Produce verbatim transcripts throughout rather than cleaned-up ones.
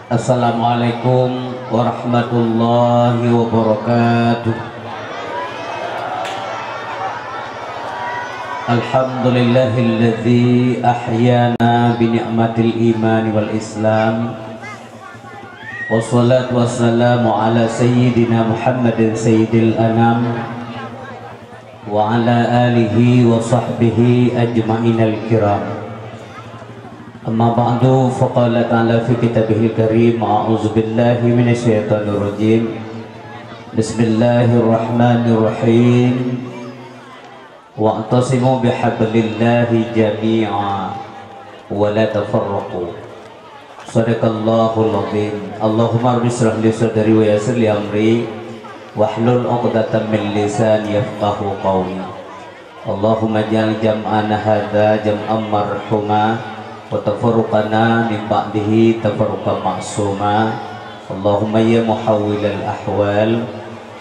Assalamualaikum warahmatullahi wabarakatuh. Alhamdulillahilladzi ahyana bi ni'matil iman wal islam. Wassalatu wassalamu ala sayyidina Muhammadin sayyidil anam wa ala alihi wa sahbihi ajma'inal kiram. Amma ba'du, faqala ta'ala fi kitabihil karim, a'udzu billahi minasyaitonir rajim. Bismillahirrahmanirrahim. Wa'tasimu bihablillahi jami'a wa la tafarraqu. Shadaqallahul azim. Allahumma rabbi shrah li sadri wa yassir li amri wahlul 'uqdatam min lisani yafqahu qawli. Allahumma ja'al jam'ana hadza jam'an marhuma wa tafarruqana min ba'dihi tafarruqan ma'suma. Allahumma ya muhawwilal ahwal,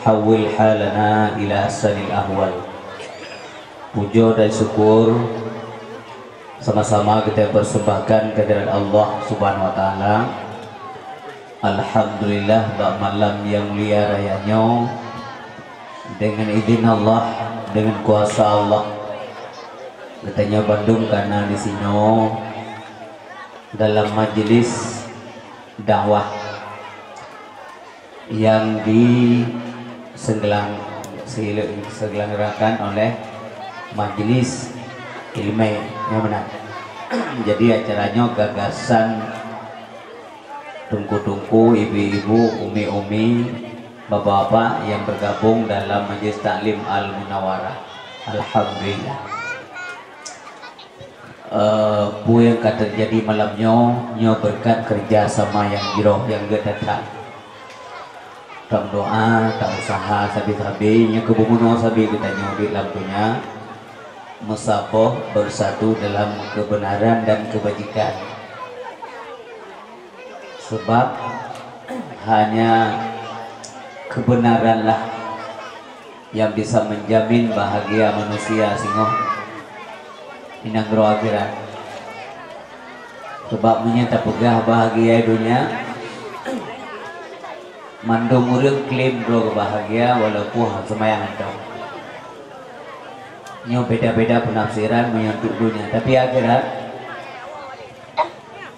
hawwil halana ila ahsanil ahwal. Puja dan syukur sama-sama kita persembahkan kehadirat Allah Subhanahu wa Taala. Alhamdulillah, bak malam nyang mulia raya nyoe, dengan izin Allah, dengan kuasa Allah, geutanyoe bandum ka na di sinoe dalam majlis dakwah yang disenggelang-, diselenggarakan oleh Majlis Ilmu, ya benar. Jadi acara nyoe gagasan teungku-teungku, ibu-ibu, umi-umi, bapak-bapak yang bergabung dalam Majlis Taklim Al-Munawarah. Alhamdulillah. Eh, peue nyang ka teujadi malam nyoe, nyoe beureukat keureuja sama nyang jroh nyang geuh that-that. Tameudoá, ta-useuha sabe-sabe, nyang keu beumeunoe sabe geutanyoe di lam donya, meusaboh beusatu dalam keubeunaran dan keubajikan. Sabab hanya keubeunaranlah nyang bisa meujamin bahagia manusia singoh di nanggroe akhirat. Sabab meunyoe tapeugah bahagia donya, mandum ureuëng klaim droe bahagia walaupun seumayang hantom. Nyoe beda-beda peunafsiran meunyoe untuk donya, tapi akhirat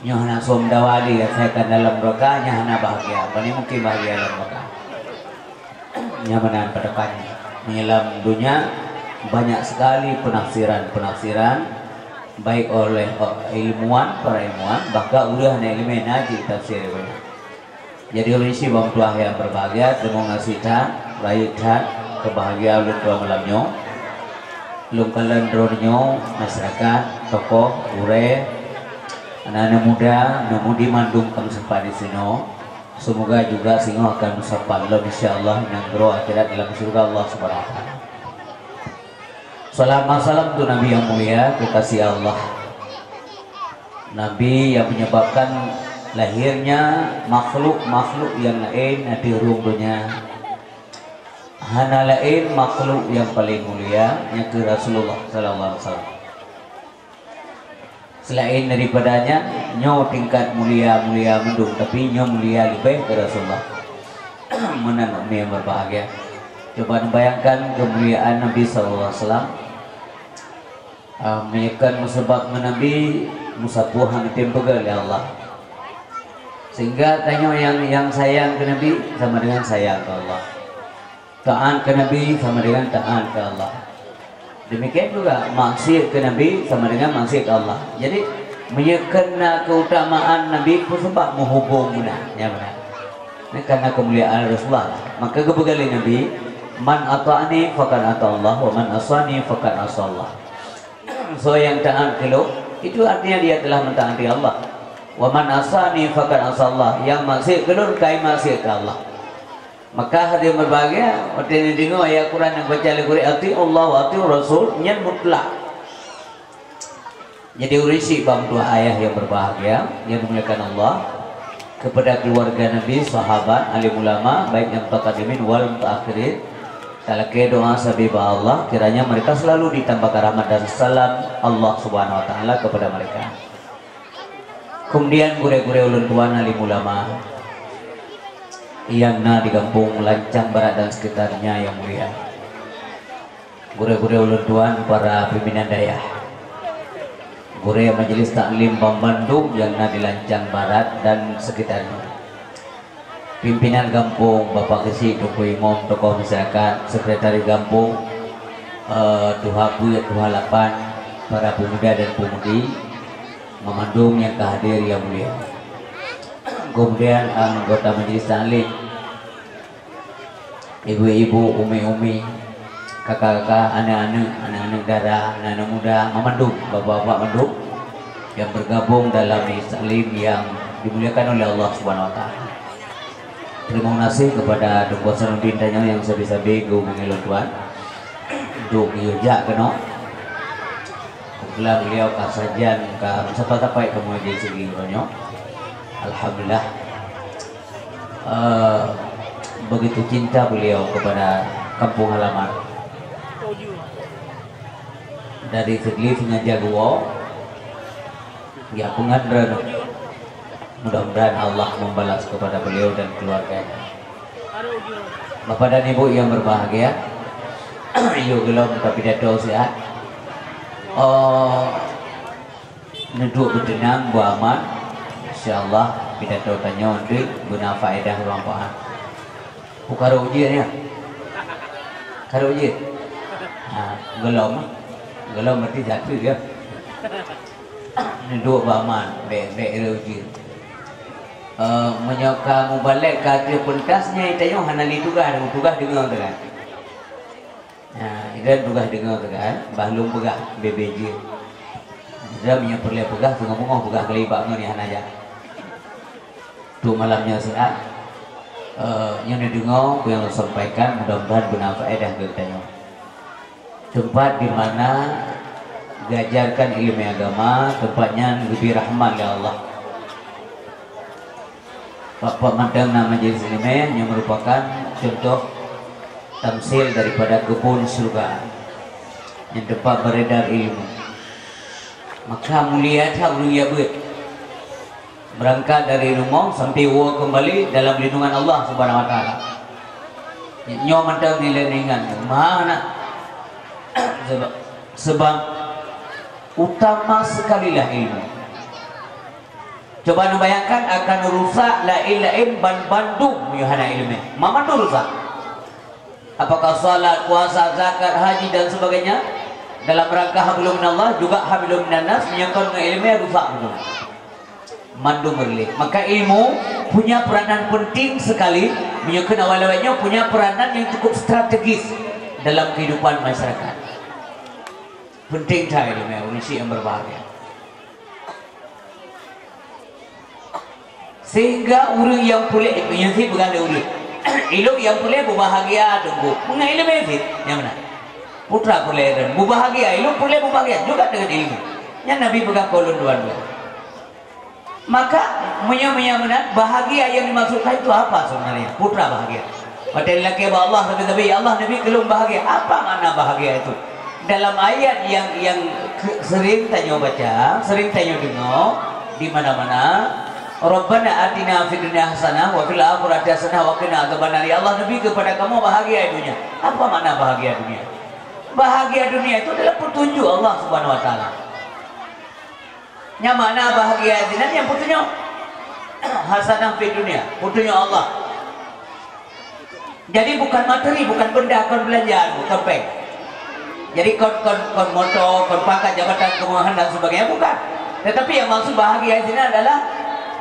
nyoe hana som dawa lé, asai ka dalam neraka nyoe hana bahagia. Pane mungkin bahagia dalam neraka? Nyoe meunan patokan. Meunyoe lam donya banyak sekali penafsiran-penafsiran, baik oleh ilmuwan, para ilmuwan, bahkan ureuëng hana iéleumé na jih tafsir banyak. Jadi ulôn cit bak meutuah nyang berbahagia, teurimong gaséh that, rayeuk that keubahagiaan ulôn tuan malam nyoe. Lôn kalon droeneuh nyoe, masyarakat, tokoh, gurée, aneuk-aneuk muda, aneuk mudi mandum ka meusapat disinoe. Seumoga juga singoh akan meusapat lom, insya Allah, nanggroe akhirat dalam syurga Allah Subhanahu wa Taala. Salawat salam untuk Nabi yang mulia, kekasih Allah. Nabi yang menyebabkan lahirnya makhluk-makhluk yang lain di rhueng donya. Hana lain makhluk yang paling mulia, nyan keuh Rasulullah sallallahu alaihi wasallam. Selain daripada nyan, nyoe tingkat mulia-mulia mandum, tapi nyoe mulia leubeh keu Rasulullah. Meunan umi yang berbahagia. Coba neubayangkan kemuliaan Nabi sallallahu alaihi wasallam. Ah, meunyoe kon meusabab ngon Nabi, meusapeue han tem peugah lé Allah. Sehingga tanyoe nyang, nyang sayang keu Nabi sama dengan sayang keu Allah. Taat keu Nabi sama dengan taat keu Allah. Demikian juga maksiat keu Nabi sama dengan maksiat keu Allah. Jadi, meunyoe kon na keutamaan Nabi, peue sabab meuhubong meunan, ya beuna. Nah, karena kemuliaan Rasulullah. Maka geupeugah lé Nabi, "Man ata'ani faqad ata'allah, wa man asani faqad asallah." Soe nyang taat keu lôn, itu artinya dia telah mentaati Allah. "Wa man asani faqad asallah," yang maksiat keu lôn, ka maksiat keu Allah. Maka hadirin berbahagia, watée neudeungoe ayat Quran nyang baca lé gurée, "Ati'ullah wa ati'ur rasul," nyan mutlak. Jadi ureuëng syiek bak meutuah ayah yang berbahagia, yang dimuliakan Allah, kepada keluarga Nabi, sahabat, alim ulama, baik yang mutaqaddimin wal mutaakhirin, talakée doa sabe bak Allah, kiranya mereka selalu ditambahkan rahmat dan salam Allah Subhanahu wa Taala kepada mereka. Kemudian gurée-gurée ulôn tuan alim ulama nyang na di Gampông Lancang Barat dan sekitarnya yang mulia. Gurée-gurée ulôn tuan para pimpinan dayah. Gurée majelis taklim banmandum nyang na di Lancang Barat dan sekitarnya. Pimpinan gampông, Bapak Geuchik, Teungku Imum, tokoh masyarakat, sekretaris gampông, eh, tuha peuet, tuha lapan, para pemuda dan pemudi, meumandum nyang ka hadir yang mulia. Kemudian anggota majelis taklim, ibu-ibu, umi-umi, kakak-kakak, aneuk-aneuk, aneuk-aneuk dara, aneuk-aneuk muda, meumandum, bapak-bapak mandum yang bergabung dalam majelis taklim yang dimuliakan oleh Allah Subhanahu Wa Taala. Terima kasih kepada Teungku Hasanuddin tanyoe nyang sabe-sabe geuhubungi lôn tuan untuk geuyue jak keunoe. Kebetulan beliau ka sajan, ka meusapat-sapat kamoe di segi uroe nyoe. Alhamdulillah. Eh, begitu cinta beliau kepada kampung halaman. Dari Sigli sengaja geuwoe, ya, peungan droeneuh. Mudah-mudahan Allah membalas kepada beliau dan keluarganya. Bapak dan Ibu yang berbahagia, yuk geulom ka pidato siat. Oh, neuduek beuteunang, beuaman. Insya Allah pidato tanyoe deuek beuna faedah, manfaat. Buka rot ujian ya? Ka rot ujian? Ha, geulom. Geulom berarti jatuh ya. Neuduek beuaman, bèk, bèk rot ujian. Eh, meunyoe ka mubalek ka ateueh peuntas nyan, tanyoe hana lé tugaih, tugaih deungoe teuh kan. Nah, idan tugaih deungoe teuh kan, bah lôn peugah bebe jeuet. Idan meunyoe peureulèe peugah, teungoh-teungoh peugah kali bak ngon nyang hana jak. Untuk malam nyoe siat, eh, nyoe neudeungoe peue nyang lôn sampaikan, mudah-mudahan beuna faedah keu geutanyoe. Teumpat di mana geuajarkan ileumèe agama, teumpat nyan geubri rahmat lé Allah. Bak mantong na majelis ileumèe nyang meurupakan cuntoh tamsil daripada keubon syeuruga nyang teumpat beredar ileumèe. Maka mulia that ureueng nyang beuet. Beurangkat dari rumoh sampai woe keumbali dalam lindungan Allah Subhanahu Wa Taala. Nyoe mantong nilai ringan, meuhana. Sebab, sebab utama sekalilah ilmu. Coba neubayangkan akan rusak laén-laén ban bandum meunyoe hana ileumèe. Mamandum rusak. Apakah salat, puasa, zakat, haji dan sebagainya dalam rangka hablum minallah juga hablum minannas, meunyoe kon ngon ileumèe rusak beutôi. Mandum meureuléh. Maka ilmu punya peranan penting sekali, meunyoe keu awai-awai nyoe punya peranan yang cukup strategis dalam kehidupan masyarakat. Penting that ileumèe, ureueng syik yang berbahagia. Sehingga ureueng nyang puléh, nyang sit peugah lé ureueng, "Ilôn nyang puléh beubahagia teungku." Meungon ileumèe sit, nyang meunan. Putra puléh dan beubahagia, ilôn puléh beubahagia juga dengan ilmu. Nyan Nabi peugah keu lôn dua-dua. Maka, meunyoe, meunyoe meunan, bahagia yang dimaksudkan itu apa sebenarnya? Putra bahagia. Watèe lakèe bak Allah, tapi, tapi, "Ya Allah, neubi keu lôn bahagia." Apa makna bahagia itu? Dalam ayat yang, yang ke-, sering tanyoe baca, sering tanyoe deungoe di mana-mana, "Rabbana atina fid dunya hasanah wa fil akhirati hasanah wa qina adzabannar." Ya Allah, neubi keupada kamoe bahagia dunia. Apa makna bahagia dunia? Bahagia dunia itu adalah petunjuk Allah Subhanahu Wa Taala. Nyang makna bahagia sinan nyang peutunyok. Hasanah fid dunya, peutunyok Allah. Jadi bukan materi, bukan benda, kon beulanjaan, kon péng. Jadi kon, kon, kon moto, kon pangkat jabatan, kemewahan dan sebagainya, bukan. Tetapi yang maksud bahagia sinan adalah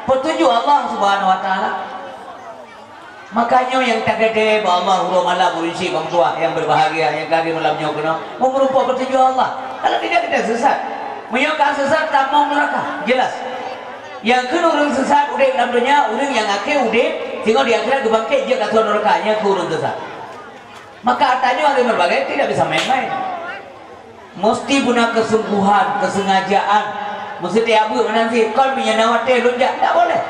peutunyok Allah Subhanahu Wa Taala. Maka nyoe nyang tagada bak Allah uroe malam, ureueng syik bang tuah nyang berbahagia nyang ka di malam nyoe keunoe, meureumpok peutunyok Allah. Kalau tidak kita sesat. Meunyoe ka sesat, tamong neuraka. Jelas. Nyang kheun ureueng sesat udép lam donya, ureueng nyang akhé udép, singoh di akhirat geubangkét jeuet ateueh neuraka, nyan kheun ureueng sesat. Maka ata nyoe hari berbagai tidak bisa main-main. Musti beuna keusungguhan, keusengajaan. Musti tajak beuet meunan cit, kon meunyoe na watèe lôn jak, ndak boleh.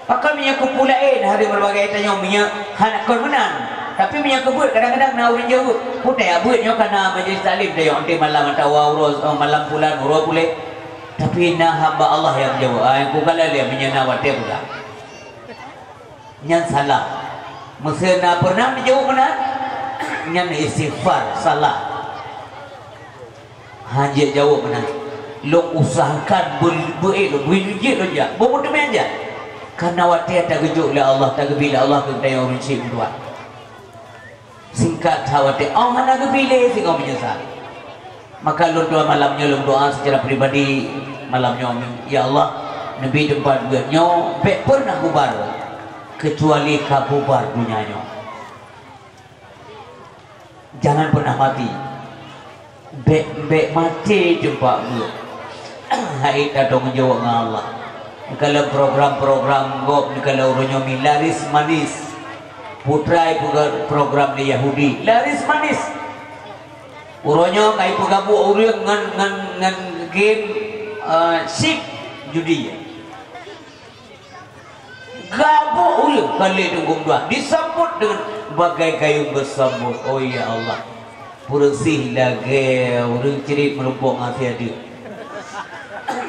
Pakon meunyoe kupeue laén, hari berbagai tanyoe meunyoe hana kon meunan. Tapi meunyoe keu beuet, kadang-kadang na ureueng jaweueb, "Peue tajak beuet nyoe ka na majelis taklim tanyoe, nanti malam atawa uroe, eh, malam bulan, uroe buleuen." Tapi na hamba Allah nyang jaweueb, ai, ku kala lé meunyoe na watée peugah. Nyan salah. Meusé na pernah jaweueb meunan, nyan istighfar, salah. Hanjeuet jaweueb meunan. Lôn usahakan beu-, beu-ék lôn, beu-ék lôn jak. Beu-, beu-, teumé jak. Karena watée tageujok lé Allah, tageubri lé Allah keu geutanyoe ureuëng syiek meutuah. Singkat that watée, oh, hana geupiléh singoh meunyeusal. Maka lôn tuan malam nyoe lôn doa secara pribadi malam nyoe, ya Allah, neubi teumpat buet nyoe bék pernah bubar kecuali ka bubar donya nyoe. Jangan pernah mati. Bék, bék maté teumpat buet. Hai tatong jaweueb ngon Allah. Kalau program-program gob, kalau uroe nyoe mi laris manis. Putra ipeugah program di Yahudi, laris manis. Uroe nyoe ka ipeugabuk ureuëng ngon, ngon, ngon game, eh, chip judi. Gabuk ureuëng ka lé teungku dua disambot deungon bagai gayung beusambot. Oh ya Allah, peureusih lagée ureuëng crit meurumpok ngon si adeueng.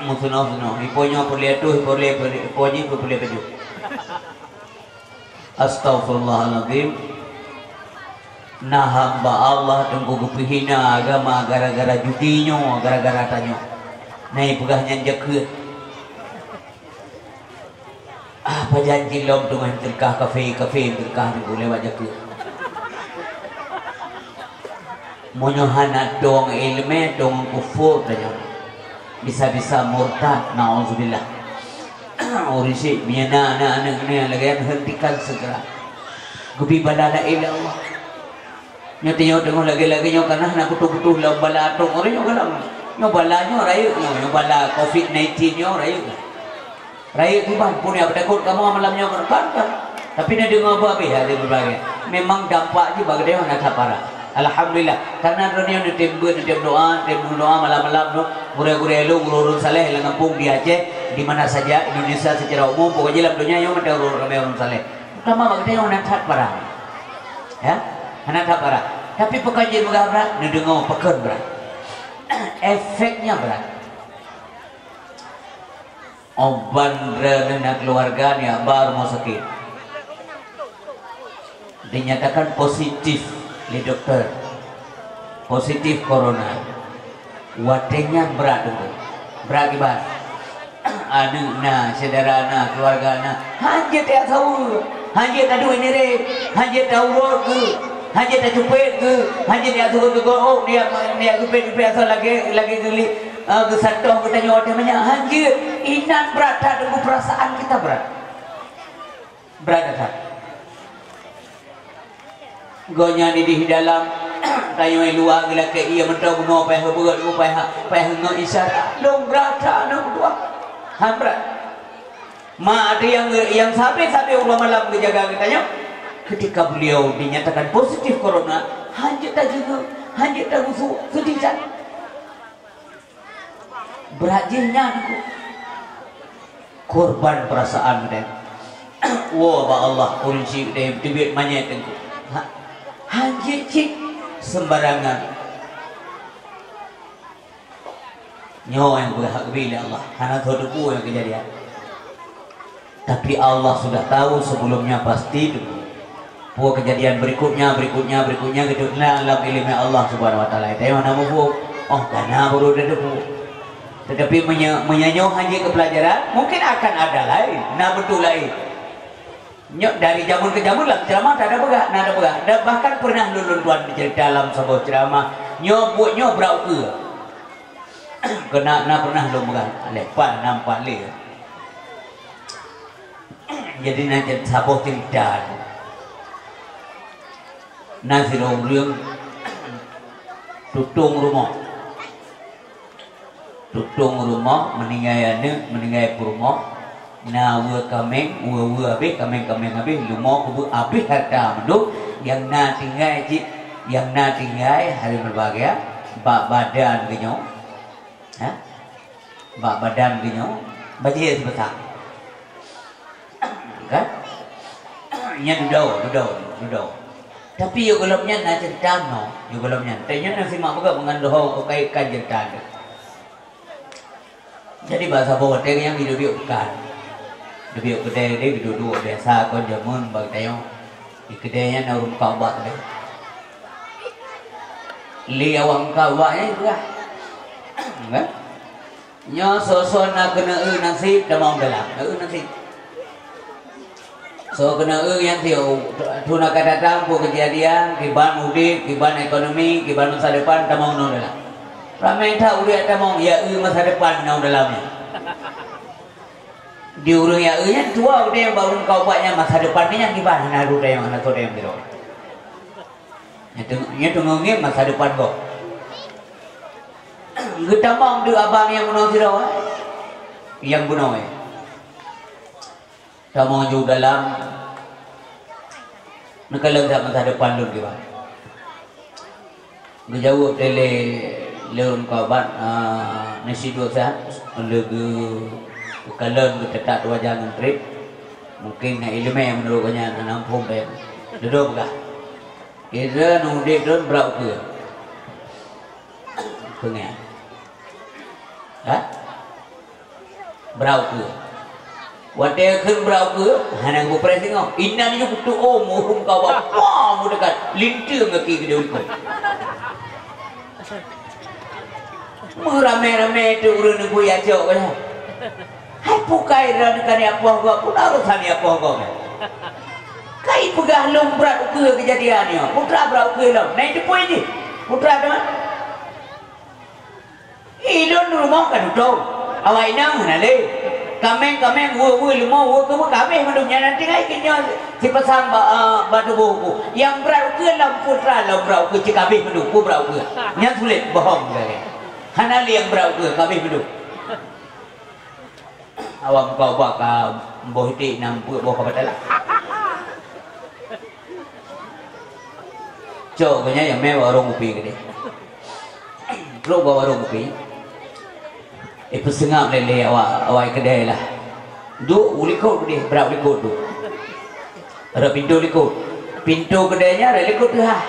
Meusunoh-sunoh, ipo nyoe peureulée tuh, ipo lé, ipo jih peureulée tujoh. Astaghfirullahalazim. Na hamba Allah teungku geupeuhina agama gara-gara judi nyoe, gara-gara tanyoe. Na ipeugah nyan jakeuet. Apa janji lom teungoh teuka kafe, kafe teuka nyoe lewat jakeuet. Meunyoe hana dong iéleumé, dong kufur tanyoe. Bisa-bisa murtad, naudzubillah. Ureuëng syiek, meunyoe na, na aneuk nyan lagée nyan, hentikan segera. Geubi bala laén lé Allah. Nyoe teungoh, teungoh lagée-lagée nyoe kana hana kutoh-kutoh lom bala atong ureuëng nyoe kana. Nyoe bala nyoe rayeuk nyoe, nyoe bala covid nineteen nyoe rayeuk. Rayeuk kiban pun nyang peutakot kamoe malam nyoe kan, kan? Tapi na deungoe beuhabéh hase beubagi. Memang dampak jih bak geutanyoe hana that parah. Alhamdulillah. Karena droeneuh neutem beuet, neutem doa, neutem doa malam-malam tu. Gurée-gurée lôn, ureuëng-ureuëng saleh lam gampông di Aceh, di mana saja Indonesia secara umum, pokok jih lam donya nyoe mantong ureuëng ramé ureuëng saleh. Utama bak geutanyoe hana that parah. Ya? Hana that parah. Tapi pakon jih meugah brat, neudeungoe pakon brat. Efeknya brat. Óh ban droeneuh na keuluwarga nyan ba rumoh sakét. Dinyatakan positif lé dokto. Positif corona. Watée nyan brat teungku. Brat kiban. Aneuk na, syedara na, keuluwarga na. Hanjeuet tajak saweue. Hanjeuet taduek nyerep. Hanjeuet tauroe geuh. Hanjeuet tacupet geuh. Hanjeuet tajak saweue geuh. Oh, dia, dia cupet-cupet asai lagée, lagée geulik. Ah, geusantoh geutanyoe watée manyak, hanjeuet. Inan brat that teungku, peurasaan kita brat. Brat that. Gobnyan idéh dalam, tanyoe luwa geulakée ié mantong bunoe paih beuet, paih, paih ngon isyarat. Lôn brat that aneuk dua. Han brat. Ma ada nyang, nyang sabe-sabe uroe malam geujaga geutanyoe. Ketika beliau dinyatakan positif corona, hanjeuet tajeuet, hanjeuet tagusu, seudeh that. Brat jih nyan teungku. Korban peurasaan geutanyoe. Woe bak Allah, ureuëng syiek geutanyoe teubiet manyét teungku. Ha, hanjeuet cit sembarangan. Nyoe nyang geuhak geubi lé Allah, hana teupeue nyang keujadian. Tapi Allah sudah tahu sebelumnya pasti tu. Peue keujadian berikutnya, berikutnya, berikutnya gitu. Na lam iéleumé Allah Subhanahu Wa Taala. Tanyoe hana muphom. Oh, kana baru teupeue. Tetapi meunyo-, meunyoe nyoe hana keupelajaran, mungkin akan ada lain. Na beutôi lain. Nyoe dari jameun ke jameun lam ceramah tak ada peugah, na ada peugah. Dan bahkan pernah lôn, lôn tuan cerita lam saboh ceramah. Nyoe buet nyoe brat ukeue. Keunan na pernah lôn peugah, leupah nampak lé. Jadi na saboh cerita. Na sidroe ureuëng tutong rumoh. Tutong rumoh, meuninggai aneuk, meuninggai peurumoh. Na weue kaméng, weue-weue habéh, kaméng-kaméng habéh, leumo keubeue habéh hareuta mandum, nyang na tinggai cit, nyang na tinggai hareuem meubahagia bak badan geuh nyoe. Ha? Bak badan geuh nyoe bajée sibeutang. Kan? Nyan dudoe, dudoe, dudoe. Tapi yôh gohlom nyan na ceurita nyoe, yôh gohlom nyan. Tanyoe na simak beugöt meungon leuho keukaitkan ceurita nyoe. Jadi bak saboh watèe nyang geuyue duek-duek peukan. Duek keudè deh geuyue duek biasa kon jameun bak tanyoe. Di keudè nyan na ureueng meukat ubat teuh. Lé awak meukat ubat nyan peugah. Kan? Nyoe soe-soe na keuneuk eu naseb tamong dalam. Eu naseb. Soe keuneuk eu nyang siôh, thon akan datang peue keujadian, kiban udép, kiban ekonomi, kiban masa depan tamong ngon dalam. Ramé that udép tamong, ya eu masa depan ngon dalam nyan. Di ureueng ya eu nyan tuha udép bak ureueng meukat ubat nyan masa depan nyan kiban hana rot nyang hana soe nyang sidroe. Nyan teungoh, nyan teungoh ngieng masa depan gob. Geutamong deuek abang nyang bunoe sidroe, eh? Nyang bunoe, eh? Tamong ju dalam, neukalon that masa depan lôn kiban. Geujaweueb lé, lé ureueng meukat ubat, ah, neusiduek that, lé geu-, geukalon geuteutak tuha ngon trép. Mungken na ileumèe meunurot gobnyan hana muphom bèe. Dudoe peugah. Idroe ngon udép droen brat ukeue. Peue nyan? Ha? Brat ukeue. Watèe kheun brat ukeue, hana geupeupreh singoh. Inan jih kutu, oh, muhom kawa. Wah, meudekat. Linteung gaki keudéh likot. Meuramé-ramé teuk ureueng neugui acok nyan. Hai pukai droeneuh ka neujak poh gob, peue na urusan neujak poh gob nyan? Kai peugah lôn brat ukeue keujadian nyoe, putra brat ukeue lom. Na jiteupue jih, putra teuma. Ilôn rumoh ka tutong, awak inong hana lé. Kaméng-kaméng, weue-weue, leumo, weue keumeue ka habéh mandum. Nyan na tinggai keu nyoe sipasang ba-, ah, bak tuboh ukeue. Nyang brat ukeue lom putra lom brat ukeue cit ka habéh mandum, peue brat ukeue. Nyan sulet, bohong lagèe. Hana lé nyang brat ukeue, ka habéh mandum. Awak muka ubak ka boh iték, nam peuet boh ka batalak. Cok geuh nyan nyang mé warông kupi keudéh. Trok bak warông kupi. Eh, peuseungab lé, lé awak, awak keudè lah. Duek u likot keudéh, brat u likot duek. Rot pintoe likot. Pintoe keudè nyan rot likot teuhah.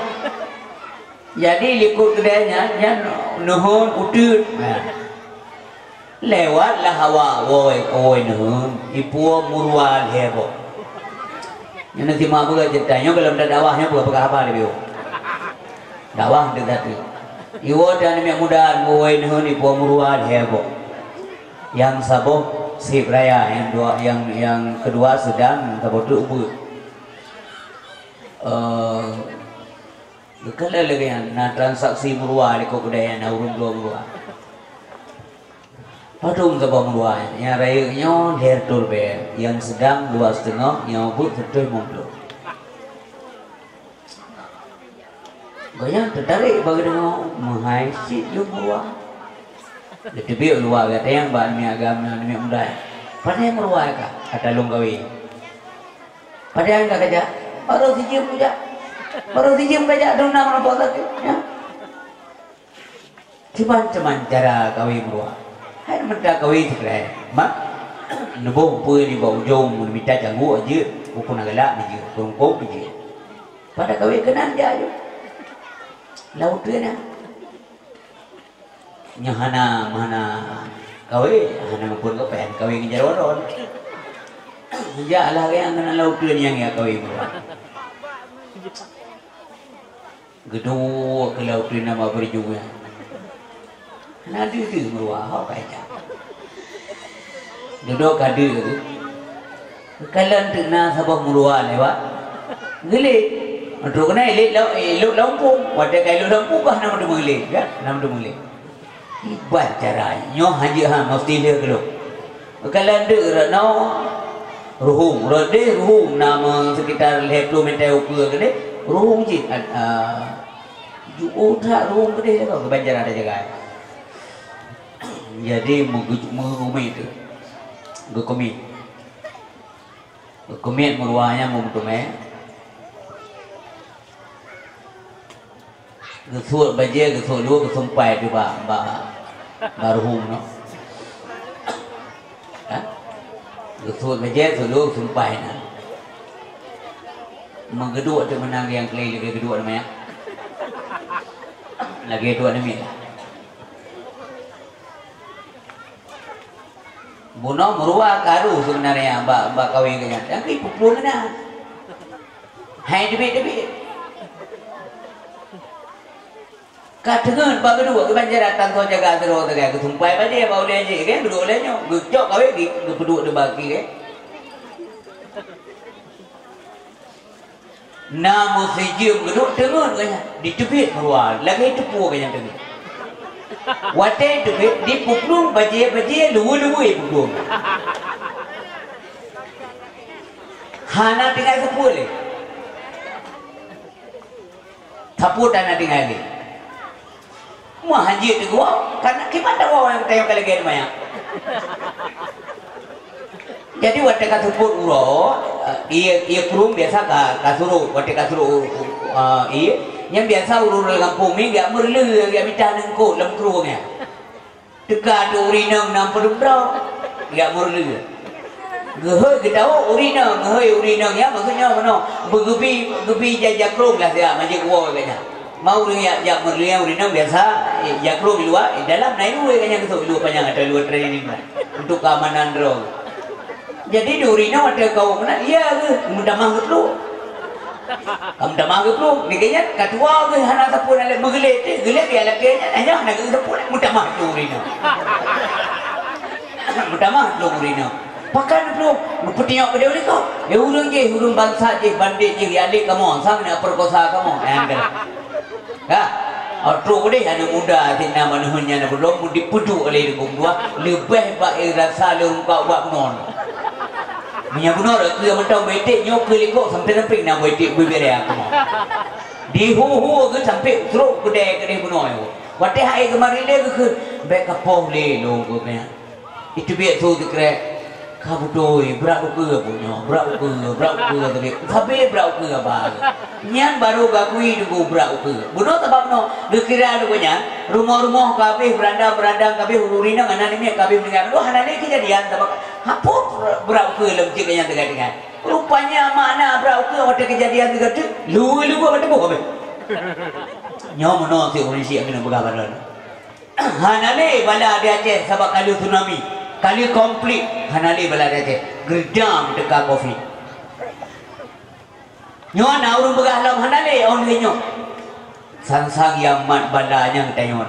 Jadi likot keudè nyan, nyan neuheun uteuen. Nah. Lewatlah awak woe, woe neuheun, ipuwoe meuruwa lhèe boh. Nyoe na simak peue ceurita nyoe, gohlom that dakwah nyoe peugah-peugah haba leubeh. Dakwah teuh that. Iwoe that aneuk muda woe neuheun ipuwoe meuruwa lhèe boh. Nyang saboh sép raya, nyang dua, nyang, nyang keudua seudang, nyang saboh teuk ubeut. Eh, Geukalon lagèe nyan, na transaksi meuruwa likot keudè nyan, na ureueng bloe meuruwa. Padum saboh meuruwa nyan, nyang rayeuk nyoe lhèe reutôh ribèe, nyang seudang dua siteungoh, nyang ubeut sireutoh limong ploh. Gobnyan teutarek bak geudeungoe, meuhai cit lôn meuruwa. Geuteubiet u luwa gata nyang bak aneuk agam, aneuk muda. Pane meuruwa kah? Ata lôn kawé. Padahai ka kajak, baru sijeuem kajak. Baru sijeuem kajak, dum na meureumpok sakét, ya. Cuman-cuman cara kawé meuruwa. Hai meuta kawé sikrek. Mak, neuboh peue nibak ujong, mita cangguek jeuet, bukon na galak neujeuet, peurungkok neujeuet. Pada kawé keunan jak jeuet. Lau teue na. Nyoe hana, hana kawé, hana muphom keupeue kawé ngon jaroe droe. Jak lah nyang keunan lau teue nyang ya kawé meuruwa. Geuduek keu lau teue nama beureuju nyan. Hana deuh-deuh meuruwa, ho kai jak. Dudoe ka deuh. Geukalon teuk na saboh meuruwa lewat. Geulét. Trok keunan ilét lam, ilôt lam umpung. Watèe ka ilôt lam umpung, bah na meuteumé lét, kan? Na meuteumé lét. Kiban cara nyoe hana jeuet ha, meusti lheueh geulôt. Geukalon deuk rot noe, ruhueng. Rot deh ruhueng na meusekitar lhèe ploh meter ukeue keudeh. Ruhueng cit, a, jiôh that ruhueng keudeh lagèe kiban cara tajaga. Jadi, meugu-, meugumiet tu. Geukumiet. Geukumiet meuruwa nyan meuteumé. Geusuet bajèe, geusuet luweue, geusumpai di bak, bak, bak ruhueng nyoe. Ha? Geusuet bajèe, geusuet luweue, geusumpai na. Meugeuduek teuk meunan nyang keu lhèe lagèe geuduek namiet. Lagèe duek namiet lah. Bunoe meuruwa karu seubeunarnya bak, bak kawé geuh nyan. Tapi peue-peue meunan. Hai teubiet-teubiet. Ka teungeut bak geuduek, geubanjaran tantoe jaga sidroe teuga, geutumpai bajée bak ulée jih, kan, geuduek ulée nyoe, geucok kawé, geu-, geupeuduek di baki, kan. Na meusijeuem geuduek teungeut geuh nyan, diteubiet meuruwa, lagée teupue geuh nyan teungeut. Watée teubiet, dipuplueng bajée-bajée, luweue-luweue puplueng. Hana tinggai sapeue lé. Sapeue tan na tinggai lé. Meuhan jeuet teugeuwoe, kana kiban tawoe nyang tayong ka lagée nyan. Jadi, watée ka seupôt uroe, eh, ié, ié krueng biasa ka, ka surok. Watée ka surok, eh, ié, nyan biasa ureuëng-ureuëng gampông mi geujak meureuleue, geujak mita aneuk eungkôt lam krueng nyan. Teuka ateueh ureuëng inong na padum droe, geujak meureuleue. Geuhôi geutawök ureuëng inong, geuhôi ureuëng inong nyan, maksud nyoe meunoe, beugeubi, geubi ija, ija krueng lah siat, manjeuet woe geuh nyan. Ma ureuëng jak, jak meureuleue, ureuëng inong biasa, eh, ija krueng di luwa, eh, dalam na ilu geuh nyan geusok ilu panyang ateueh luwa training lah, untuk keamanan droe. Jadi di ureuëng inong watée kawök meunan, iya geuh, meutamah geuplueng. Ka meutamah geuplueng, di geuh nyan ka tuwoe geuh hana sapeue na lé, meugeulét, geulét di lakée nyan, hana geuh sapeue, meutamah tu ureuëng inong. Meutamah tu ureuëng inong. Pakon geuplueng, geupeutinyok keudeh likot. Ya ureuëng jih, ureuëng bansa jih, bandét jih, ya lé kamoe, sang na peurekosa kamoe. Nyan keuh. Ka, oh, trok deh aneuk muda sinan meunuhun nyan, beulom dipeuduek lé leumbong dua, leubeh bak rasa lé rungkak ubat bunoe. Meunyoe bunoe rot keu mantong betek nyoe keu likot sampai-sampai na betek bibiré aku. Dihu-hu geuh sampai trok keudeh keudeh bunoe. Watée hai geumari lé geuh keu, bék kapoh lé lôn geuh. Iteubiet su teukrek, ka beutôi, brat ukeue bunoe, brat ukeue, brat ukeue teubiet. Sabe brat ukeue haba. Nyan barô geukui teungku brat ukeue. Bunoe sabab noe, geukira lôn nyan, rumoh-rumoh ka habéh, beurandang-beurandang ka habéh, ureuëng inong hana namiet ka habéh meuninggai. Hana lé keujadian sabab hapot brat ukeue lam cit nyan teuga-teuga. Rupanya makna brat ukeue watée keujadian teuga teuk, luweue-luweue watée boh habéh. Nyoe meunoe si ureuëng syiek keuneuk peugah baroe. Hana lé bala di Aceh sabab ka lheueh tsunami, ka lheueh konflik, hana lé bala di Aceh. Geurdam teuka covid. Nyoe na ureuëng peugah lom hana lé 'oh lheueh nyoe. Sang-sang nyang mat bala nyang tanyoe.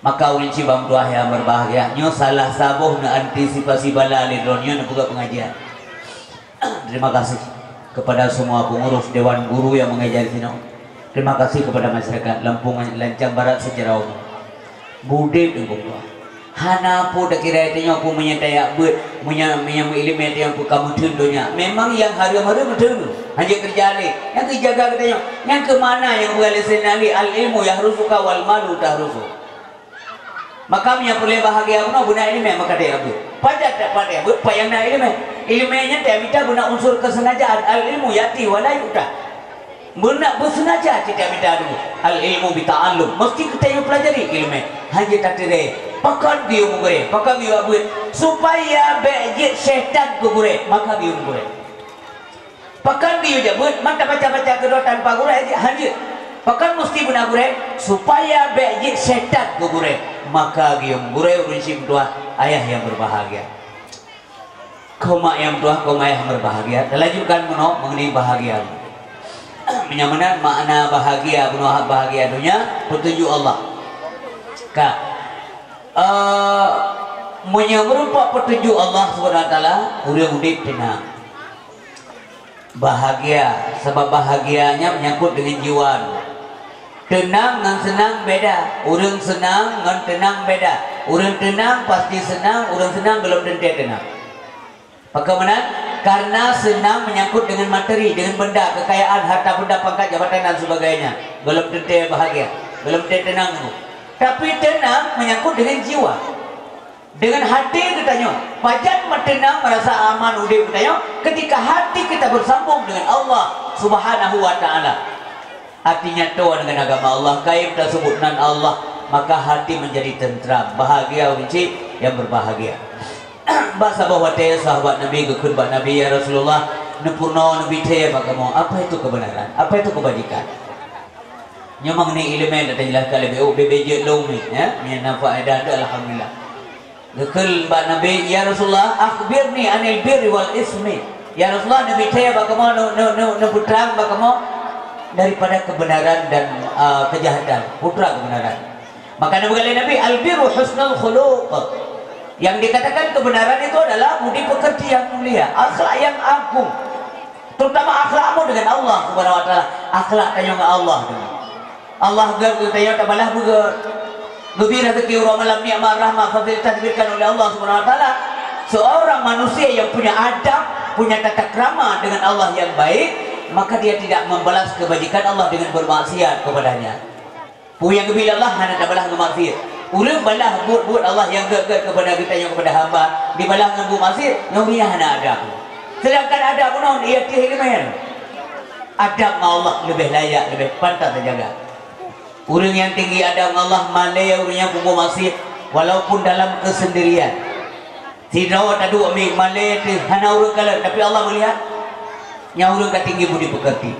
Maka ureuëng cit bang tuah nyang berbahagia, nyoe salah saboh neuantisipasi bala lé droe nyoe neupeugah pengajian. Terima kasih kepada semua pengurus Dewan Guru yang mengajar di sini. Terima kasih kepada masyarakat Lampung Lancang Barat secara umum. Budeb dan Bungkua. Hana peue takira tanyoe peue meunyoe tajak beuet, meunyoe, meunyoe meuileumèe tanyoe peue ka meutheun donya. Memang nyang hareuem-hareuem meutheun, hana keureuja lé. Nyang keujaga geutanyoe, nyang keu mana nyang bukan lesen nali, al ilmu yahrusuka wal malu tahrusu. Maka meunyoe peureulèe bahagia bunoe beuna ileumèe maka tajak beuet. Pajan tajak beuet, pajan na ileumèe. Ileumèe nyan tajak mita beuna unsur keusengajaan, al ilmu ya'ti wa la yu'ta. Beuna beusengaja cit tajak mita dulu. Al ilmu bita'allum, meusti geutanyoe peulajari ileumèe. Hana tatiré. Pakon geuyue meugurèe, pakon geuyue beuet, supaya bèk jeuet syaitan keu gurèe, maka geuyue meugurèe. Pakon geuyue jak beuet, mata baca-baca keudroe tanpa gurèe jih hana jeuet. Pakon meusti beuna gurèe, supaya bèk jeuet syaitan keu gurèe. Maka geuyue meugurèe ureueng syik meutuah, ayah nyang berbahagia. Kaum mak nyang meutuah, kaum ayah berbahagia. Talanjutkan meunoe mengenai bahagia. Meunyoe meunan makna bahagia, bunoe bahagia donya, peutunjuk Allah. Ka. Eh, meunyoe meurumpok peutunjuk Allah Subhanahu wa Taala, ureueng udép teunang. Bahagia, sabab bahagia nyan meunyangkot deungon jiwa. Teunang ngon seunang beda. Ureueng seunang ngon teunang beda. Ureueng teunang pasti seunang, ureueng seunang gohlom teuntèe teunang. Pakon meunan? Karena seunang meunyangkot deungon materi, deungon benda, kekayaan, harta benda, pangkat, jabatan dan sebagainya. Gohlom teuntèe bahagia, gohlom teuntèe teunang. Tapi teunang meunyangkot deungon jiwa. Dengan hati geutanyoe, pajan meuteunang, merasa aman udép geutanyoe, ketika hati kita bersambung dengan Allah Subhanahu wa Taala. Hati nyatoe dengan agama Allah, kayém taseubut nan Allah, maka hati menjadi tentram, bahagia ureueng cit nyang berbahagia. Bak saboh watèe sahabat Nabi geukheun bak Nabi, "Ya Rasulullah, neupeurunoe neubi thèe bak kamoe, apa itu kebenaran? Apa itu kebajikan?" Nyoe mengenai ileumèe dah tajelaskan leubeh, oh, bebe jeuet lom ni, ya. Nyang na faedah tu, alhamdulillah. Geukheun bak Nabi, "Ya Rasulullah, akhbirni anil birri wal ismi." Ya Rasulullah, Nabi tanya bak kamoe, "Nu-, nu-, nu-, neupeutrang bak kamoe daripada kebenaran dan, eh, kejahatan." Putra kebenaran. Maka Nabi kata Nabi, "Al birru husnul khuluq." Yang dikatakan kebenaran itu adalah budi pekerti yang mulia, akhlak yang agung. Terutama akhlakmu dengan Allah Subhanahu wa Taala. Akhlak tanyoe ngon Allah tu. Allah geu-, geutanyoe tabalah beugeu-, geubri rezeki uroe malam, nikmat, rahmat, fasilitas diberikan oleh Allah Subhanahu wa Taala. Seorang manusia yang punya adab, punya tata krama dengan Allah yang baik, maka dia tidak membalas kebajikan Allah dengan bermaksiat kepadanya. Peue nyang geubri Allah hana tabalah ngon maksiat. Ureuëng balah buet-buet Allah nyang gét-gét keupada geutanyoe, keupada hamba, dibalah ngon buet maksiat, nyoe ureuëng nyan hana adab. Sedangkan adab bunoe ia teuh ileumèe. Adab ngon Allah leubeh layak, leubeh pantas teujaga. Ureuëng nyang tinggi adab ngon Allah, malèe ureuëng nyang peubuet maksiat, walaupun dalam keusendirian. Sidroe taduek miet malèe teuh hana ureuëng kalon, tapi Allah meulihat. Nyang ureuëng ka tinggi budi peukeurti.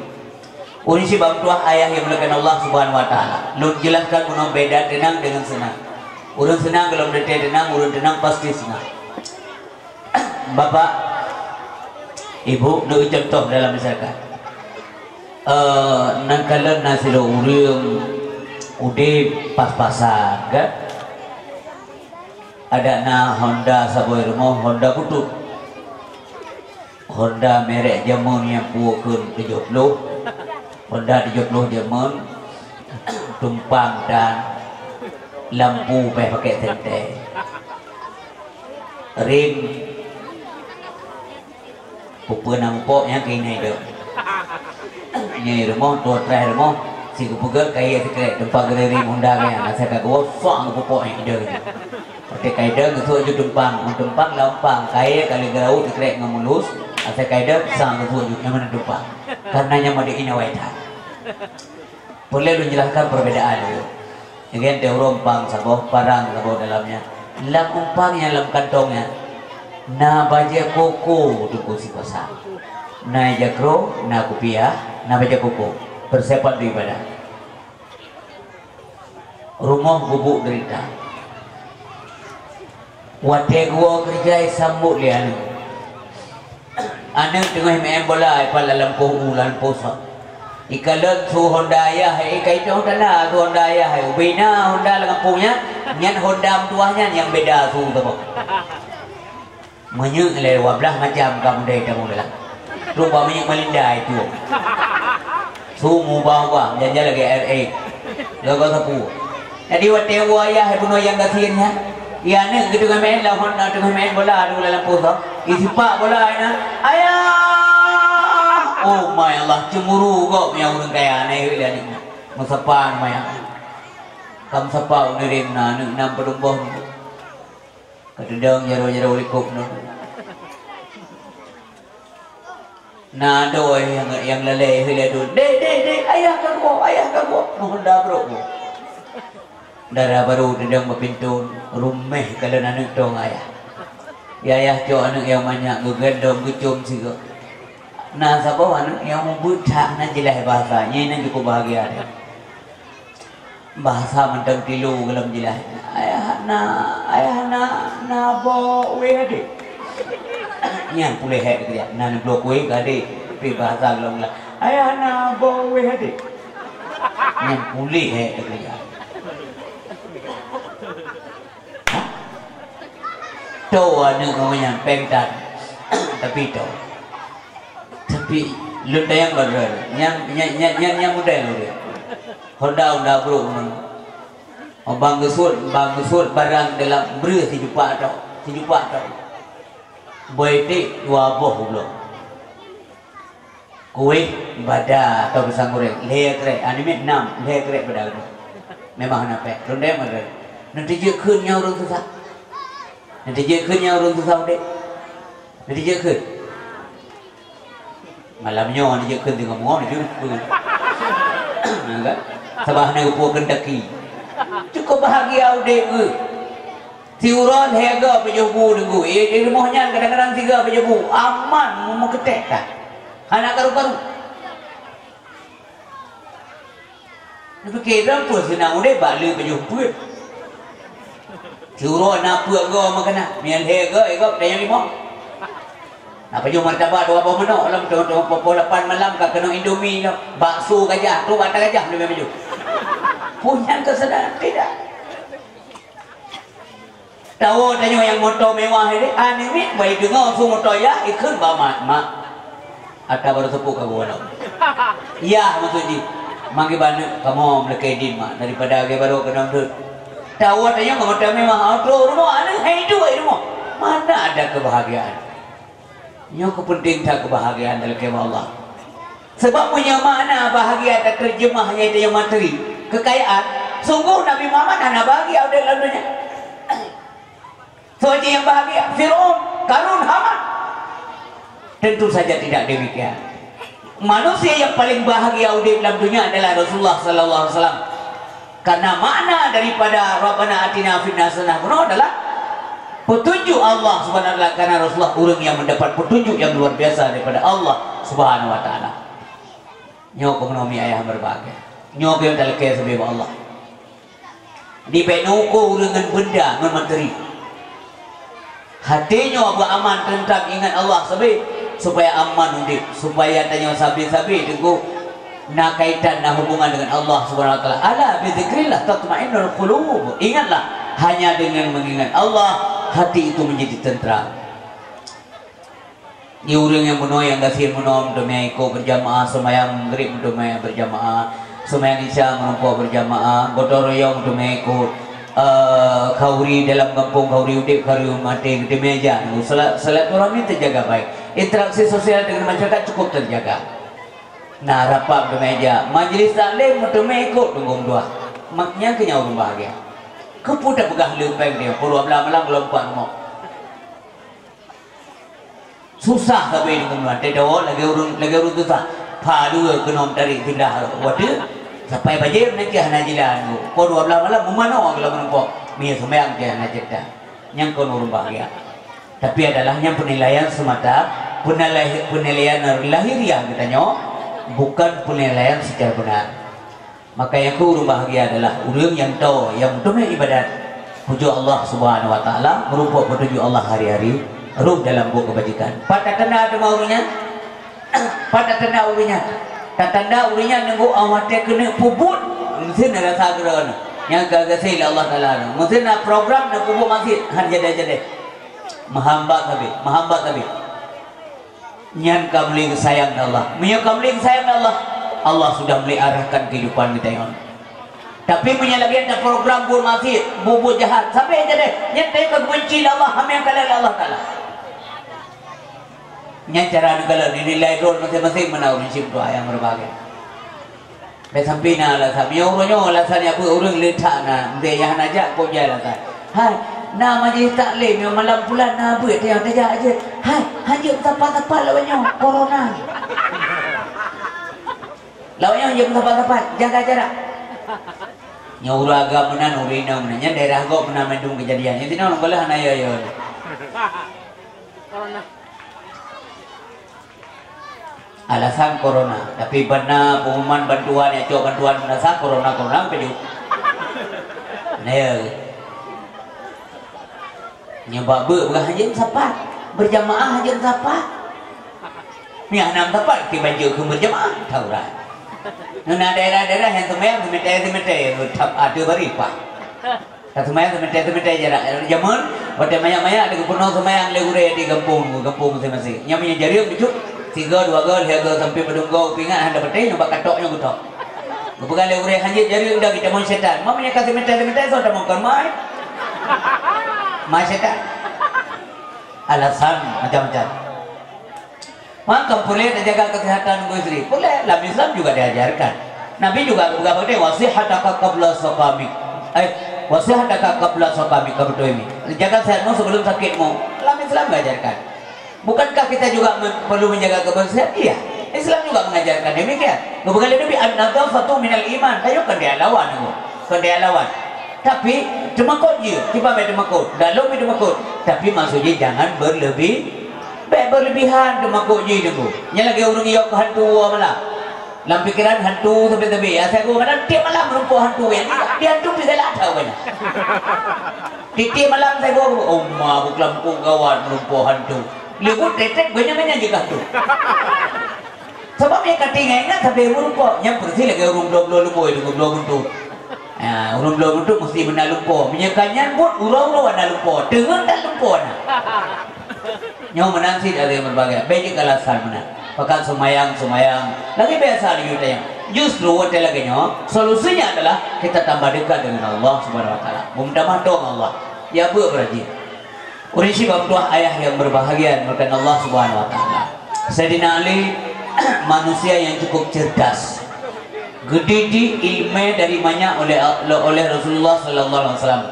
Ureuëng sibak meutuah ayah nyang dimuliakan Allah Subhanahu wa Taala. Lôn jelaskan bunoe beda teunang deungon seunang. Ureuëng seunang gohlom teuntèe teunang, ureuëng teunang pasti seunang. Bapak, Ibu, neucontoh dalam masyarakat. Eh, nan kalon na sidroe ureuëng udép pas-pasan, kan? Adak na Honda saboh rumoh, Honda butôt. Honda merek jameun nyang peue kheun tujoh ploh. Honda tujoh ploh jameun, tumpang dan lampu pih pakai senteng. Rem Peue-peue na mupok nyan keu inai deuh. Nyan rumoh, tuah traih rumoh, si geupeugöt kayèe sikrek, teumpat geuririm Honda nyan, asai ka geuwoe, suang geupupok nyan ideuh nyan. Watèe ka ideuh geuseuôt ju tumpang, ngon tumpang lam pang, kayèe ka lheueh geuraut sikrek ngon mulus, asai ka ideuh sang geuseuôt ju, nyan meunan tumpang. Karena nyan mode inai awai that. Peureulèe lôn jelaskan perbedaan nyoe. Nyan teuh uroe umpang saboh, parang saboh dalam nyan. Lam umpang nyan, lam kantong nyan, na bajèe koko teungku sipasang. Na ija kro, na kupiah, na bajèe koko. Persiapan untuk ibadah. Rumoh gubuk derita. Watèe geuwoe keureuja, isambot lé aneuk. Aneuk teungoh meu'en bola, ipat lam lampôh u, lam lampôh sot. Ikalon su Honda ayah, eh, ka itong tanda su Honda ayah, eh. Ubé na Honda lam gampông nyan, nyan Honda meutuah nyan nyang beda su saboh. Meunyeuk lé dua blaih macam ka mudai tamong dalam. Trok bak minyeuk Melinda itu. Su mubah-ubah, janjan lagèe R X. Gaga sapu. Jadi watèe woe ayah bunoe nyang gasien nyan. Iya aneuk geuteungoh main lawan, teungoh main bola di lam lampôh tu. Isipak bola nyan. Ayah! Oh my Allah, cemburu gop nyang ureueng kaya na ilèe aneuk. Meusapa maya. Ka meusapa ureueng na aneuk nam peudumboh. Ka teudong jaroe-jaroe likot nyoe. Na adoe nyang, nyang lalè hilai dun. "Dek, dek, dek, ayah ka geuwoe, ayah ka geuwoe." Nyoe Honda brok nyoe. Dara barô teudong bak pintoe, ruméh kalon aneuk tong ayah. Ya ayah cok aneuk nyang manyak geugandong geucom sigoe. Na saboh aneuk nyang mubuet that na jeulaih bahasa, nyan na cukup bahagia deh. Bahasa mantong tilu gohlom jeulaih. "Ayah na, ayah na, na boh wéh adek." Nyan puléh hék keujak, na neubloe kuéh keu adek, tapi bahasa gohlom lah. "Ayah na boh wéh adek." Nyan puléh hék keujak. Toe aneuk ngon nyan péng tan. Tapi toe. Tapi lôn tanyong baroe, nyang, nyang, nyang, nyang, nyang muda lôn. Honda, Honda brok ngon. Oh, bang geusuet, bang geusuet barang dalam breueh sijupak tok, sijupak tok. Boh iték dua boh uloe. Kuéh bada atau pisang goreng, lhèe krek, ah, nyoe nam, lhèe krek bada. Memang hana pék. Lôn tanyong baroe. Neuteujeut kheun nyang ureueng susah. Neuteujeut kheun nyang ureueng susah udép. Neuteujeut kheun. Malam nyoe neujeuet kheun teungoh muoh, neujeuet kheun. Nah, kan? Sabab hana geupeu keundaki. Cukup bahagia udép geuh. Siuroe lhèe go pajoh bu teungku. Eh, di rumoh nyan kadang-kadang sigo pajoh bu. Aman, meumeukeutèk that. Hana karu-karu. Neupike droe peue seunang udép bak lheueh pajoh peuet. Siuroe na peuet goe meukeunah, meunyo lhèe goe, eh, goe, tanyong limong. Na pajoh martabak dua boh manok, lom teungoh-teungoh poh lapan malam ka keunoe Indomie lom. Bakso gajah, trok bak ata gajah leubeh maju. Peue nyan keusadaan? Tidak. Tawoe tanyoe nyang moto mewah ini, aneuk miet bai deungoe su moto yah, ikheun bak mak, "Mak, ata baru seupôt ka geuwoe lom." Yah maksud jih, manggé baneuk kamoe meulakèe idin mak, daripada lagèe baroe keunong deuek. Tawoe tanyoe ngon moto mewah, trok rumoh aneuk hai duek rumoh. Mana ada kebahagiaan? Nyoe keupeunténg that keubahagiaan dalakèe bak Allah. Sabab meunyoe makna bahagia tateurjeumah nyan tanyoe materi, keukayaan, sunggoh Nabi Muhammad hana bahagia udép lam donya. Soe jih nyang bahagia? Firaun, Karun, Haman. Tentu saja tidak demikian. Manusia yang paling bahagia udép lam donya adalah Rasulullah sallallahu alaihi wasallam. Karena makna daripada Rabbana atina fid dunya hasanah bunoe adalah petunjuk Allah Subhanahu wa taala, karena Rasulullah ureueng yang mendapat petunjuk yang luar biasa daripada Allah Subhanahu wa taala. Nyoe keumeunyoe mi ayah meureubahagia. Nyoe keuh talakèe sabé bak Allah. Dibèk neuko ureueng ngon beunda ngon materi. Até nyoe beuaman, teuntram, ingat Allah sabé, supaya aman udép, supaya tanyoe sabé-sabé teungku na kaitan, na hubungan dengan Allah Subhanahu wa taala. "Ala bizikrillah tatmainnul qulub." Ingatlah, hanya dengan mengingat Allah, hati itu menjadi tentram. Di ureueng nyang bunoe nyang gasien bunoe meuteumé ikot berjamaah, seumayang Maghrib meuteumé berjamaah, seumayang Isya meurumpok berjamaah, gotong royong meuteumé ikot, eh, khauri dalam gampông, khauri udép, khauri maté, geuteumé jak. Sila-, silaturahmi terjaga baik. Interaksi sosial dengan masyarakat cukup terjaga. Na rapat meuteumé jak, majlis taklim meuteumé ikot teungku meutuah. Mak nyan keuh nyang ureueng bahagia. Keupeue tapeugah le péng dia, pukul dua belas malam gohlom pat rumoh. Susah sabe deungon meunan, teudoe lagèe ureueng, lagèe ureueng susah. Pha dua keunoe tarék siblah watèe sampai bajèe meunangkeh hana jilan. Pukul dua belas malam meumanoe gohlom meurumpok. Meunyoe seumayang cit hana cit that. Nyan kon ureueng bahagia. Tapi adalah nyan penilaian semata, penilai-, penilaian lahiriah geutanyoe, bukan penilaian secara benar. Maka nyang keu ureueng bahagia adalah ureueng nyang toe, nyang meuteumé ibadat. Pujoe Allah Subhanahu wa Taala, meurumpok peutuju Allah hari-hari, rhot dalam buet keubajikan. Pat tatanda teuma ureueng nyan? Pat tatanda ureueng nyan? Tatanda ureueng nyan nunggu Allah watèe keuneuk peubuet, meusti na rasa keudroe nyan. Nyang ka gasien lé Allah Taala nyan. Meusti na program na peubuet maksiet, han jadeh-jadeh. Meuhambat sabe, meuhambat sabe. Nyan ka mulai geusayang lé Allah. Meunyoe ka mulai geusayang lé Allah, Allah sudah mulai arahkan kehidupan geutanyoe. Tapi meunyoe lagèe nyan program buet maksiet, buet-buet jahat, sabe jadeh, nyan tanyoe ka geubenci lé Allah, hana nyang kalon lé Allah Taala. Nyan cara neukalon, nilai droe maséng-maséng meunan ureueng syiek meutuah nyang meureubahagia. Bèk sampoe na alasan. Meunyoe uroe nyoe alasan nyang beuet ureueng le that na, meusti nyang hana jak, kok jai alasan. Hai, na majelis taklim nyang malam bulan na beuet, tajak, tajak jeuet. Hai, hanjeuet meusapat-sapat lawan nyoe, corona. Lawan nyoe hanjeuet meusapat-sapat, jaga jarak. Nyoe ureueng agam meunan, ureueng inong meunan. Nyan daerah gob meunan mandum keujadian. Nyan sinoe ureueng galeh hana yo-yo. Alasan corona, tapi ban na pengumuman bantuan, nyang cok bantuan meunasah corona, corona peujeuet. Nah, ya. Nyoe bak beuet peugah hanjeuet meusapat, berjamaah hanjeuet meusapat. Nyan hana meusapat, kiban jeuet keu berjamaah, tauran. Nyoe na daerah-daerah nyang seumayang seumeter-seumeter, thap ateueh bari pah. Ka seumayang seumeter-seumeter jarak. Jameun, watèe manyak-manyak, geupeurunoe seumayang lé gurèe di gampông, gampông maséng-maséng. Nyan meunyoe jareueng bacut, sigoe, dua goe, lhèe goe, sampoe padum goe, geupeugah hana patéh, nyoe bak katôk nyoe geutok. Geupeugah lé gurèe, "Hanjeuet jareueng dah, geutamong syaitan." Meunyoe ka seumeter-seumeter, soe tamong kon mai? Mai syaitan. Alasan macam-macam. Maka peureulèe tajaga kesehatan ngon istri. Peureulèe, lam Islam juga diajarkan. Nabi juga geupeugah bak geutanyoe, "Wasihataka qabla saqamik." Eh, "Wasihataka qabla saqamik," ka beutôi mi. Jaga sehatmu sebelum sakitmu. Lam Islam diajarkan. Bukankah kita juga men-, perlu menjaga kebersihan? Iya. Islam juga mengajarkan demikian. Geupeugah lé Nabi, "An-nadzafatu minal iman." Tayoe kon dia lawan, kon dia lawan. Tapi teumakot jih, kiban bèk teumakot, dalam teumakot. Tapi maksud jih jangan berlebih, bèk berlebihan teumakot jih, Teungku. Nyan lagèe ureueng yok keu hantu woe malam. Lam pikeran hantu sabe-sabe. Asai gua kadang tiep malam meureumpok hantu kan. Di hantu pih galak that kan. Tiep-tiep malam asai gua, "Oh ma, buklam kok gawat meureumpok hantu." Leugut tetek banyak-banyak je hantu. Sabab nyang ka tinggai ingat sabe meureumpok. Nyang beureusi lagèe ureueng bloe-bloe leumboi deungon bloe guntu. Ha, ureueng bloe guntu meusti beuna lumpo. Meunyoe ka nyan buet uroe-uroe na lumpo. Teungeut that lumpo na. Nyoe meunan cit ada yang berbagai. Bèk jeuet alasan meunan. Pakat seumayang, seumayang. Lagèe biasa di yuta nyang. Justru watèe lagèe nyoe, solusinya adalah kita tambah dekat dengan Allah Subhanahu wa Taala. Meumeutamah dong Allah. Ya beuet beurajin. Ureueng syiek bak tuah ayah yang berbahagia, meukan Allah Subhanahu wa Taala. Saidina Ali manusia yang cukup cerdas. Geudidik ilmu dari manyak oleh, oleh Rasulullah sallallahu alaihi wasallam.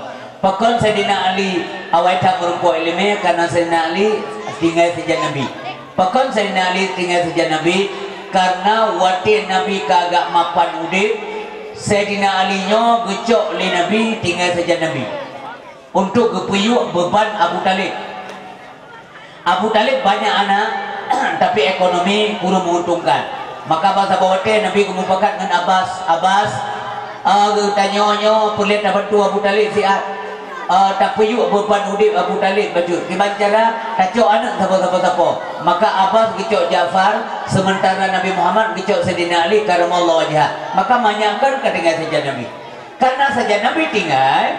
Pakon Saidina Ali awai that meureumpok ileumèe? Karena Saidina Ali tinggai sajan Nabi. Pakon Saidina Ali tinggai sajan Nabi? Karena watèe Nabi ka agak mapan udép, Saidina Ali nyoe geucok lé Nabi tinggai sajan Nabi untuk geupeuyuek beuban Abu Thalib. Abu Thalib banyak anak, tapi ekonomi kurang menguntungkan. Maka bak saboh watèe Nabi geumupakat ngon Abbas, "Abbas, ah, geutanyoe nyoe peureulèe tabantu Abu Thalib siat. Ah, tapeuyuek beuban udép Abu Thalib bacut. Kiban cara tacok aneuk sapo-sapo-sapo." Maka Abbas geucok Ja'far, sementara Nabi Muhammad geucok Saidina Ali karramallahu wajhah. Maka manyak kon ka tinggai sajan Nabi. Karena sajan Nabi tinggai,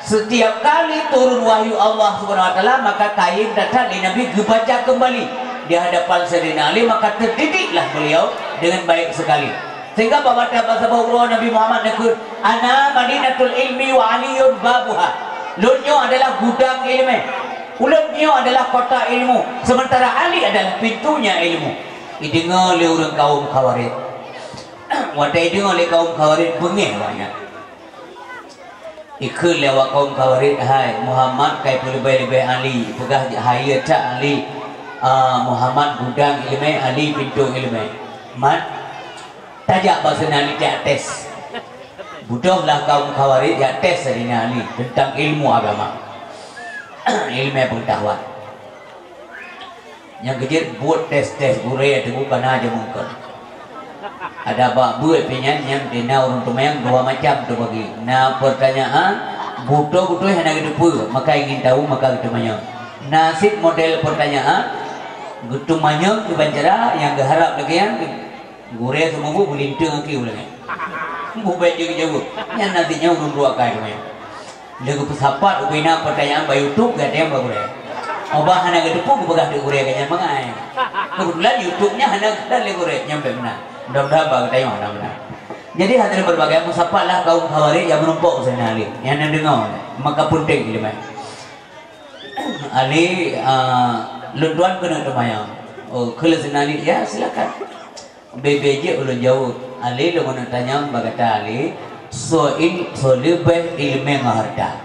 setiap kali turun wahyu Allah Subhanahu wa Taala, maka kain that-that lé Nabi geubaca kembali di hadapan Saidina Ali, maka terdidiklah beliau dengan baik sekali. Sehingga bak watèe bak saboh uroe Nabi Muhammad neukheun, "Ana madinatul ilmi wa Aliyun babuha." Lôn nyoe adalah gudang ileumèe. Ulôn nyoe adalah kota ilmu, sementara Ali adalah pintunya ilmu. Ideungoe lé ureueng kaum Khawarij. Watèe ideungoe lé kaum Khawarij, beungéh awaknyan. Ikheun lé awak kaum Khawarij, "Hai, Muhammad ka ipeuleubeh-leubeh Ali, peugah jih hai that Ali, ah, Muhammad gudang ileumèe, Ali pintoe ileumèe." Man, tajak bak Saidina Ali jak tes. Beudôhlah kaum Khawarij jak tes Saidina Ali teuntang ilmu agama. Ileumèe peungeutahuan. Nyang keujeuet buet tes-tes gurèe teungku ka na jameun kon. Ada bak buet pih nyan nyang di na ureueng teumanyong dua macam teubagi. Na peurtanyaan beutôi-beutôi hana geuteupeue, maka ingin tahu maka geuteumanyong. Na cit model peurtanyaan geuteumanyong kiban cara nyang geuharab lagèe nyan. Gurèe seumeubeuet beulinteung aki ulèe nyan. Bubet jeuet jaweueb. Nyan nanti nyan ureueng dua kai teumanyong. Lé geupeusapat ubena peurtanyaan bak YouTube gata nyang bak gurèe. Ubak hana geuteupeue geupeugah di gurèe gata nyang bangai. Keubeutulan YouTube nyan hana geupeugah lé gurèe nyang bèk meunan. Mudah-mudahan bak gata nyoe hana meunan. Jadi hadirin berbahagia, meusapatlah kaum Khawarij nyang meurumpok u Saidina Ali. Nyang na deungoe, maka peunteng ileumèe. Ali, ah, lôn tuan keuneuk teumanyong. Oh, kheun lé Saidina Ali, "Ya, silakan." Bèk-bèk jeuet ulôn jaweueb. Ali lôn keuneuk tanyong bak gata Ali, soe il-, soe leubeh ileumèe ngon hareuta?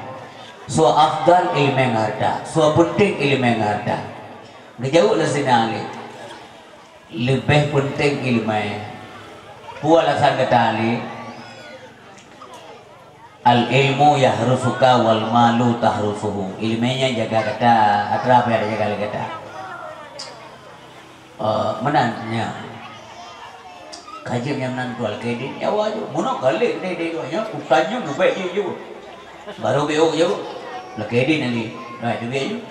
Soe afdal ileumèe ngon hareuta? Soe peunteng ileumèe ngon hareuta? Geujaweueb lé Saidina Ali, leubeh peunteng ileumèe. Peue alasan gata Ali? Al-ilmu yahrusuka wal malu tahrusuhu. Ileumèe nyan jaga gata, atra pih jaga lé gata. Eh, meunan nyan. Ka jeuet nyang nan tuan keudeh nyawa jih. Meunan ka lé keudeh nyawa nyan, utang nyan leubeh jih jih. Baru beu jih. Lé keudeh nanti. Nah, itu beu jih.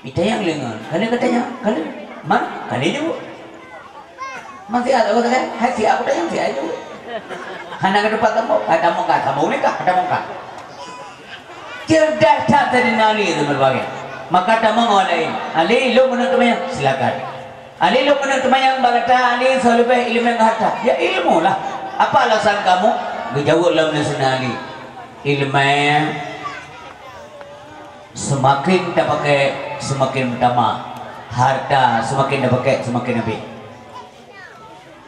Itanyong lé ngon. Ka lé ka tanyong, ka lé. Man, ka lé jih. Man siat aku tanya, hai siat aku tanyong siat jih. Hana ka tempat tamu, ka tamu ka, tamu ni ka, tamu ka. Cerdas that Saidina Ali tu berbagai. Maka tamong awak lain. Ali, lôn keuneuk teumanyong? Silakan. Ali, lôn keuneuk teumanyong bak gata, Ali, soe leubeh ileumèe ngon hareuta? Ya, ilmu lah. Apa alasan kamu? Geujaweueb lom lé Saidina Ali. Ileumèe seumaken tapakék, seumaken meutamah. Hareuta seumaken tapakék, seumaken habéh.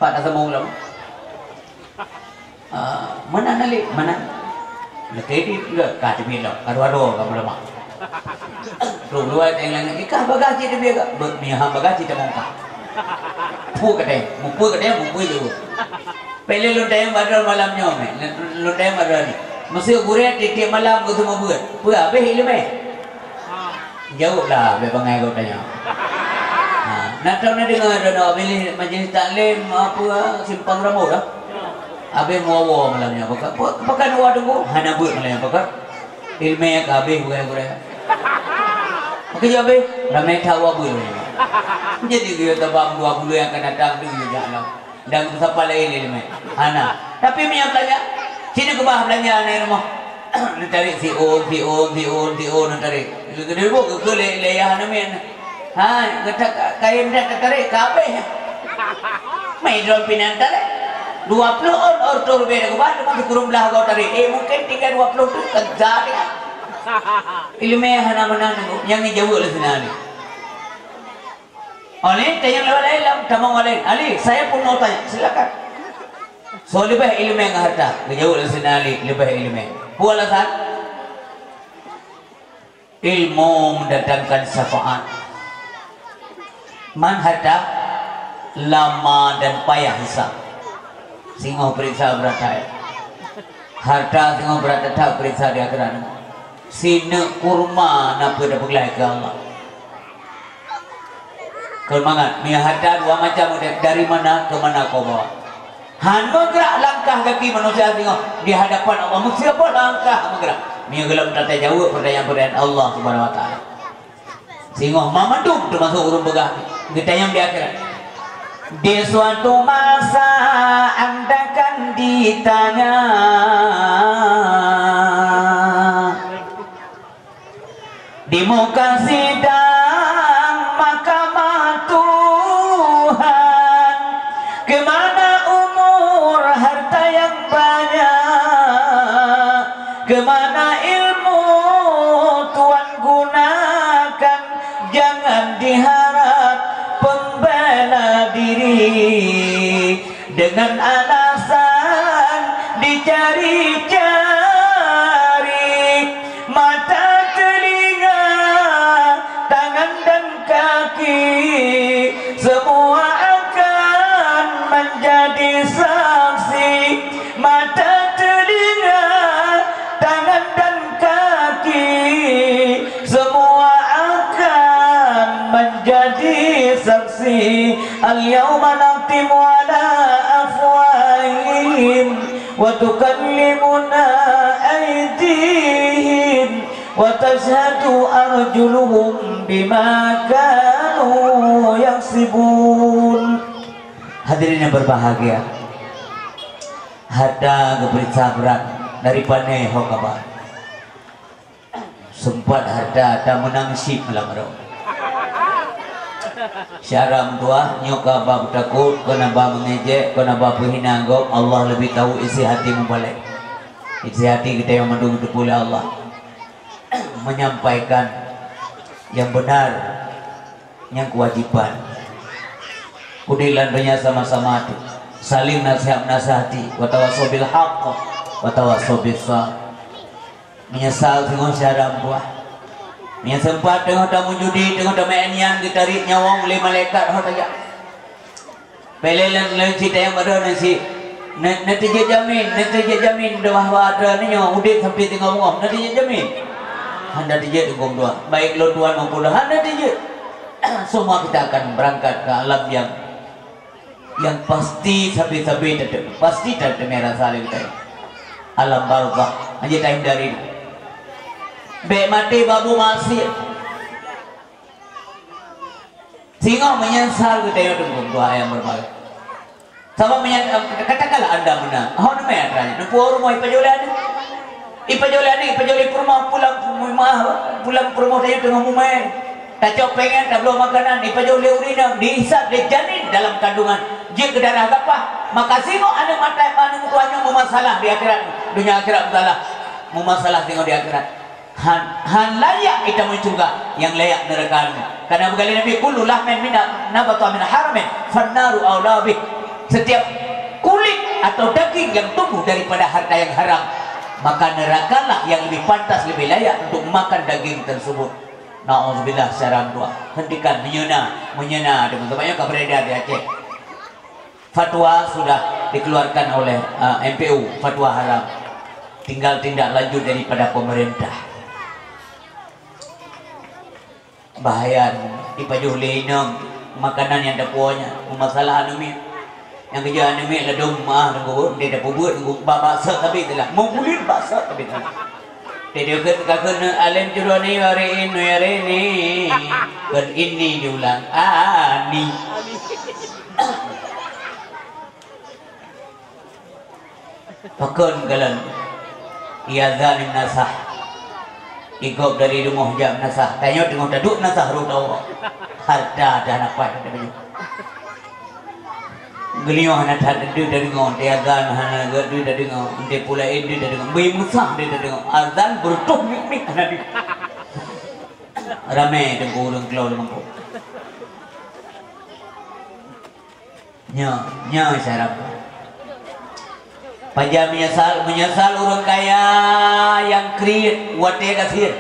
Pat na sambông lom? Ah, meunan Ali, meunan. Lé keudeh, ka teubiet lom, ka dua droe ka meuleumah. Trok luwa teuingat, "Ikah bagah cit teubiet ka." Beuh, meuham bagah cit tamong ka. Peue ka tanyong, mupeue ka tanyong, mupeue jaweueb. Pih lé lôn tanyong bak droe malam nyoe, meh. Lôn tanyong bak droe ni. Meuseu gurèe tiep-tiep malam geuseumeubeuet. Peue habéh ileumèe? Jaweueb lah, bèk bangai geutanyoe. Ha. Na tahu na deungoe droeneuh abéh lé majelis taklim apa Simpang Rambut dah. Abéh muwoe malam nyoe pakat. Apa, pakat dua tunggu? Hana buet malam nyoe pakat. Ileumèe ka abéh gurèe-gurèe. Maka jaweueb abéh, ramè that awak buet. Jadi geuyue tabang dua buleuen nyang akan datang tu geuyue jak lom. Dan beusapa laén ileumèe. Hana. Tapi meunyoe beulanja, sinoe keubah beulanja aneuk rumoh. Neutarék siôn, siôn, siôn, siôn neutarék. Geudeubu keu lé, lé yah aneuk miet. Hai, gata ka-, kayém that tatarék ka abéh. Mai droe pinan tarék. Dua ploh ôn, ôn reutôh ribèe dah keubah, teuma sikureueng blah goe tarék. Eh, mungken tinggai dua ploh tu keujah dia. Ileumèe hana meunan nunggu. Nyang jaweueb lé sinan ni. Oleh tanyong lewat laén lam tamong laén. Ali, saya pun mau tanya. Silakan. So leubeh ileumèe ngon harta. Geujaweueb lé sinan Ali, leubeh ileumèe. Peue alasan? Ilmu mendatangkan syafaat. Man harta lama dan payah hisab. Singoh peuriksa brat hai. Harta singoh brat that peuriksa di akhirat. Sineuk kurma na peue tapeuglah keu Allah. Keu mangat, meunyoe harta dua macam udép, dari mana ke mana kau bawa. Han meugerak langkah gaki manusia singoh di hadapan Allah, meusiapa langkah meugerak. Meunyoe gohlom tatajaweueb peurtanyaan-peurtanyaan Allah Subhanahu Wa Taala. Singoh mamandum teumasok ureuëng peugah geutanyong di akhirat. Di suatu masa anda akan ditanya. Di muka sidang mahkamah Tuhan, kemana umur harta yang banyak? Kemana ilmu Tuhan gunakan? Jangan diharap pembela diri. Dengan alasan dicari-cari mata, telinga, tangan dan kaki, semua akan menjadi saksi. Mata, telinga, tangan dan kaki, semua akan menjadi saksi. Al-yauma nakhtimu ala afwahihim wa tukallimuna aidihim wa tashhadu arjuluhum bima kanu yaksibun. Hadirin yang berbahagia, harta geupeuriksa brat dari pane ho kaba. Seumpat harta tameunang cit malam nyoe. Syara meutuah, nyoe ka ba beutakot, kon haba meungejek, kon haba peuhina gob, Allah leubeh tahu isi hati mubalek. Isi hati geutanyoe mandum geuteupeue lé Allah. Menyampaikan nyang beunar, nyang keuwajiban. Udeb lam donya sama-sama tu, saling nasihat menasihati, wa tawasau bil haqq, wa tawasau bis sabr. Meunyeusal teungoh syara meutuah. Meunyoe seumpat teungoh tamujudi, teungoh tameu'en nyan, geutarék nyawöng lé malaikat ho tajak. Peureulèe lôn cit tanyong bak droeneuh cit, "Neu-, neuteujeut jamin, neuteujeut jamin bahwa droeneuh nyoe udeb sampai teungoh beungoh, neuteujeut jamin?" "Hana teujeut, Teungku meutuah, baik lôn tuan maupun lôn hana teujeut." Semua kita akan berangkat ke alam yang, yang pasti sabe-sabe teuteu-, pasti teuteu rasa lé geutanyoe. Alam barzakh, hana jeuet tahindari. Bèk maté bak buet maksiat. Singoh meunyeusal geutanyoe Teungku meutuah nyang beurbahagia. Sabab meunyan, katakanlah anda meunan, ho neumè atra nyan, neupeurumoh ipajoh lé aneuk. Ipajoh lé aneuk, ipajoh lé peurumoh, pulang peurumoh, pulang peurumoh tanyoe teungoh mumè. Tacok péng nyan, tabloe makanan, ipajoh lé ureueng inong, dihisab lé janin dalam kandungan, jeuet keu darah gapah. Maka singoh aneuk mata aneuk meutuah nyoe meumasalah di akhirat, donya akhirat meusalah, meumasalah singoh di akhirat. Han, han layak itamong syeuruga, nyang layak neuraka nyoe. Karena peugah lé Nabi, "Kullu lahmin mina, nabata min haramin, fannaru aula bih." Setiap kulit atau daging yang tumbuh daripada harta yang haram, maka nerakalah yang lebih pantas, lebih layak untuk makan daging tersebut. Nauzubillah, syara meutuah. Hentikan, meunyeuna, meunyeuna, teman-teman, nyang ka beredar di Aceh. Fatwa sudah dikeluarkan oleh, eh, M P U, fatwa haram. Tinggal tindak lanjut daripada pemerintah. Bahaya, ipajoh lé inong, Makanan nyang tapuwoe nyan, masalah aneuk miet. Nyang keujeuet aneuk miet ladôm meu'ah teungku, deh tapeubeuet teungku, bak, bak sot sabé teulah. Meubuleuen bak sot sabé teulah. Deh, deh, kheun, ka kheun alem judoni hari ini, hari ini. Kheun ini diulang, ani. Pakon galon? Ia zan meunasah. Igob dari rumoh jak meunasah. Tanyoe teungoh taduek meunasah rot Allah. Harta dah napai dah banyak. Geulioh hana that deuh tadeungoe, di azan hana geuh deuh tadeungoe, di pula deuh tadeungoe, bui meunasah deuh tadeungoe. Azan beureutoh mik-mik hana deuh. Ramé teungku ureueng keulôn lam gampông. Nyoe, nyoe syarat. Pajan meunyeusal, meunyeusal ureueng kaya nyang kriet watée gasien.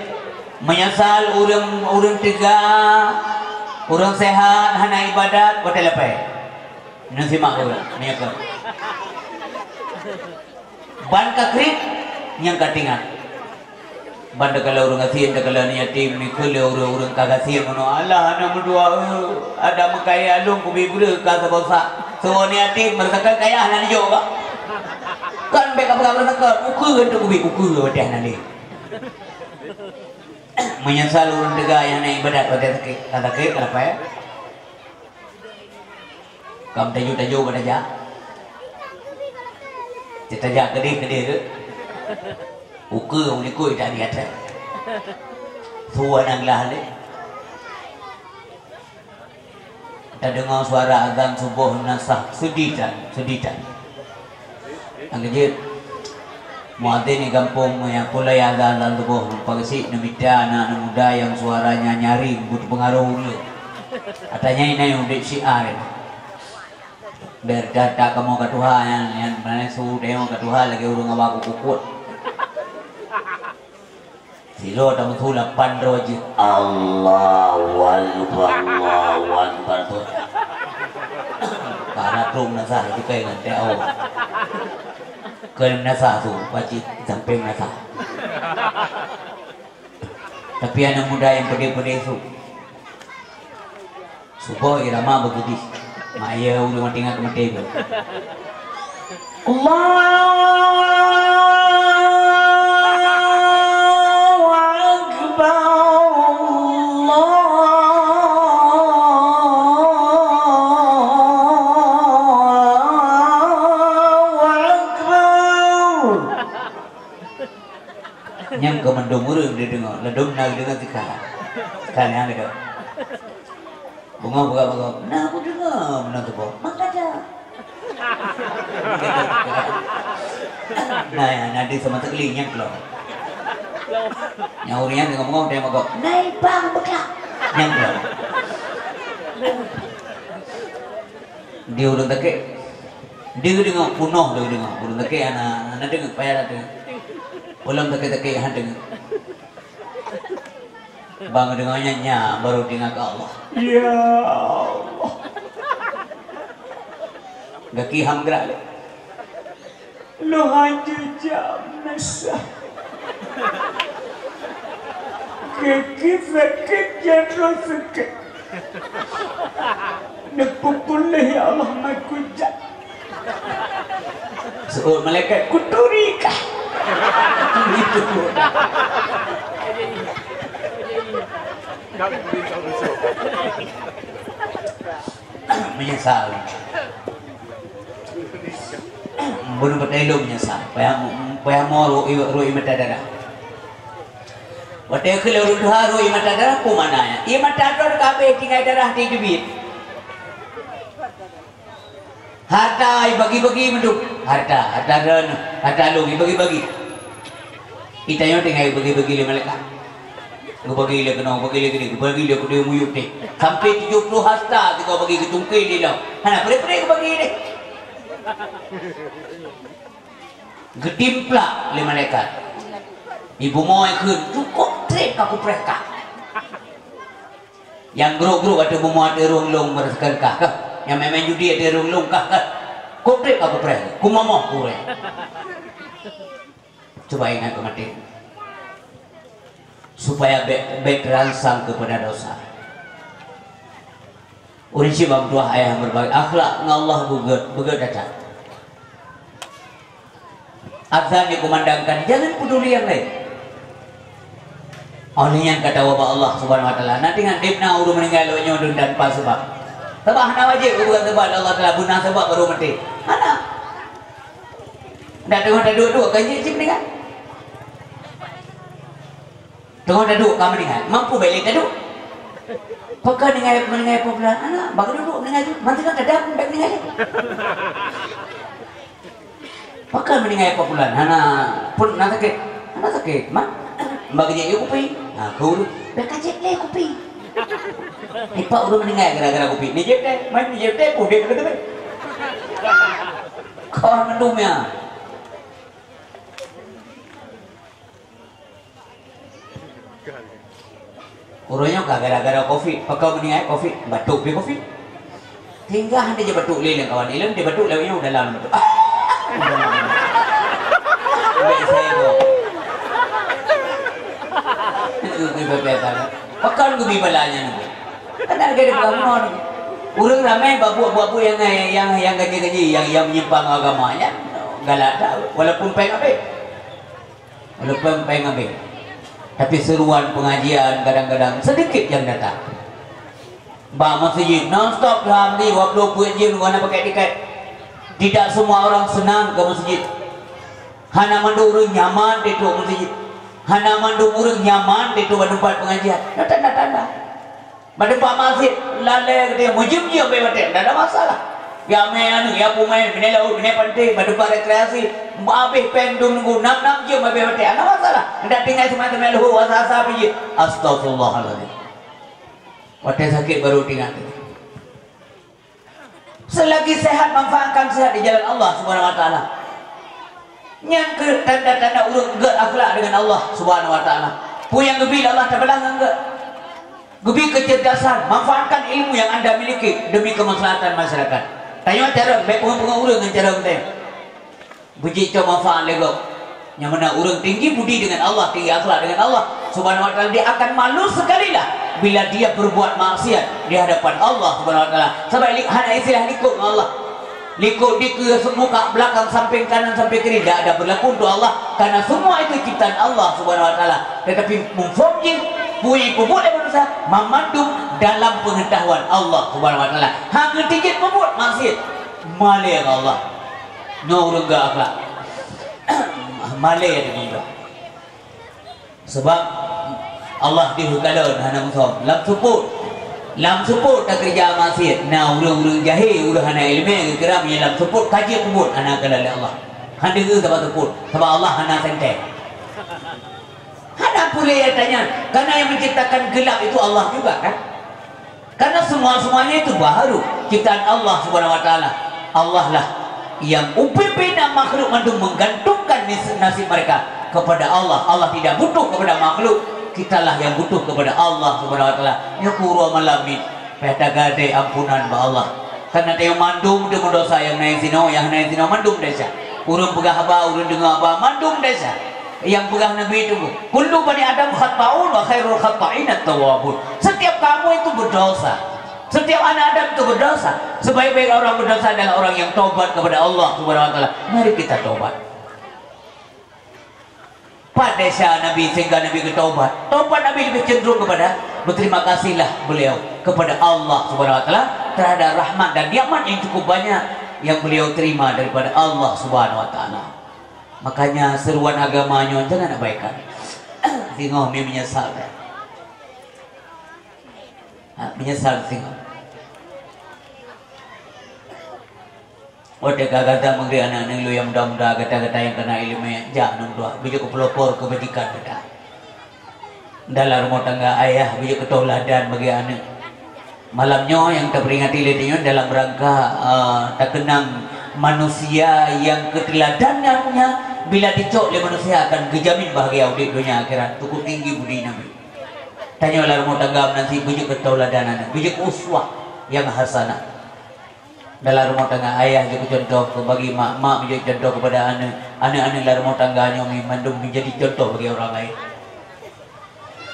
Meunyeusal ureueng, ureueng teuga, ureueng sehat hana ibadat watée lapée. Neusimak dulu, meunyeusal. Ban ka kriet nyang ka teuingat. Ban takalon ureueng gasien, takalon yatim, dikeue lé ureueng-ureueng ka gasien meunoe, "Allah hana meudoa, eh, ada meukaya lôn kubi breueh ka saboh sa." Soe ni yatim, meusakan kaya hana dijok, Pak. Kan bék ka peugah meusakan, ukeue tu kubi, ukeue watée hana lé. Meunyeusal ureueng teuga nyang hana ibadat watée sakét, ka sakét, ka lapée. Kam tajok-tajok bak tajak. Tajak keudeh-keudeh ke? Ukeue u likot tajak. Su hana glah lé. Tadeungoe suara azan suboh na sah, sudi that, sudi that. Nyang keujeuet, muadzin di gampông nyang pulai azan lam tuboh, meupagesik neumita aneuk-aneuk muda nyang suaranya nyaring, beuteupeungaroh ureueng. Ata nyan inan udeb syiar nyan. Bèk that-that kamoe ka tuha nyan, nyan meunan su teurimong ka tuha lagèe ureueng awak kukut. Sidroe tameusu lapan droe jeuet. Allahu Akbar, Allahu Akbar tu. Para trok meunasah itu kai ngon teh awak. Keu meunasah tu, wajéb sampai meunasah. Tapi aneuk muda nyang peudeh-peudeh su. Suboh irama beugidih. Mak yah ureueng mati ngon keumaté tu. Allahu Akbar, Allahu Akbar. Nyang keu mandum ureueng dideungoe, ladôm na deungoe sikali. Sikali nyang deungoe. Beungoh peugah-peugah, "Na kudeungoe meunan tuboh, maka ja." Nah, ya, na di sama teukli nyang keulong. Nyang ureueng nyang deungoe beungoh, dia magok, "Nai bang beuklak." Nyang keulong. Di ureueng takek, di deungoe punoh, di deungoe ureueng takek, hana, hana deungoe, payah deungoe. Ulôn takek-takek, hana deungoe. Bang deungoe nyan, nyan baru teuingat keu Allah. Ya Allah. Gaki ham gerak lé. Lôn hanjeuet jak meunasah. Gaki sakét, jak droe sakét. Neupeupuléh, ya Allah, makujak. Seuôt malaikat, "Kuturi kah?" Kuturi tu. Meunyeusal. Bunoe beutai lôn meunyeusal. Payah, payah mo ru-, ru-, ru-, mata darah. Watèe keu lôn tuha ru-, mata darah, peue makna nyan? Ie mata droe ka habéh tinggai darah di teubiet. Harta ibagi-bagi mandum. Harta, harta droeneuh, harta lôn ibagi-bagi. Itanyoe tinggai ibagi-bagi lé malaikat. Geubagi lé keunoe, geubagi lé keudéh, geubagi lé keudéh muyueb teh. Sampai tujoh ploh harta tinggai bagi geutungké lé lom. Hana peuré-peuré geubagi deh. Geutimplak lé malaikat. Ibu moe kheun, "Cukôp trép ka kupreh kah." Nyang grôk-grôk ateueh bumoe ateueh rueng lôn meurasakan kah, kah? Nyang maén-maén judi ateueh rueng lôn kah, kah? Kôp trép ka kupreh, kumomoh kureh. Cuba ingat keumaté. Supaya bèk, bèk terangsang keupada dosa. Ureuëng syiek bak meutuah ayah meurumpok, akhlak ngon Allah beugét, beugét that. Azan dikumandangkan, jangan peduli nyang laén. Óh lheueh nyan ka tawoe bak Allah Subhanahu wa Taala. Nanti ngon deb na ureuëng meuninggai lagée nyoe dum tanpa sabab. Sabab hana wajéb ureuëng sabab Allah Taala, beuna sabab baru maté. Hana. Ndak teungoh taduek-duek ka jeuet cit meuninggai. Teungoh taduek ka meuninggai, mampu bèk lé taduek. Pakon meuninggai, meuninggai popular, hana, bak duek meuninggai tu, mantong tadam bèk meuninggai. Pakon meuninggai popular, hana, peuet na sakét, hana sakét, man. Bak jép yue kupi, ha, guru, dah ka jép lé kupi. Ipak ureuëng meuninggai gara-gara kupi. Ni jép deh, man ni jép deh, udeb beutôi. Kon mandum nyan. Uroe nyoe ka gara-gara covid, pakon meuninggai covid, batuk pih covid. Tinggai hana jibatuk lé lam kawan ilem, jibatuk lewat nyoe dalam batuk. Ah! Ambek saya tu. Itu tu biasa. Pakon geubi balanya ni. Kadang ada bangun. Ureuëng ramai babuet-babuet yang yang yang gaji-gaji yang yang menyimpang agama nya. Galak tak walaupun péng habis. Walaupun péng habis, tapi seruan pengajian kadang-kadang sedikit yang datang. Bak masjid non-stop, alhamdulillah, dua puluh peuet jeuem guna pakai tiket. Tidak semua orang senang ke masjid. Hana mandum ureuëng nyaman di tu masjid. Hana mandum ureuëng nyaman di tu tempat pengajian. Ada tanda-tanda. Bak teumpat masjid, lalée geutanyoe meujeuem-jeuem bak watée, ndak ada masalah. Ya mé aneuëk, ya peumaén, binéh laôt, binéh panté, bak teumpat rekreasi, habéh péng dum nunggu, nam-nam jeuem bak watée, hana masalah. Ndak tinggai seumai-seumai leuhô, asa-asa pih jeuet. Astagfirullahalazim. Watée sakét baru teuingat. Selagi sehat, manfaatkan sehat di jalan Allah Subhanahu wa Taala. Nyan keuh tanda-tanda ureuëng gét akhlak dengan Allah Subhanahu wa Taala. Peue nyang geubi lé Allah tabalah ngon gét. Geubi keucerdasan, manfaatkan ilmu yang anda miliki demi kemaslahatan masyarakat. Tanyoe cara, bèk peungeut-peungeut ureuëng ngon cara geutanyoe. Beujicok manfaat lé gob. Nyang meunan ureuëng tinggi budi dengan Allah, tinggi akhlak dengan Allah Subhanahu wa Taala, dia akan malu sekalilah bila dia berbuat maksiat di hadapan Allah Subhanahu wa Taala. Sabab li-, hana istilah likot ngon Allah. Likot dikeue, muka, belakang, samping, kanan sampai kiri, tidak ada berlaku untuk Allah, karena semua itu ciptaan Allah Subhanahu wa Taala. Tetapi muphom jih, peue nyang peubuet lé manusia, mamandum dalam pengetahuan Allah Subhanahu wa Taala. Hana tijit peubuet maksiat, malée ngon Allah. Nyoe ureuëng gét akhlak. Malée deungon gét. Sebab Allah deuh kalon hana muphom. Lam seupôt, lam seupôt takeureuja maksiat, na ureuëng-ureuëng jahé, ureuëng hana iéleumé, geukira meunyoe lam seupôt ka jeuet peubuet, hana kalon lé Allah. Hana deuh sabab seupôt, sabab Allah hana sengkée. Hana peureulée tanyan, karena yang menciptakan gelap itu Allah juga, kan? Karena semua-semuanya itu baru ciptaan Allah Subhanahu wa Taala. Allah lah yang pimpinan makhluk mandum menggantungkan nis-, nasib mereka kepada Allah. Allah tidak butuh kepada makhluk, kitalah yang butuh kepada Allah Subhanahu wa Taala. Nyoe keu uroe malam ni, payah tagadée ampunan bak Allah. Karena tanyoe mandum teuh meudosa, nyang na sinoe, nyang hana sinoe, mandum desya. Ureuëng peugah haba, ureuëng deungoe haba, mandum desya. Nyang peugah Nabi itu, "Kullu bani Adam khata'un wa khairul khata'in at-tawwabun." Setiap kamu itu berdosa. Setiap anak Adam itu berdosa. Sebaik-baik orang berdosa adalah orang yang taubat kepada Allah Subhanahu wa Taala. Mari kita taubat. Pat desya Nabi sehingga Nabi geutaubat. Taubat Nabi lebih cenderung kepada berterima kasihlah beliau kepada Allah Subhanahu wa Taala terhadap rahmat dan nikmat yang cukup banyak yang beliau terima daripada Allah Subhanahu wa Taala. Makanya seruan agama nyoe jangan abaikan. Singoh mi menyesal. Ha, menyesal singoh. Watée ka gata meugri aneuëk-aneuëk lôn nyang muda-muda, gata-gata nyang kana iéleumé, jak ngon dua, beujeuet keu peulopor keubajikan gata. Dalam rumoh tangga ayah beujeuet keu tauladan bagi aneuëk. Malam nyoe nyang taperingati lé tanyoe dalam rangka, eh, takeunang manusia nyang keuteuladanannya bila dicok lé manusia akan geujamin bahagia udeb donya akhirat. Cukup tinggi budi Nabi. Tanyoe lam rumoh tangga meunan cit beujeuet keu tauladan aneuëk, beujeuet keu uswah nyang hasanah. Dalam rumoh tangga ayah jeuet keu contoh keu bagi mak, mak jeuet contoh kepada aneuëk, aneuëk-aneuëk lam rumoh tangga nyoe mandum menjadi contoh bagi orang lain.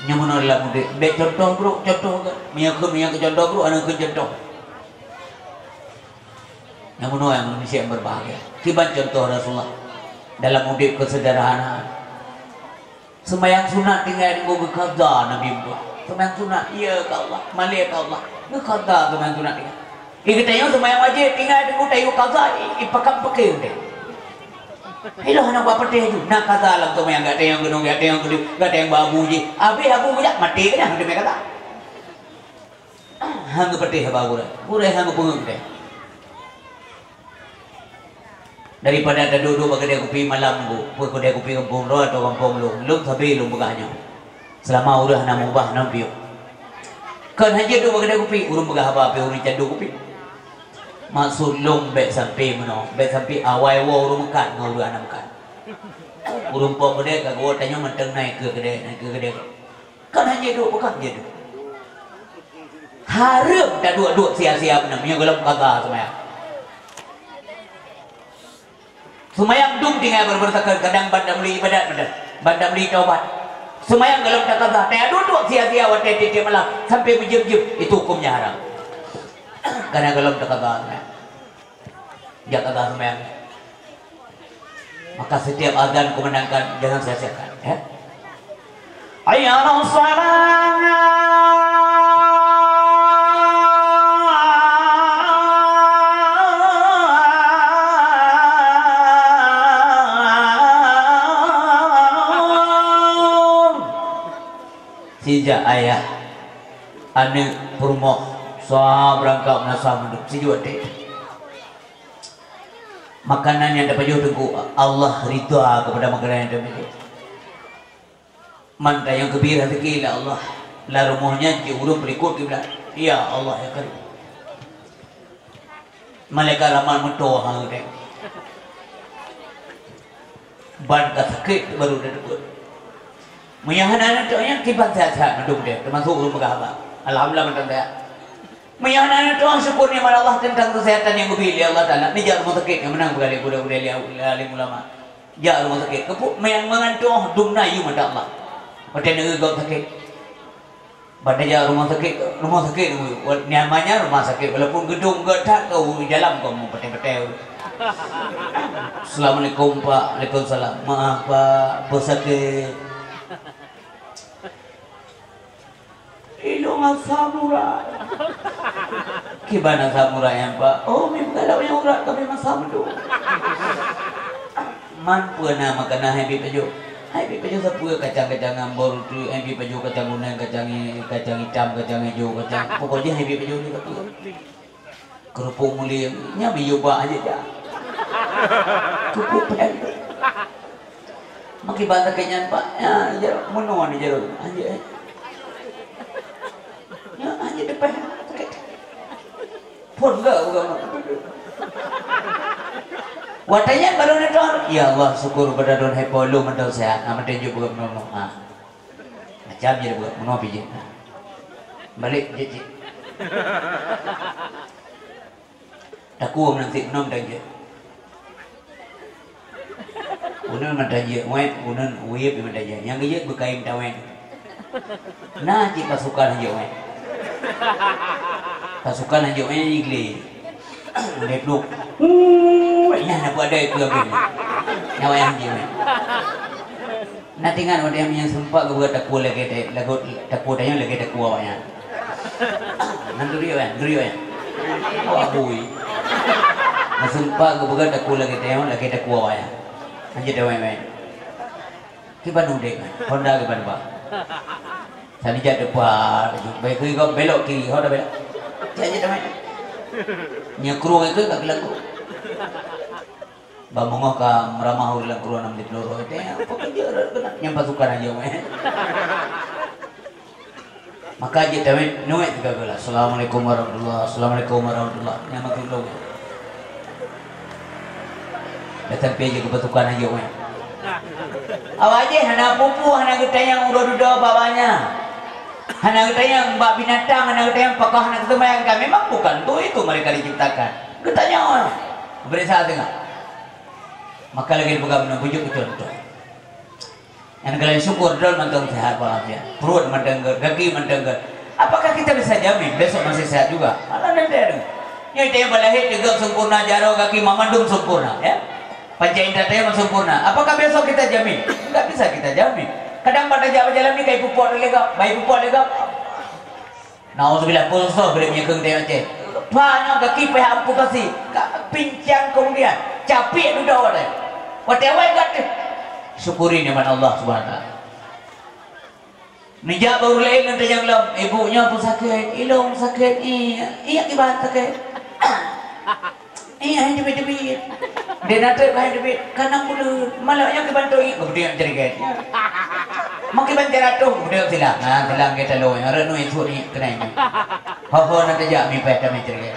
Nyoe meunoe lam udeb, bèk contoh brok, contoh gét. Meunyoe keu, meunyoe keu contoh brok, aneuëk keu contoh. Nyang meunoe nyang manusia nyang berbahagia. Kiban contoh Rasulullah dalam udeb kesederhanaan. Sembahyang sunat tinggai teungku geukada Nabi mubuet. Sembahyang sunat, ya ka Allah, malée ka Allah. Geukada sembahyang sunat tinggai. Di geutanyoe sembahyang wajéb tinggai teungku tayue kada, i-, ipakat paké udeb. Ilong hana buat patéh ju, na kada lam sembahyang gata nyang gunong, gata nyang kudu, gata nyang babu jih. Habéh abu bujak maté keunan, hana kada. Hana geupatéh haba gurée. Gurée hana geupeungeut deh. Daripada taduek-duek bak keudè kupi malam nyoe, peue keudè kupi gampông droe atau gampông lôn, lôn sabe lôn peugah nyoe. Seulama ureuëng hana meubah, hana piôh. Kon hana jeuet duek bak keudè kupi, ureuëng peugah haba pih ureuëng can duek kupi. Maksud lôn bék sampai meunoe, bék sampai awai woe ureuëng meukat ngon ureuëng hana meukat. Ureuëng po keudè ka geuwoe tanyoe mantong na ikeue keudè, na ikeue keudè. Kan hana jeuet duek, bukan jeuet duek. Hareuem taduek-duek sia-sia meunan, meunyoe gohlom kada seumayang. Seumayang dum tinggai beureubeureusakan, kadang ban tamuli ibadat mantong, ban tamuli taubat. Seumayang gohlom takada, taduek-duek sia-sia watée tieb-tieb malam sampai meujeuem-jeuem, itu hukömnya haram. Karena gohlom takada seumayang. Jak kada seumayang. Maka setiap azan kumandangkan, jangan sia-siakan, ya. Hayya 'alas shalah. Sijak ayah, aneuk, peurumoh, sa beurangkat meunasah mandum, sijuek teh. Makanan nyang tapajoh teungku, Allah ridha kepada makanan nyang tapajoh. Man tanyong keubiet raseuki lé Allah, lam rumoh nyan cit ureuëng peulikot kiblat. Ya Allah, ya Karim. Malaikat Rahman meutoe hang udeb. Ban ka sakét baru tateupeue. Meunyo hana neutoe nyan kiban sehat-sehat mandum udeb, teumasok ureuëng peugah haba. Alhamdulillah mantong sehat. Meunyo hana neutoe syukur nikmat Allah teuntang keuseuhatan nyang geubri lé Allah Taala, neujak rumoh sakét nyang meunan peugah lé gurée-gurée lé alim ulama. Jak rumoh sakét. Keupeue meunyan mangat toh dum na yue mata Allah. Watée neueu gob sakét. Ban tajak rumoh sakét, rumoh sakét, nyang manyang rumoh sakét, walaupun geudong gét that, keu jalan keu meupatéh-patéh. Assalamualaikum, Pak. Waalaikumsalam. Maaf, Pak, beusakét. Ilong asam urat. Kiban asam urat nyan, Pak? Oh, mi peugah lawét nyang urat kami masam tu. Man peue na makanan hai bi pajoh? Hai bi pajoh sapeue, kacang-kacangan, bol tu, hai bi pajoh kacang kuning, kacang i-, kacang itam, kacang ijo, kacang, pokok jih hai bi pajoh ni sapeue. Keurupuk mulim, nyan miyueb bak aja jak. Keurupuk péng. Makiban sakét nyan, Pak. Ya, ya, meunoe ni jaroe. Anjay. Ya, anjay depan sakét. Phon enggak, enggak, enggak. Watée nyan baru neutron, "Ya Allah, syukur pada Tuhan hai po lôn mantong sehat." Nah, mantong jeuet buka meunoe. Ha. Macam je buka meunoe pijih. Ha. Balik jeuet cit. Takue meunan sit meunoe mantong jeuet. Uneun mantong jeuet wét, uneun uyeb mantong jeuet. Nyang geujeuet beukain tawét. Na cit pasukan hanjeuet wét. Pasukan hanjeuet wét nyan igle. Mulai pluek. Wuh, nyan na peue adai keu abéh nyan. Nyan wayang hanjeuet wét. Na teuingat watée nyan meunyo seumpat geupeugah takue lagée te-, lagot takue tanyoe lagée takue awaknyan. Nyan geuriyeuk nyan, geuriyeuk nyan. Awak bui. Na seumpat geupeugah takue lagée tanyoe lagée takue awaknyan. Hanjeuet tawét-wét. Kiban udeb, honda kiban ba. Sani jak depan, baik keu belok kiri, honda belok. Jak, jak damai. Nyeukrueng ikeu ka keulaku. Ba meungoh ka meuramah ureueng lam krueng nam di Peloro, teuh, apa kerja dah kena nyang pasukan aja, weh. Maka jeuet tawét, nuwét sigoe-goe lah, "Assalamualaikum warahmatullah, assalamualaikum warahmatullah." Nyan meukeulong. Dah sampai je keu pasukan aja, weh. Awak jih hana pupu, hana geutanyong uroe dudoe bak awaknyan. Hana geutanyong bak binatang, hana geutanyong pakon hana geuseumayang kan. Memang bukan untuk itu mereka diciptakan. Geutanyong, peuriksa teungoh. Maka lagée peugah meunan, bujuk keu contoh. Nyang kalian syukur droe mantong sehat walafiat. Pruet mantong gét, gaki mantong gét. Apakah kita bisa jamin besok masih sehat juga? Alah, nanti ada. Teuh balahé teugok sempurna, jaroe gaki mandum sempurna, ya. Panca indra teuh sempurna. Apakah besok kita jamin? Enggak bisa kita jamin. Kadang pada jak bajalan ni kai pupuk lé gak, bai pupuk lé gak. Nauzubillah, pulsa boleh menyekeng teuh Aceh. Pa nyoe gaki payah amputasi. Ka pincang kemudian. Capek dudoe deh. Watèe awai gak teuh. Syukuri nikmat Allah Subhanahu wa Taala. Neujak bak ureueng laén ngon tanyong lom, "Ibu nyoe peue sakét?" "Ilong sakét." "Iya, iya kiban sakét?" "Iya, hai teubiet-teubiet." Dia na trép hai teubiet, "Kanang buleuen." "Malam nyoe kiban toh?" "Iya, keubeuteuk ceureuget." "Mau kiban cara toh?" "Keubeuteuk silang." "Ha, silang gata lôn. Areuet nyoe isut ni keunai nyoe." Ho-ho na teujak mipèh tamé ceureuget.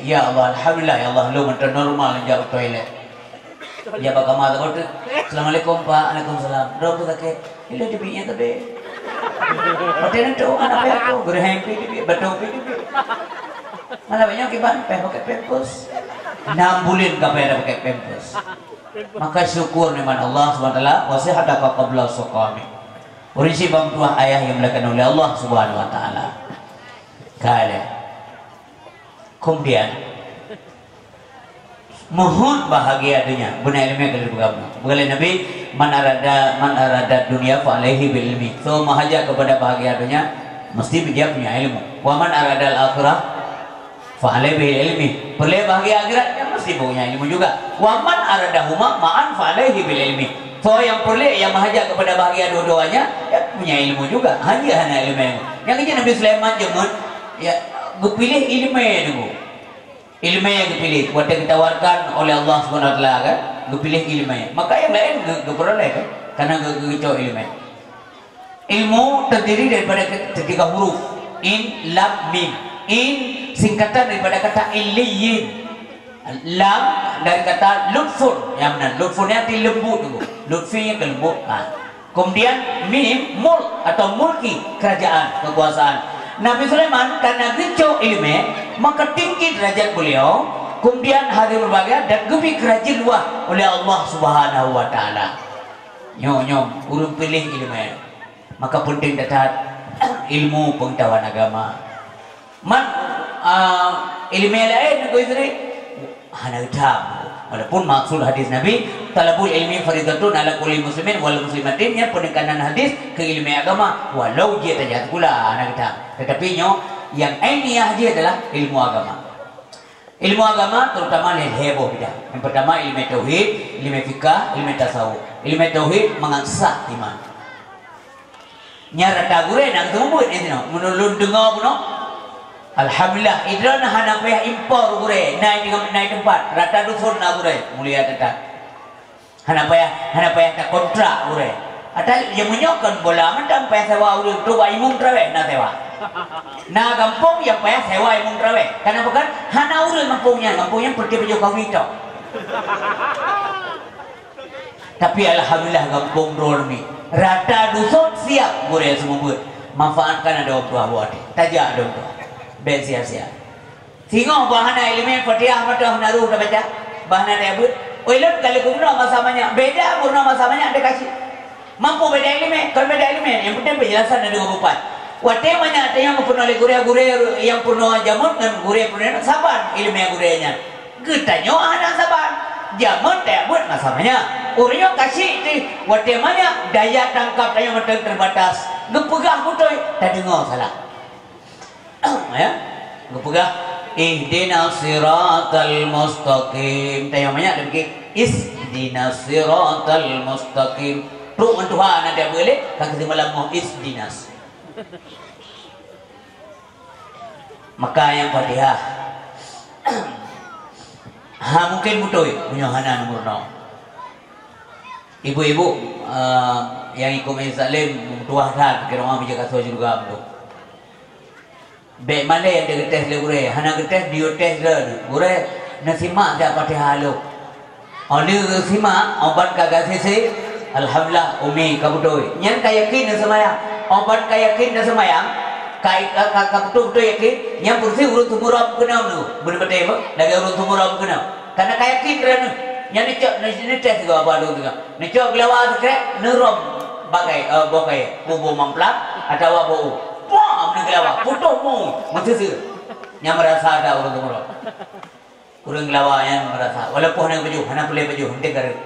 Ya Allah, alhamdulillah ya Allah, lôn mantong normal jak u toilet. Ya, bak kama saboh teuk. "Assalamualaikum, Pak." "Waalaikumsalam." "Droe peue sakét?" "Ilèe teubiet nyan teubiet." Watèe nyan trép aneuk payah tu, geureuheng pih teubiet, bateue pih teubiet. Malam nyoe kiban payah pakai pampers. Enam buleuen ka payah pakai pampers. Maka syukur nikmat Allah Subhanahu wa Taala, wa sihhataka qabla suqami. Ureueng syiek bak meutuah ayah nyang dimuliakan oleh Allah Subhanahu wa Taala. Kali. Kemudian, meuheuet bahagia donya, beuna ileumèe ka lheueh peugah bunoe. Peugah lé Nabi, "Man arada, man arada dunya fa alaihi bil ilmi." Soe meuhajat kepada bahagia donya, mesti dia punya ilmu. "Wa man aradal akhirah fa alaihi bil ilmi." Peureulèe bahagia akhirat, dia mesti punya ilmu juga. "Wa man aradahuma ma'an fa alaihi bil ilmi." Soe nyang peureulèe, nyang meuhajat kepada bahagia dua-duanya, dia punya ilmu juga. Hanya hana ileumèe. Nyang keuh Nabi Sulaiman jameun, ya, geupiléh ileumèe nunggu. Ileumèe geupiléh, watèe geutawarkan oleh Allah Subhanahu wa Taala kan, geupiléh ileumèe. Maka nyang laén geu-, geupeuroleh kan, karena geu-, geucok ileumèe. Ilmu terdiri daripada ke-, ketiga huruf, in, lam, mim. In singkatan daripada kata illiyin. Lam dari kata lutfun, nyang meunan. Lutfun nyan arti leumbut tu. Lutfi nyang keu leumbut. Ha. Kemudian mim, mulk atau mulki, kerajaan, kekuasaan. Nabi Sulaiman karena geucok ileumèe, maka tinggi derajat beliau, kemudian hadir berbahagia dan geubri keurajeuen luwah oleh Allah Subhanahu wa Taala. Nyoe, nyoe, ureueng piléh ileumèe. Maka penting that-that ilmu pengetahuan agama. Man, ah, ileumèe laén ngon istri hana geutam. Walaupun maksud hadis Nabi, "Talabul ilmi faridatun ala kulli muslimin wal muslimatin," nyan penekanan hadis keu ileumèe agama, walau jih tajak sikula hana geutam. Tetapi nyoe nyang ainiyah jih adalah ilmu agama. Ilmu agama terutama lhèe boh bidang. Yang pertama ilmu tauhid, ilmu fikah, ilmu tasawuf. Ilmu tauhid mangat sah iman. Nyan rata gurèe na geuseumeubeuet di sinoe. Meunurot lôn deungoe bunoe, alhamdulillah, droeneuh hana payah impor gurèe, na i, na i teumpat, rata duson na gurèe, mulia that-that. Hana payah, hana payah takontrak gurèe. Ata nyang meunyoe kon bola mantong payah sewa ureueng, tu bak imum tarawèh na sewa. Na gampông nyang payah sewa imum tarawèh. Kenapa kan? Hana ureueng gampông nyan, gampông nyan peureulèe pajoh kawi tok. Tapi alhamdulillah gampông droeneuh ni. Rata duson siap gurèe seumeubeuet. Manfaatkan adoe tuha buat. Tajak adoe tuha. Bèk sia-sia. Singoh bah hana ileumèe Fatihah mantong hana roh tabaca. Bah hana tabeuet. Oi lôn ka lheueh geumeunyoe masa manyak. Beda geumeunyoe masa manyak dikasih. Mampu beda ileumèe, kon beda ileumèe. Nyang penting penjelasan na deungon bupat. Watèe manyak tanyong peunoh lé gurèe-gurèe nyang peunoh jameun ngon gurèe peunoh saban ileumèe gurèe nyan. Geutanyoe hana saban. Jameun tajak beuet masa manyak. Ureueng nyoe ka syiek teuh, watèe manyak daya tangkap tanyoe mantong terbatas. Geupeugah beutôi, tadeungoe salah. Ya? Geupeugah, "Ihdinas siratal mustaqim." Tanyoe manyak tapike, "Isdinas siratal mustaqim." Trok ngon tuha na dia boleh, ka keuti malam moh isdinas. Maka nyang Fatihah. Ha, mungkin beutôi, meunyoe hana nomor nol. Ibu-ibu, eh, nyang ikut Majelis Taklim, meutuwah that, keu doa meujeuet asoe syeuruga beutôi. Bèk malèe teugeutes lé gurèe, hana geutes, diyue tes lé gurèe, neusimak siat Fatihah lôn. Óh lheueh geusimak, óh ban ka gasisi, alhamdulillah, umi ka beutôi. Nyan ka yakin neuseumayang. Óh ban ka yakin neuseumayang, ka, ka, ka, ka beutôi-beutôi yakin, nyan peureusih ureueng sumurom keunoe nyoe. Beuneuh batèe beuh, lagèe ureueng sumurom keunoe. Karena ka yakin droeneuh. Nyan neucok, neu-, neutes sigoe apa lôn teuka. Neucok geulawa sikrek, neurom bagai, eh, boh kayèe, boh mamplam atawa boh u. Pam neugeulawa, putôh mu, meuseuseue. Nyang meurasa that ureuëng geumeurunoe. Ureuëng geulawa nyan meurasa, walaupun hana pajoh, hana peureulée pajoh, hana kareueng.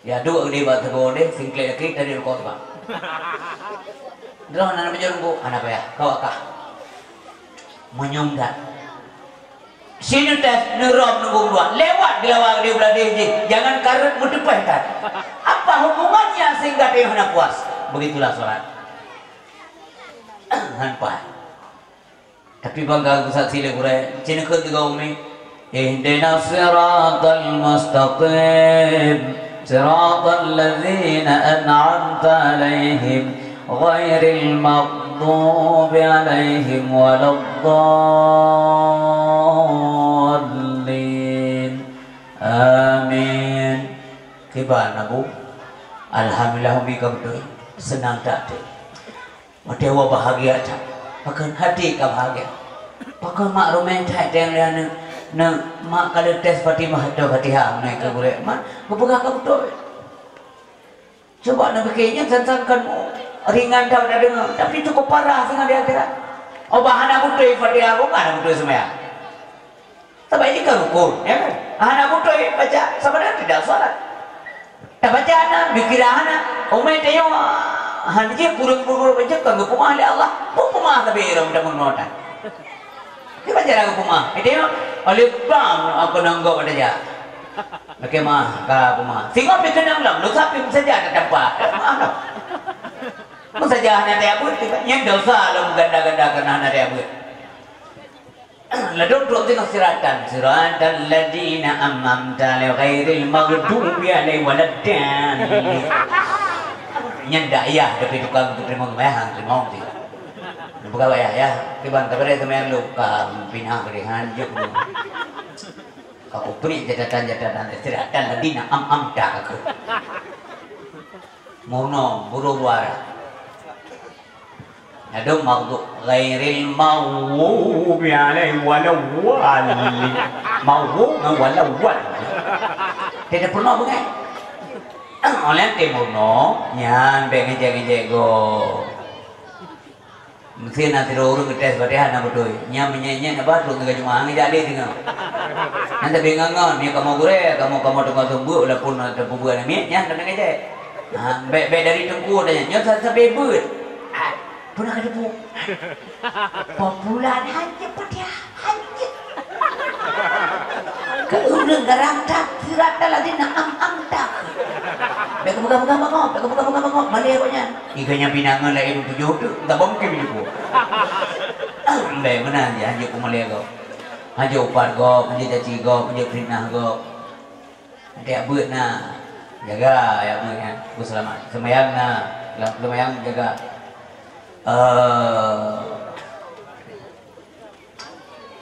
Ya, duek geude bak sagoe deh, singklek lagi tadi rukok tu, Bang. Droe hana pajoh nunggu, hana payah, kawak kah. Meunyoe that. Sinoe tes, neurhom nunggu dua. Lewat geulawa geude beuladeh jih, jangan kareueng meuteupeh that. Apa hubungannya sehingga dia hana puas? Begitulah salat. Han paih. Tapi bangga geusaksi lé gurée, ci neukheun tiga umi, "Ihdinas siratal mustaqim, siratal ladzina an'amta 'alaihim, ghairil maghdubi 'alaihim waladdallin. Amin." Kiban, Abu? Alhamdulillah, umi ka beutôi. Seunang that teuh. Watée awak bahagia that, pakon hati ka bahagia. Pakon mak rumeng that teuh lé aneuk, neuk mak ka lheueh tes Fatimah atau Fatihah, meunyoe keu gurée, mak geupeugah ka beutôi. Coba neupike nyan sang-sang kan ringan that tadeungoe, tapi cukup parah singoh di akhirat. Oh, bah hana beutôi Fatihah, bukan hana beutôi seumayang. Sabab ini kan rukun, ya kan? Hana beutôi baca, sebenarnya tidak salat. Tabaca hana, dikira hana. Umai tanyoe, hana jeuet kureueng-kureueng baca, kan geupeumah lé Allah. Peumah tapi irong dan meunotan. Dia baca dah geupeumah. Dia tengok, alif lam, aku nonggok pada dia. Okey, mah, ka peumah. Singoh pi keunong lom, lu sapi saja ada tempat. Mah, no. Masa hana tiap buet, nyan dosa lom ganda-ganda kena hana tiap buet. Ladôm trok teuka siratan, siratal ladzina an'amta 'alaihim ghairil maghdubi 'alaihim waladdallin. Nyan dak yah, tapi tukang tu teurimong meh, teurimong tu. Buka wayah yah, kiban tabari teumanyong lôn ka pinah berihan juk dulu. Ka kupriek catatan-catatan siratal ladzina an'amta ka. Meurunoe, buru luara. Ladôm maghdub, ghairil maghdubi 'alaihim waladdallin. Maghdub ngon waladdallin. Tidak pernah beungai. Oleh timur no, nyan bék ngejek-ngejek gob. Meusé na sidroe ureueng geutes Fatihah na beutôi. Nyan meunyan-nyan na batrok teuka jeumaah ngejak lé teungoh. Nyan tapi ngon-ngon, nyoe kamoe gurée, kamoe, kamoe teungoh seumeubeuet walaupun na teupeubuet aneuk miet, nyan keuneuk ngejek. Ha, bék, bék dari teungku tanya, nyoe sa-, sabe beuet. Ha, peue na ka teupeu? Popular hanjeuet Fatihah, hanjeuet. Keu ureueng garang that, siratal ladzina an'amta. Bék kapeugah-peugah bangoe, bék kapeugah-peugah bangoe, malée gobnyan. Iga nyang pinangan laén tujoh teuk, entah bah mungken meunyoe. Bék meunan jih, hanjeuet peumalée gob. Hanjeuet upat gob, hanjeuet caci gob, hanjeuet fitnah gob. Adak beuet na, jaga adak beuet nyan, beuseulamat. Seumayang na, lam seumayang jaga. Eh,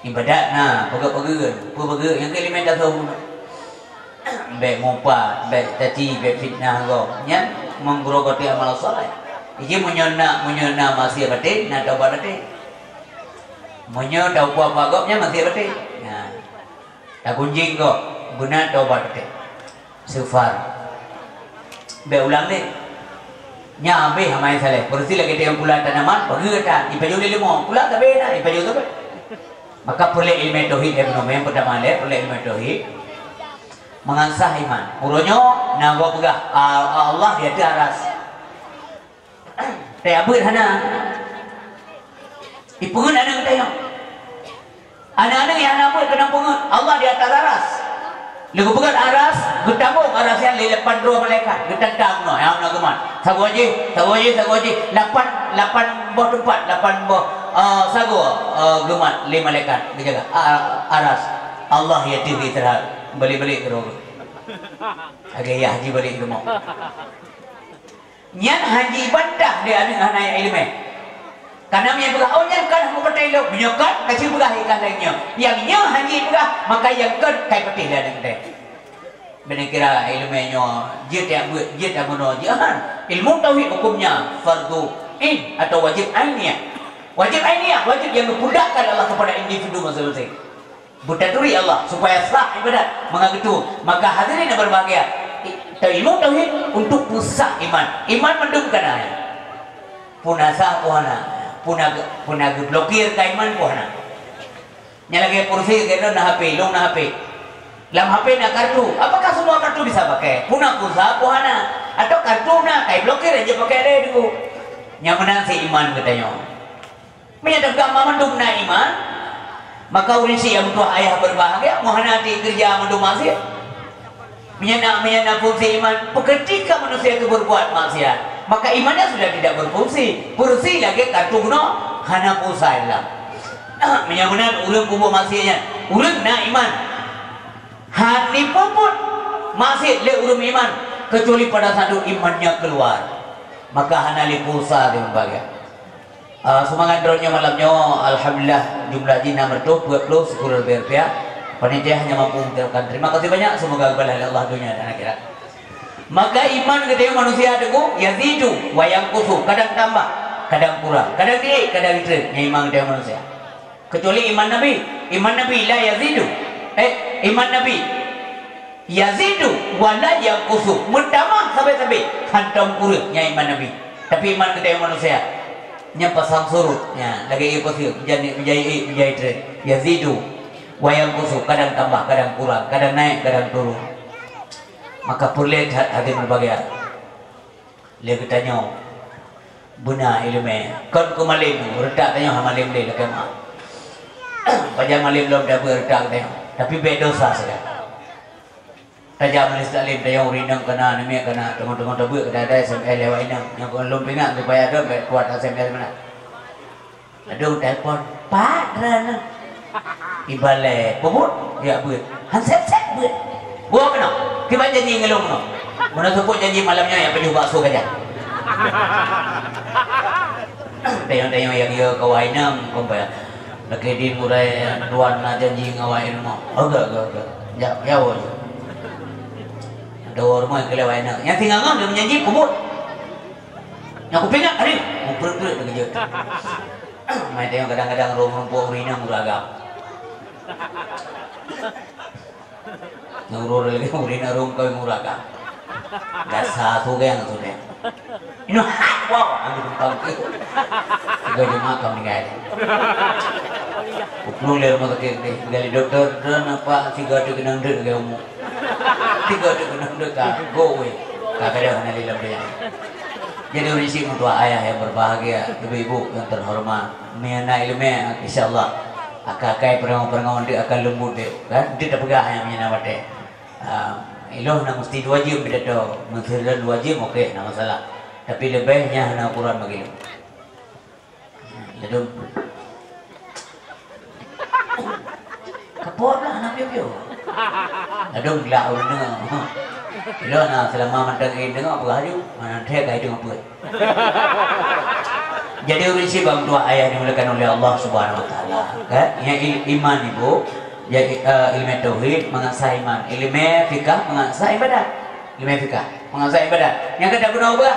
ibadat na, peugét-peugét, peue peugét nyang keu ileumèe tasawuf. Bék mupat, bék caci, bék fitnah gob. Nyan meugrogoti amal saleh. Jadi meunyoe na, meunyoe na maksiat batin, na taubat batin. Meunyoe taubat gob nyan maksiat batin. Nah. Tagunjing gob, beuna taubat teuh. Istighfar. Bék ulang lé. Nyan habéh amal saleh. Peureusi lagèe tiang pula tanaman, peugét that, ipajoh lé leumo. Pula tabé na, ipajoh tabé. Maka peureulèe ileumèe tauhid, eh, bunoe, nyang peurtama lé, peureulèe ileumèe tauhid. Meungasah iman. Uroe nyoe, na gob peugah, "A-, Allah di ateueh aras." Teuabeuet hana. Ipeugét aneuk teuh nyoe. Aneuk-aneuk nyang hana beuet keunong peugét, Allah di ateueh aras. Lé geupeugét aras, geutambong aras nyan lé lapan droe malaikat, geutantang bunoe, nyang na geumat. Sagoe jih, sagoe jih, sagoe jih. Lapan, lapan boh teumpat, lapan boh, eh, sagoe, eh, geumat lé malaikat geujaga, a-, aras. Allah ya teuh istirahat, balik-balik keudroe. Lagèe yah jih balik rumoh. Nyan hana jibantah lé aneuk hana ileumèe. Kana meunyo peugah, "Oh, nyan kan hana meupatéh lôn." Meunyo kan, ka ci peugah ikan laén nyoe. Nyang nyoe hana jipeugah, maka nyang kon ka ipatéh lé aneuk teuh. Beuna kira ileumèe nyoe jeuet jak beuet, jeuet jak bunoe, jeuet han. Ilmu tauhid hukumnya fardu ain atau wajib ainiah. Wajib ainiah, wajib yang diperbulatkan Allah kepada individu masing-masing. Beutaturi Allah supaya sah ibadat mangat geutu. Maka hadirin yang berbahagia, i-, ilmu tauhid untuk pusat iman. Iman mandum kana. Puna sah pun hana. Puna ge-, puna geublokir ka iman pun hana. Nyang lagèe pulsa, keu lôn na H P, lôn na H P. Lam H P na kartu. Apakah semua kartu bisa pakai? Puna pulsa, pun hana. Atau kartu na, kai blokir aja pakai deh dulu. Nyang meunan seiman geutanyoe. Meunyoe teuka mandum na iman, maka ureueng syiek nyang meutuah ayah berbahagia, meuhana até keureuja mandum maksiat. Meunyoe na, meunyoe na fungsi iman, ketika manusia itu berbuat maksiat, maka imannya sudah tidak berfungsi. Fungsi lagèe kartu bunoe, hana pulsa lam. Meunyoe meunan ureueng peubuet maksiat nyan, ureueng na iman. Hana peubuet maksiat lé ureueng iman, kecuali pada saat itu imannya keluar. Maka hana lé pulsa di lembaga. Ah, sumbangan droeneuh malam nyoe, alhamdulillah, jumlah jih enam ratus dua puluh, syukur leubeh rupiah. Panitia hanya mampu mengucapkan terima kasih banyak, semoga dibalas oleh Allah dunia dan akhirat. Maka iman geutanyoe manusia teungku, yazidu wa yanqusu, kadang tambah, kadang kurang, kadang diék, kadang treun, nyan iman geutanyoe manusia. Kecuali iman Nabi, iman Nabi la yazidu. Eh, iman Nabi yazidu wa la yanqusu, meutamah sabe-sabe, hantom kureueng, nyan iman Nabi. Tapi iman geutanyoe manusia, nyan pasang surut, nyan lagèe ié pasieum, meujan, meujan ié, meujan treun. Yazidu wa yanqusu, kadang tambah, kadang kurang, kadang naik, kadang turun. Maka peureulèe that hati berbahagia. Lé geutanyoe beuna ileumèe, kon keu malém, reutak tanyoe hana malém lé lakèe meu'ah. Pajan malém lom tabeuet reutak geutanyoe, tapi bèk dosa sagai. Tajak majelis taklim, tanyoe ureueng inong kana, aneuk miet kana, teungoh-teungoh tabeuet, kadang-kadang S M S lewat inong. Nyang kon lôn peuingat supaya droe bèk kuat S M S meunan. Ladôm telepon, "Pat, droeneuh." Ibalèe, "Peue buet?" "Jak beuet." "Han sép-sép beuet." "Buet keunoe. Kiban janji ngon lôn keunoe. Meunan seupôt janji malam nyoe jak pajoh bakso keu jih." Tanyoe-tanyoe nyang yue kawan inong, kon payah. Lakèe di murai tuan na janji ngon awak i rumoh. "Oh, gèt, gèt, gèt. Jak, jak woe." Ada woe rumoh keu lewat inong. Nyang singoh-ngoh lôn janji, "Peue buet?" Nyang kupeuingat tadi, mupreuet-preuet teukeujot. Mai teuingat kadang-kadang ureueng meurumpok ureueng inong ureueng agam. Nyang ureueng lagèe ureueng inong ureueng kawin ureueng agam. Gasa tu geng tu deh. Inoe hak wow, ambil tentang tu. Tiga jemaah kami ngai. Kupulung lé rumoh sakét deh, gali dokto, "Droeneuh, Pak, tiga tu keunong deuek lagèe umu." Tiga tu keunong deuek ka, go weh. Ka kadang hana lé lam deh. Jadi, ureueng syiek meutuah ayah nyang berbahagia, ibu-ibu nyang terhormat, meunyoe na ileumèe, insya Allah, akai-akai peurangau-peurangau deuek akan leumbut deuek, kan? Deuek tapeugah nyang meunyoe na watèe. Ah, ilôn na meusti dua jeuem pidato, meusti lôn dua jeuem, oke, hana masalah. Tapi leubeh nyan hana ukuran bagi lôn. Ladôm. Kapot lah, hana piôh-piôh. Ladôm glak ureueng deungö. Ilôn na seulama mantong inong deungö, peugah laju, mana thèe ka hidong peuet. Jadi, ureueng syiek meutuah ayah dimuliakan oleh Allah Subhanahu wa Taala, kan? Nyang il-, iman ibu, jadi, eh, ileumèe tauhid mangat sah iman, ileumèe fikah mangat sah ibadat. Ileumèe fikah mangat sah ibadat. Nyang ka tapeurunoe bah,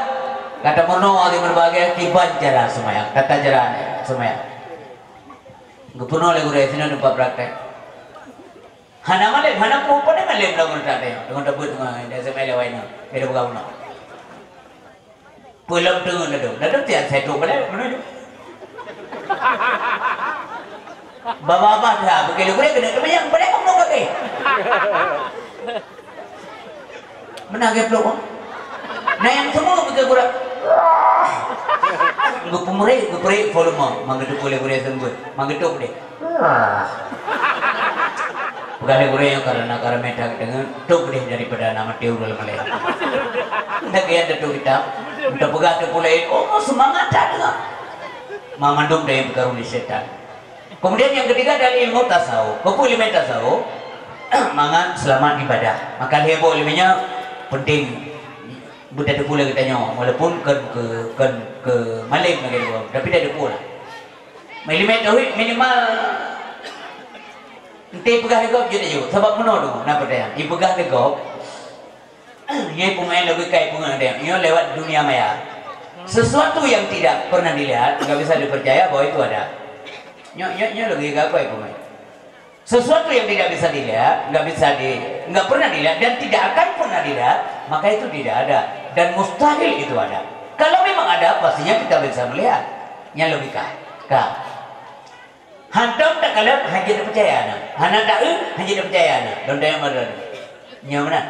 ka tapeurunoe lé berbagai kiban cara seumayang, tata cara seumayang. Geupeurunoe lé gurèe sinan teumpat praktek. Hana malém, hana peue-peue malém lam meurunoe tadi. Deungon tabeuet deungon S M L awai nyan. Beda peugah bunoe. Peue lom deungon ladôm. Ladôm tiang sai trok balik, mana tu? Baba-baba dah, bukit lé gurèe keuneuk teumayang, balik kamoe kaki. Meunan lagèe pluek, oh. Na nyang seumeuk bukit gurèe. Geupeumeurék, geupeurek volume, manggeuteupeue lé gurèe seumeubeuet, manggeutôp deh. Peugah lé gurèe nyoe karena ka ramè that geudeungö, tôp deh daripada na maté ureueng lam malèe. Ndak kaya teutuek kitab, teupeugah teupeu laén, oh, seumangat that deungö. Ma mandum daya peukaru lé syaitan. Kemudian yang ketiga dari ilmu tasawuf. Keupeue ileumèe tasawuf? Mangat seulamat ibadah. Maka lhèe boh ileumèe nyoe penting. Beutateupeue lé geutanyoe, walaupun kon keu, kon keu malém lagèe nyoe, tapi tateupeue lah. Ileumèe tauhid minimal ente peugah lé gob jeuet aju, sabab meunoe deungoe na peudayang. Ipeugah lé gob, nyoe peumaén lagèe kai peungeut deh, nyoe lewat dunia maya. Sesuatu yang tidak pernah dilihat, nggak bisa dipercaya bahwa itu ada. Nyoe, nyoe, nyoe lagèe gapai peumaén. Sesuatu yang tidak bisa dilihat, nggak bisa di, nggak pernah dilihat dan tidak akan pernah dilihat, maka itu tidak ada dan mustahil itu ada. Kalau memang ada, pastinya kita bisa melihat. Nyan logika. Ka. Hantom takalon, hana jeuet tapeucaya na. Hana taeu, hana jeuet tapeucaya na. Lôn tanyong baroe. Nyoe meunan.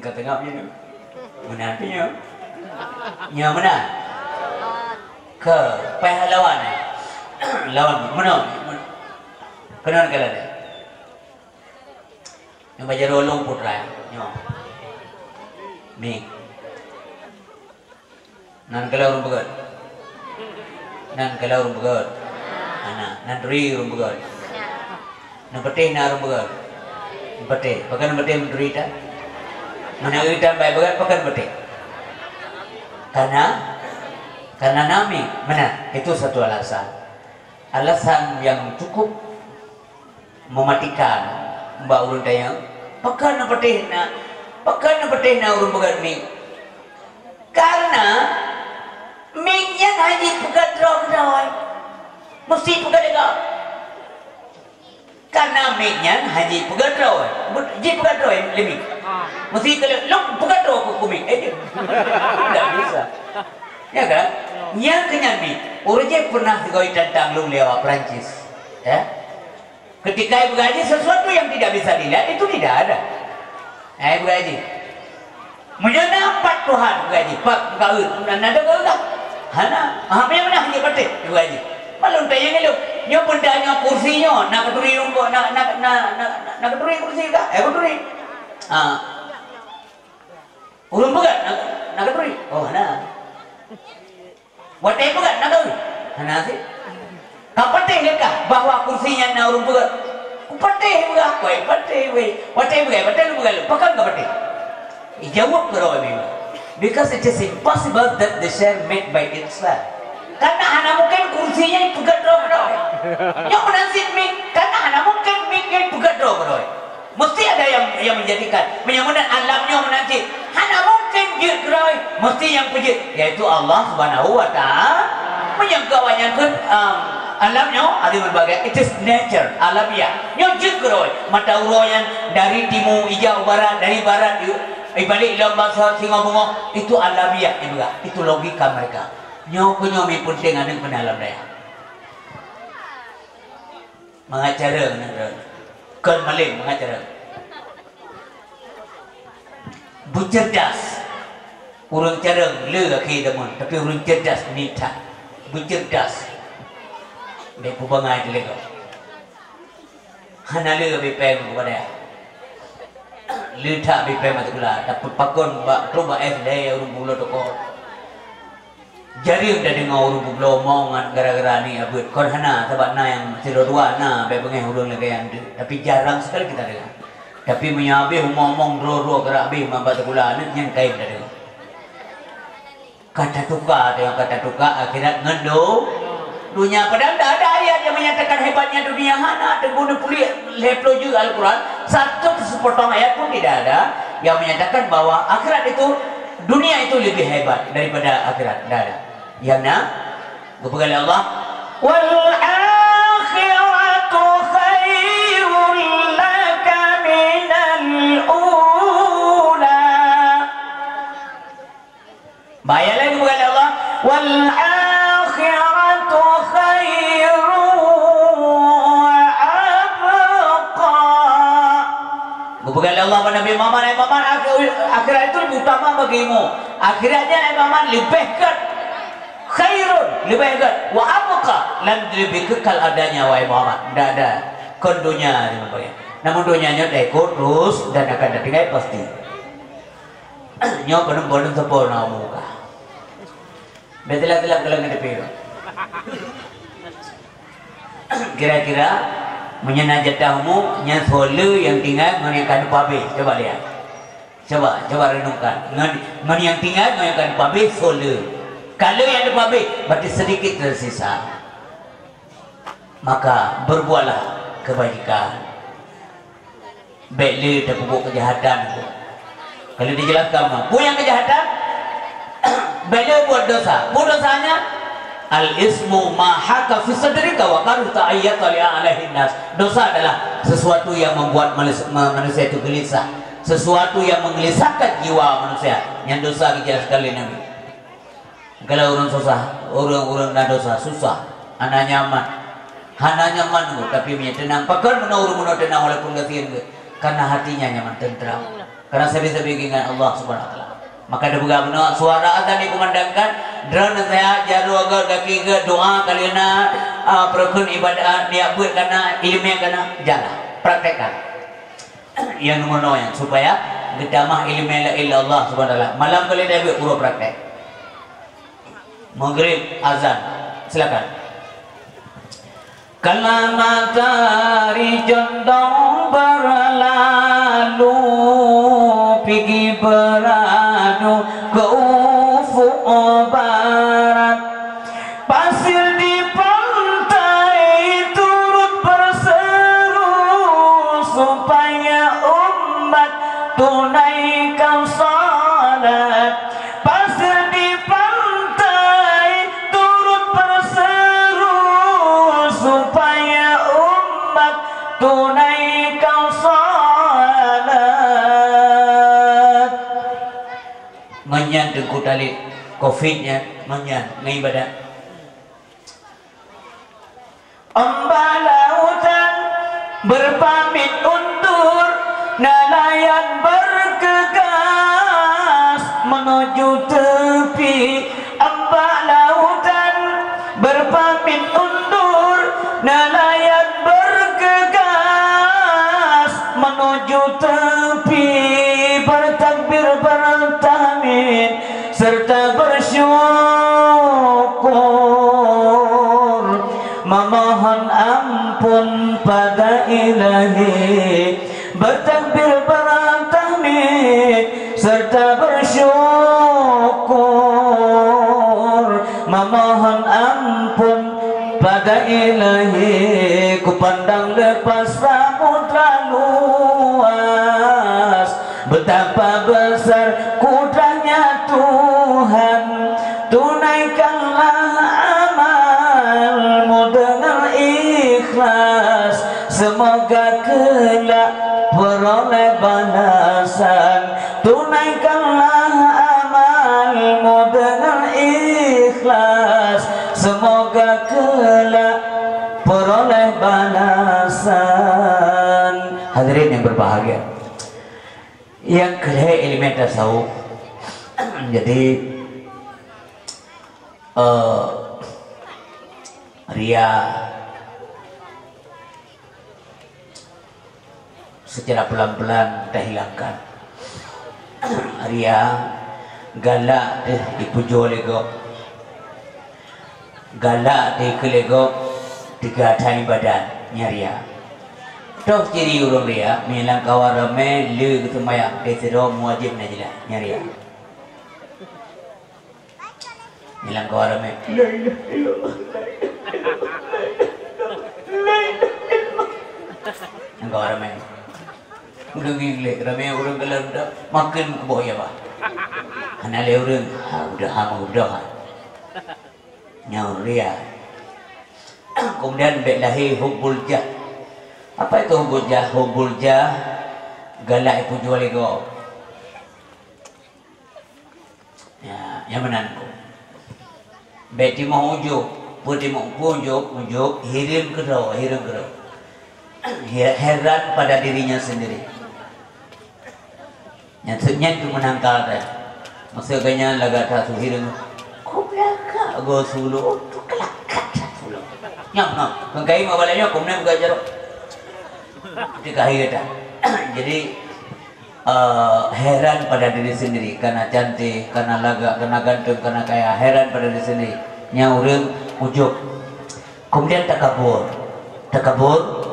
Ka teungoh nyoe. Meunan pih nyoe. Nyoe meunan. Keu, payah lawan. Lawan meunan. Keunan kalon. Nyoe bak jaroe lôn putra. Nyoe. Mik. Nan keulah ureueng peugöt. Nan keulah ureueng peugöt. Hana, nan turi ureueng peugöt. Nan peutéh na ureueng peugöt. Peutéh, pakon peutéh meuturi tan? Meunan geutan bai peugöt, pakon peutéh? Karena, karena nami, meunan. Itu satu alasan. Alasan yang cukup mematikan bak ureueng tanyong, pakon na peutéh na, pakon na peutéh na ureueng peugöt mik? Karena mik nyan hana jipeugöt droe keudroe. Meusti peugöt lé gob. Karena mik nyan hana jipeugöt droe. Jipeugöt droe lé mik. Meusti keu lôn peugöt droe keu mik. Eh, tidak bisa. Ya kan? Nyang keu nyan mik. Ureueng jih pernah sigoe tantang lôn lé awak Perancis. Ya. Ketika ibu gaji sesuatu yang tidak bisa dilihat itu tidak ada. Eh, ibu gaji. Meunyoe na pat Tuhan, ibu gaji, pat muka eu, na, na deungoe dah. Hana. Ah, meunyoe na hana patéh, ibu gaji. Malum tayang elok. Nyoe pun dah nyoe kursi nyoe, na keuturi rumpok, na, na, na, na, na keuturi kursi kah? Eh, keuturi. Ah. Ureueng peugah, na, na keuturi. Oh, hana. Watèe peugah na keu? Hana sit. Ka patéh lé kah bahwa kursi nyan na ureueng peugah? Kupatéh peugah, wai patéh wai. Watèe peugah, watèe lôn peugah lôn. Pakon ka patéh? Ijaweueb keudroe memang. Because it is impossible that the chair made by itself. Karena hana mungkin kursi nyan peugah droe keudroe. Nyoe meunan sit mik, karena hana mungkin mik nyan peugah droe keudroe. Mesti ada yang, yang menjadikan. Meunyoe meunan alam nyoe meunan cit. Hana mungkin jeuet keudroe, mesti nyang peujeuet, yaitu Allah Subhanahu wa Ta'ala. Meunyoe keu awak nyan kheun, um, alam nyoe ada berbagai, it is nature, alamiah. Nyoe jeuet keudroe, mata uroe nyan dari timu ija u barat, dari barat i, ibalek lom basa singoh beungoh, itu alamiah ibarat, itu logika mereka. Nyoe keu nyoe mi peunteng aneuk keunan lam dayah. Mangat carông na droe. Kon malém mangat carông. Beuceurdas. Ureueng carông le akhé zaman, tapi ureueng ceurdas ni that. Beuceurdas. Bèk peubangai teuleukah. Hana le bèk pèng kepada. Le that bèk pèng mata kula, tapi pakon bak trok bak S D ureueng bulo toko. Jareueng tadeungoe ureueng peubloe mong ngon gara-gara ni abeuet. Kon hana, sabab na nyang sidroe dua na, bèk beungèh ureueng lagèe nyan teuk. Tapi jarang sekali kita dengar. Tapi meunyoe habéh umong-umong droe-droe geura habéh maba sikula aneuk nyan kayém tadeungoe. Ka tatuka, teuka ka tatuka akhirat ngon do-, donya. Padahal dak ada ayat yang menyatakan hebatnya dunia. Hana, teungku neupuléh lhèe ploh jeuet Al-Quran, satu sepotong ayat pun tidak ada yang menyatakan bahwa akhirat itu Dunia itu lebih hebat daripada akhirat. Dah ada. Nyang na, geupeugah lé Allah, "Wal akhiratu khairul laka minal ula." Bahaya lagi geupeugah lé Allah, "Wal akhiratu khairul wa abqa." Geupeugah lé Allah bak Nabi Muhammad, "Hai Muhammad, akhi-, akhirat itu lebih utama bagimu." Akhiratnya, hai Muhammad, leubeh gèt. Khairun, leubeh gèt. Wa abqa, dan lebih kekal adanya, wahai Muhammad. Ndak ada kon donya. Namun donya nyoe taikot terus dan akan tatinggai pasti. Nyoe peuneueng-peuneueng sapo na muka. Bèk teulak-teulak keu lam K T P. Kira-kira, meunyoe na jatah umu, nyan soe le nyang tinggai ngon nyang ka teupeuhabéh? Coba lihat. Coba, coba renungkan. Ngon, ngon nyang tinggai ngon nyang ka teupeuhabéh soe le? Kalau nyang teupeuhabéh, berarti sedikit tersisa. Maka, berbuatlah kebajikan. Bèk le tapeubuet keujahatan. Kalau dijelaskan, peue nyang keujahatan? Bèk le buet dosa. Peue dosanya? Al-ismu ma haka fi sadrika wa karihta an yattali'a alaihin nas. Dosa adalah sesuatu yang membuat manus-, ma-, manusia itu gelisah. Sesuatu yang menggelisahkan jiwa manusia. Nyan dosa dijelaskan lé Nabi. Kalau ureueng susah, ureueng-ureueng na dosa, susah. Hana nyaman. Hana nyaman, tapi meunyo teunang. Pakon meunoe ureuëng meunoe teunang walaupun gasien geuh? Karena hatinya nyaman, tentram. Karena sabe-sabe geuingat Allah Subhanahu wa Taala. Maka dipeugah bunoe, suara azan dikumandangkan, droeneuh seuhat, jaroe geuh, gaki geuh, doa kalian na, ah, peurukon ibadah, niat buet kana, ileumèe kana, jalan, praktekkan. Nyang nomor nol nyan, supaya geutamah ileumèe la ilaha illallah Subhanahu wa Taala. Malam kali dah buet, uroe praktek. Maghrib azan. Silakan. Kala matahari condong berlalu, pigi beradu ke ufuk barat. Pasir di pantai turut berseru supaya umat tunaikan salat. Pasir di pantai turut berseru supaya umat tunaikan salat. Ngon nyan Teungku Talib, covid nyan, ngon nyan, ngon ibadat. Ombak lautan berpamit undur, nelayan bergegas menuju tepi. Ombak lautan berpamit undur, nelayan bergegas menuju tepi. Bertakbir, bertahmid, serta bersyukur, memohon ampun pada Ilahi. Bertakbir, bertahmid, serta bersyukur, memohon ampun pada Ilahi. Kupandang lepas samudra luas, betapa besar kudrahnya Tuhan. Tunaikanlah amalmu dengan ikhlas, semoga kelak peroleh balasan. Tunaikanlah amalmu dengan ikhlas, semoga kelak peroleh balasan. Hadirin yang berbahagia, nyang keu lhèe ileumèe tasawuf. Jadi, eh, ria secara pelan-pelan kita hilangkan. Ria galak deh dipujoe lé gob. Galak deh keu lé gob, teuga that ibadat, nyan ria. Toh ciri ureuëng ria, meunyo lam kawan ramé le geuseumayang, deh sidroe meuwajéb na jeulaih, nyan ria. Meunyo lam kawan ramé, la ilaha illallah, la ilaha illallah, la ilaha illallah. Lam kawan ramé. Ureuëng Inggeris, ramé ureuëng galak dak, makheun keuboh ya bah. Hana lé ureuëng, ha, udah, ha, udah, ha. Nyoe ria. Kemudian bèk lahé hubbul jah. Apa itu hubbul jah? Hubbul jah, galak ipujoe lé gob. Ya, nyang meunan ku. Bèk timoh ujub, peue timoh peue ujub, ujub, hireuen keudroe, hireuen keudroe. He-, heran pada dirinya sendiri. Nyan, nyan tu meunangkal teh. Maksud geuh nyan lagak that su hireuen. Ku beulagak goe su ulôn, tu keulakat that su ulôn. Nyan, nyan. Keu kayém awak laén nyoe, ku meunan buka jaroe. Ketika akhir dah. Jadi, eh, heran pada diri sendiri, kana cantik, kana lagak, kana ganteng, kana kaya, heran pada diri sendiri. Nyang ureuëng ujub. Kemudian takabur. Takabur,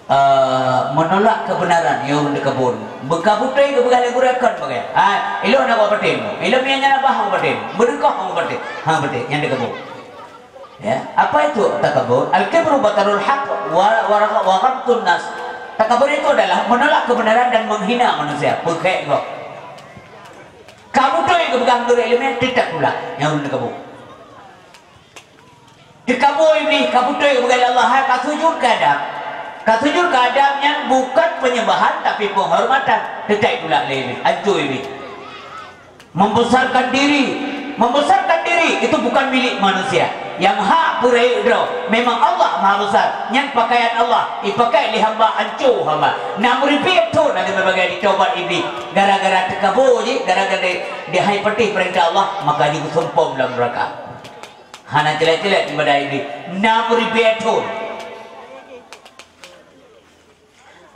eh, menolak kebenaran, nyang ureuëng takabur. Beuka beutôi geupeugah lé gurée kon bagai. Hai, ilôn hana kupatéh. Ilôn nyang nyan bah hana kupatéh. Beudeukoh hana kupatéh. Hana kupatéh, nyan takabur. Ya, apa itu takabur? Al-kibru batarul haq wa, wa, wa ghamtun nas. Takabur itu adalah menolak kebenaran dan menghina manusia. Peukhée gob. Ka beutôi geupeugah meunurot iéleumé, teutab tulak. Nyang ureuëng takabur. Takabur iblih, ka beutôi geupeugah lé Allah, hai ka sujud keu Adam. Ka sujud keu Adam nyan bukan penyembahan, tapi penghormatan. Teutab tulak lé iblih, ancô iblih. Membesarkan diri, membesarkan diri itu bukan milik manusia. Nyang hak peurayeuk droe, memang Allah Maha Besar. Nyan pakaian Allah, ipakai lé hamba, anco hamba. Nam ribèe thon na teuma bagai jitaubat Iblih. Gara-gara teukabo jih, gara-gara di, di hai patéh peurintah Allah, maka jigeusumpom lam neuraka. Hana ceulet-ceulet ibadah Iblih. Nam ribèe thon.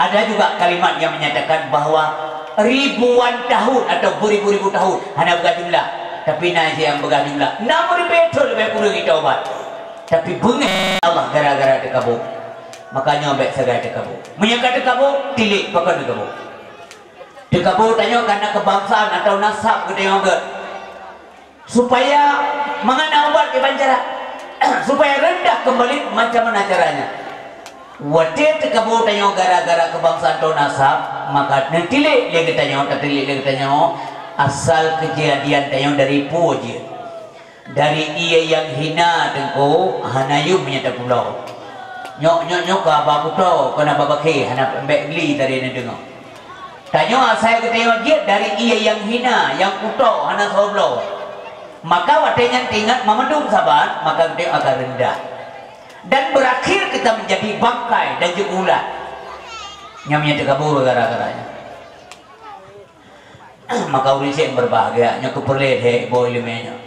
Ada juga kalimat yang menyatakan bahwa ribuan tahun atau beribu-ribu tahun, hana peugah jumlah. Tapi na nyang peugah jumlah. Nam ribèe thon leubeh kureueng jitaubat. Tapi beungéh Allah gara-gara teukabo. Makanya bèk sagai teukabo. Meunyoe ka teukabo, tilék pakon teukabo. Teukabo tanyoe karena kebangsaan atau nasab geutanyoe gèt. Supaya mangat na ubat kiban cara, supaya rendah kembali macam mana caranya. Watèe teukabo tanyoe gara-gara kebangsaan atau nasab, maka neutilék lé geutanyoe, tatilék lé geutanyoe asal keujadian tanyoe dari peue jih. Dari ié nyang hina teungku, hana yum nyang tapulo. Nyok, nyok, nyok ka ba kuto, keu na ba bakée, hana bèk gli tadi neudeungoe. Tanyoe asai geutanyoe jeuet dari ié nyang hina, nyang kuto, hana soe bloe. Maka watèe nyan teuingat mamandum saban, maka geutanyoe akan rendah. Dan berakhir kita menjadi bangkai dan jeuet ulat. Nyan nyang teukabo gara-gara nyan. Maka ureueng syiek berbahagia, nyoe keupeureulee lé boh ileumèe nyoe.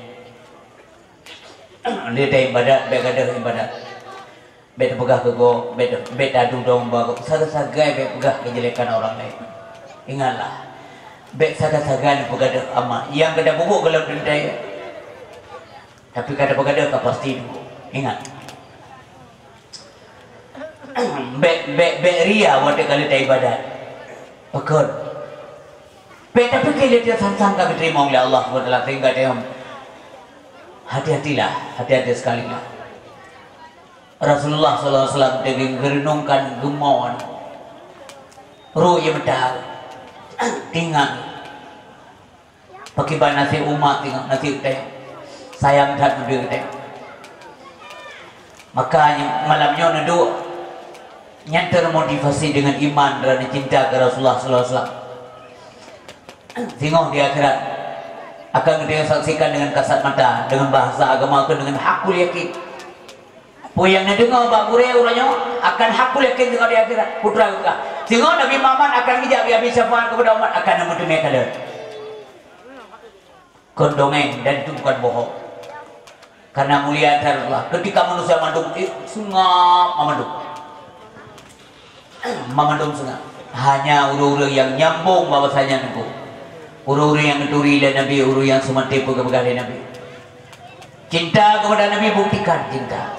Lé taibadat, bèk gadôh ibadat. Bèk tapeugah keu gob, bèk, bèk tadu dong bak gob. Sagai-sagai bèk peugah keujelekan orang lain. Ingatlah, bèk sagai-sagai neupeugadôh amal. Nyang ka tapeubuet gohlom teuntèe, tapi ka tapeugadôh ka pasti teungku. Ingat. Bèk, bèk, bèk ria watèe ka lheueh taibadat. Pakon? Bèk tapike lé sang-sang ka geuteurimong lé Allah subhanahu wa taala sehingga teuh. Hati-hatilah, hati-hati sekali lah. Rasulullah sallallahu alaihi wasallam teungoh geureunungkan geumon. Roh ie meuta. Tingan. Pakriban naseb umat teungoh naseb teuh. Sayang that meudeh teuh. Maka malam nyoe neuduek nyan termotivasi dengan iman dan cinta ke Rasulullah sallallahu alaihi wasallam. Singoh di akhirat akan geutanyoe saksikan dengan kasat mata, dengan bahasa agama keu dengan hakul yakin. Peue nyang neudeungoe bak gurèe uroe nyoe akan hakul yakin singoh di akhirat. Putra geupeugah, singoh Nabi Muhammad akan geujak geuyue syafaat kepada umat akan neumeuteumé kalon. Kon dongeng dan itu bukan bohong. Karena mulia that Allah. Ketika manusia mandum, eh, seungap mamandum. Mamandum seungap. Hanya ureueng-ureueng nyang nyambong bahwasanya nunggu. Ureueng-ureueng nyang neuturi lé Nabi, ureueng nyang seumaté peugah-peugah lé Nabi. Cinta kepada Nabi, buktikan cinta.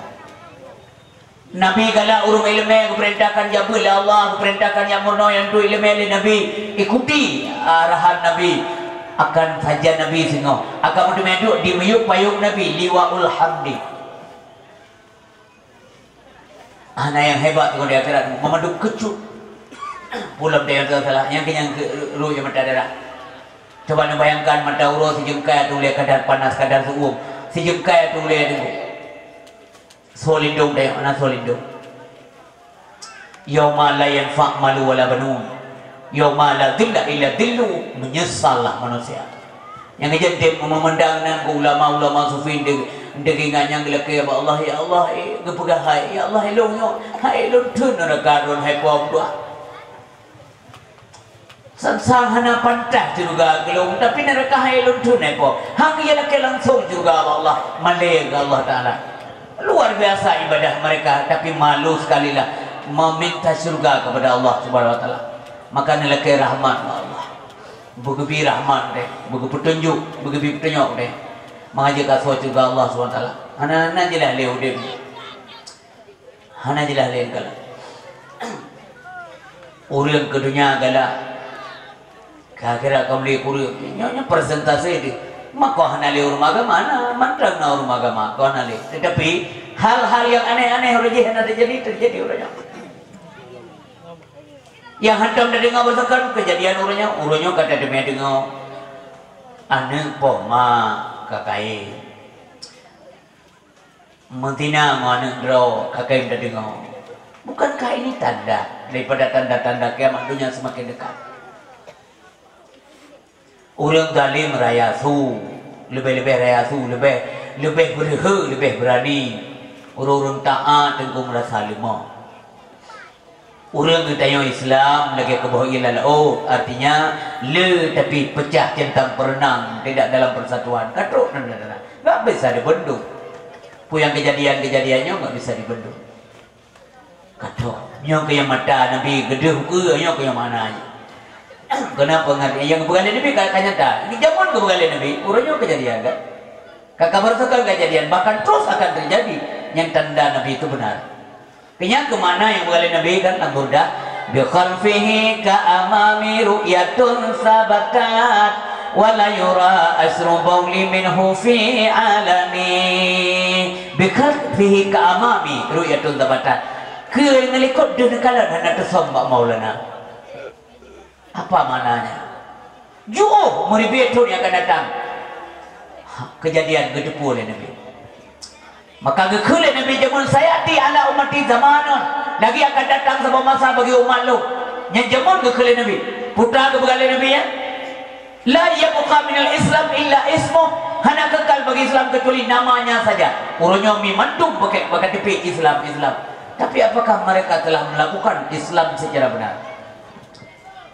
Nabi galak ureueng ileumèe geupeurintahkan jak beuet lé Allah, geupeurintahkan jak meurunoe nyang turi ileumèe lé Nabi, ikuti arahan Nabi. Akan sajan Nabi singoh, akan meuteumèe duek di miyueb payong Nabi, Liwaul Hamdi. Hana nyang hebat teungoh di akhirat, meumandum keucut. Pulam daya salah, nyang keu nyang keu roh nyang mata darah. Coba neubayangkan mata uroe sijeungkai ateueh ulèe kadar panas, kadar seuuem. Sijeungkai ateueh ulèe teungku. Soe lindong deh, mana soe lindong? Yauma la yanfa' malu wala banun. Yauma la dhilla illa dhillu. Meunyesallah manusia. Nyang geujak tem meumandang nan keu ulama-ulama sufi deu-, deugingat nyang geulakèe bak Allah, "Ya Allah, eh, geupeugah hai, ya Allah, eh, lôn nyoe, hai lôn theun neuraka lôn hai po meutuah." Sang-sang hana pantas syeuruga keu lôn, tapi neuraka hai lôn theun hai po. Hana geulakèe langsong syeuruga bak Allah, malèe keu Allah Taala. Luar biasa ibadah mereka, tapi malu sekali lah meminta syeuruga kepada Allah Subhanahu Wa Taala. Maka neulakèe rahmat bak Allah. Beugeubri rahmat deh, beugeupeutunjuk, beugeubri peutunyok deh. Mangat jeuet ka soe syeuruga Allah Subhanahu Wa Taala. Hana, hana jeulaih lé udeb. Hana jeulaih lé galak. Ureueng keu donya galak. Ka kira ka meuli kureueng. Nyoe, nyoe presentasi deh. Mako hana lé ureueng agama, na mantong na ureueng agama, ko hana lé. Tetapi hal-hal yang aneh-aneh uroe jih hana teujadi, teujadi uroe nyoe. Nyang hantom tadeungoe bak sakan keujadian uroe nyoe, uroe nyoe ka tateumé deungoe aneuk poh ma ka kayém. Meutina ngon aneuk droe ka kayém tadeungoe. Bukankah ini tanda daripada tanda-tanda kiamat dunia semakin dekat? Ureueng zalim raya su, leubeh-leubeh raya su, leubeh Leubeh beureuhe, leubeh beurani. Ureuëng-ureuëng taát teungku meurasa leumoh. Ureuëng geutanyoe Islam lagée keuboh ie lam laôt, artinya le tapi pecah centang perenang, tidak dalam persatuan. Ka trok nan, nan, nan. Nggak bisa dibendung. Peue nyang keujadian-keujadian nyoe nggak bisa dibendung. Ka trok. Nyoe keuh nyang mata Nabi geudeuh ukeue, nyoe keuh nyang makna jih. Kenapa ngat nyang geupeugah lé Nabi ka, ka nyata. Di jameun geupeugah lé Nabi, uroe nyoe keujadian kan? Ka, ka merasakan kejadian, bahkan terus akan terjadi. Nyang tanda Nabi itu benar. Kenyang keu makna nyang geupeugah lé Nabi kan lam Burdah, "Bi khalfihi ka amami ru'yatun sabatat, wa la yura asru bauli minhu fi alami." "Bi khalfihi ka amami ru'yatun sabatat." Keu ngon likot deuh neukalon hana teusöm bak Maulana. Apa maknanya? Jiôh meuribèe thôn nyang akan datang. Ha, keujadian geuteupeue lé Nabi. Maka geukheun lé Nabi jameun, "Sayati ala ummati zamanun." Lagi akan datang saboh masa bagi umat lôn. Nyan jameun geukheun lé Nabi. Peue geupeugah lé Nabi, ya? "La yabqa minal Islam illa ismuh." Hana kekal bagi Islam kecuali namanya saja. Uroe nyoe mi mandum pakai, pakai tepi Islam, Islam. Tapi apakah mereka telah melakukan Islam secara benar?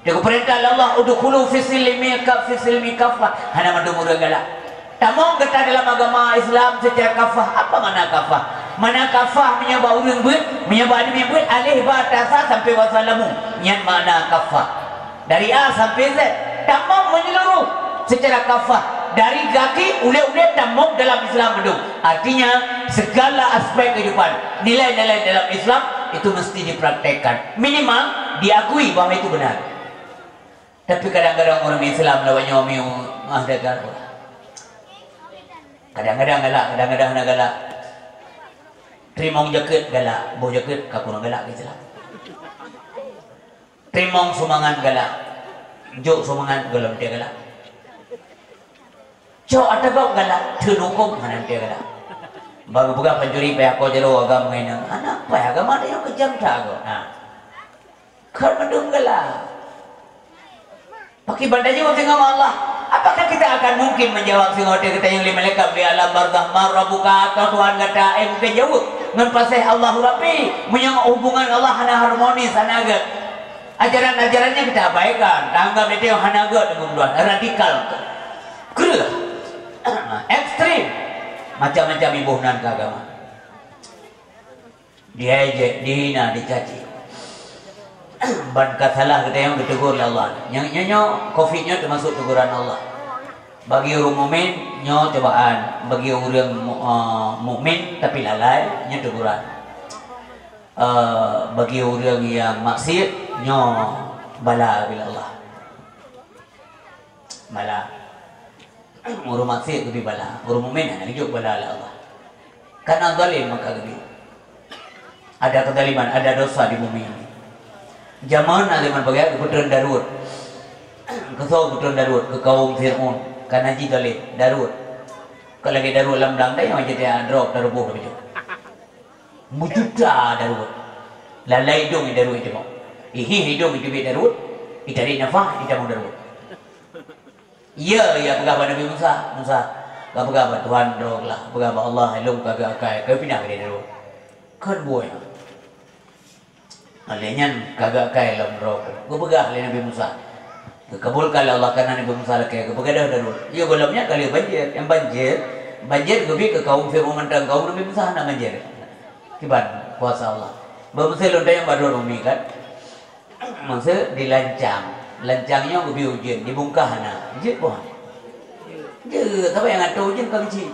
Dia geupeurintah lé Allah, "Udkhulu fi silmi ka-, fi silmi kaffah." Hana mandum ureuëng galak. Tamong gata dalam agama Islam secara kafah. Apa makna kafah? Makna kafah meunyoe bak ureuëng beuet, meunyoe bak aneuk miet beuet, alif, ba, ta, sa sampai wa salamu. Nyan makna kafah. Dari A sampai Z. Tamong menyeluruh secara kafah. Dari gaki, ulèe-ulèe tamong dalam Islam mandum. Artinya, segala aspek kehidupan, nilai-nilai dalam Islam itu mesti dipraktekkan. Minimal diakui bahwa itu benar. Tapi kadang-kadang ureuëng Islam lawan nyoe mi mah dagang. Kadang-kadang galak, kadang-kadang hana galak. Teurimong jakeuet galak, boh jakeuet ka kurang galak keu Islam. Teurimong sumbangan galak, jok sumbangan gohlom teuh galak. Cok ata gob galak, teunukôm hana teuh galak. Bang peugah pancuri payah ko jaro agam ngai nang. Aneuk pai agama teuh nyang keujam that gob. Nah. Kon mandum galak. Pakriban tajaweueb singoh Allah? Apakah kita akan mungkin menjawab singoh teuh geutanyong lé malaikat di alam barzakh, "Man rabbuka?" Toh Tuhan gata, eh, mungkin jaweueb ngon paséh, "Allahu Rabbi." Meunyoe hubungan Allah hana harmonis, hana gét. Ajaran-ajaran nyan kita abaikan, tanggap itu hana gét deungon Tuhan, radikal. Kreueh. Ekstrem. Macam-macam iboh nan keu agama. Diejek, dihina, dicaci. Ban ka salah geutanyoe geuteugur lé Allah. Nyang nyoe, nyoe, covid nyoe teumasuk teuguran Allah. Bagi ureuëng mukmin, nyoe cobaan. Bagi ureuëng mu-, eh, mukmin tapi lalai, nyoe teuguran. Eh, bagi ureuëng nyang maksiet, nyoe bala bila Allah. Bala. Ureuëng maksiet geubri bala, ureuëng mukmin hana geujok bala lé Allah. Karena zalim maka geubri. Ada kezaliman, ada dosa di bumi ini. Zaman na zaman bagaya geupeutreun Daud. Keu soe geupeutreun Daud? Keu kaum Fir'aun. Karena jih zalim, Daud. Keu lagèe Daud lam dang, dah nyang jadi droe taruboh dah beujeuet. Meujuta Daud. Lalai idong Daud iteumong. Ihi idong iteubiet Daud, itarek nafah, itamong Daud. Iya, iya peugah bak Nabi Musa, "Musa, ka peugah bak Tuhan droe lah, peugah bak Allah, lôn ka geuakai, ka pinah keu Daud." Kon buet. Lheueh nyan ka geuakai lom droe. Geupeugah lé Nabi Musa. Geukabulkan lé Allah karena Nabi Musa lakèe geupeugah dah Daud. Iya gohlom nyan ka lheueh banjir, nyang banjir, banjir geubri keu kaum Fir'aun mantong, kaum Nabi Musa hana banjir. Kiban kuasa Allah. Bak meusé lôn tanyong bak droeneuh umi kan. Maksud dilancang. Lancang nyoe geubri ujeuen, dibungkah na. Jeuet boh. Jeuet, tapi nyang atô ujeuen ka keuci.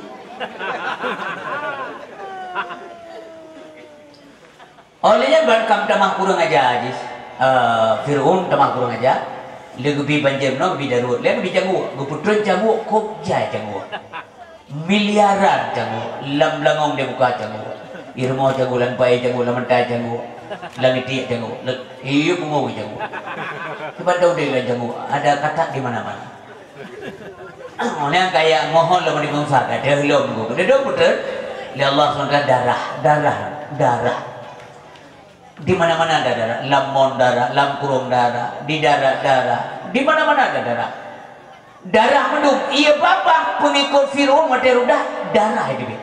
Óh lheueh nyan ban kam tamah kurang aja jih. Eh, Fir'aun tamah kurang aja. Lé geubi banjir meunoe, geubi daruet. Lé geubi cangguek, geupeutreun cangguek, kok jai cangguek. Miliaran cangguek, lam beulangong di muka cangguek. Di rumoh cangguek, lam paé cangguek, lam meutai cangguek, lam itiek cangguek, lam, iya pungo cangguek. Kiban taudép lam cangguek, ada katak di mana-mana. Nyang kaya mohon lom di Musa, ka deuh lom geuh. Deuh beutôi. Lé Allah subhanahu wa taala darah, darah, darah. Di mana-mana ada darah, lam mon darah, lam kurong darah, di darat darah, di mana-mana ada darah. Darah mandum, iya babah peungikot Firaun watèe reudah, Darah jiteubiet.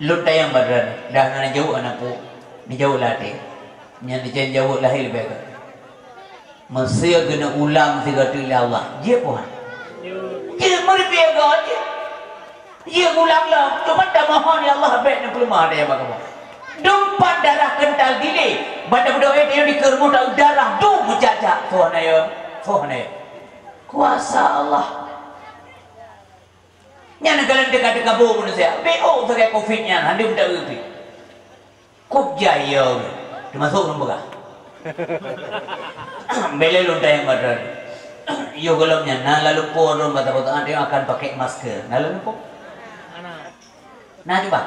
Lôn tanyong bak droeneuh, dah na neujaweueb aneuk pu, neujaweueb lam até. Nyan neucen jaweueb lahé leubeh gét. Meusé geuneuk ulang sigoe teuk lé Allah, jeuet peue han? Jeuet, meureupiah goe jeuet. Jeuet ulang lom, cuma tamohon ya Allah bèk neupeuleumah daya bak kamoe. Dum pat darah keuntal dilèe, bak tapeudoe tanyoe dikeue rumoh taeu darah dum meucak-cak. Soe hana yo, soe hana yo. Kuasa Allah. Nyan galak teuka-teuka boh manusia. Bèk ôk sagai covid nyan, hana meuteumé pih. Kôb jai yo, teumasok ureueng peugah. Bèk lé lôn tanyong bak droeneuh. Yoh gohlom nyan na lam lumpoe droeneuh bak saboh saát akan pakai masker. Na lam lumpoe? Na cuba?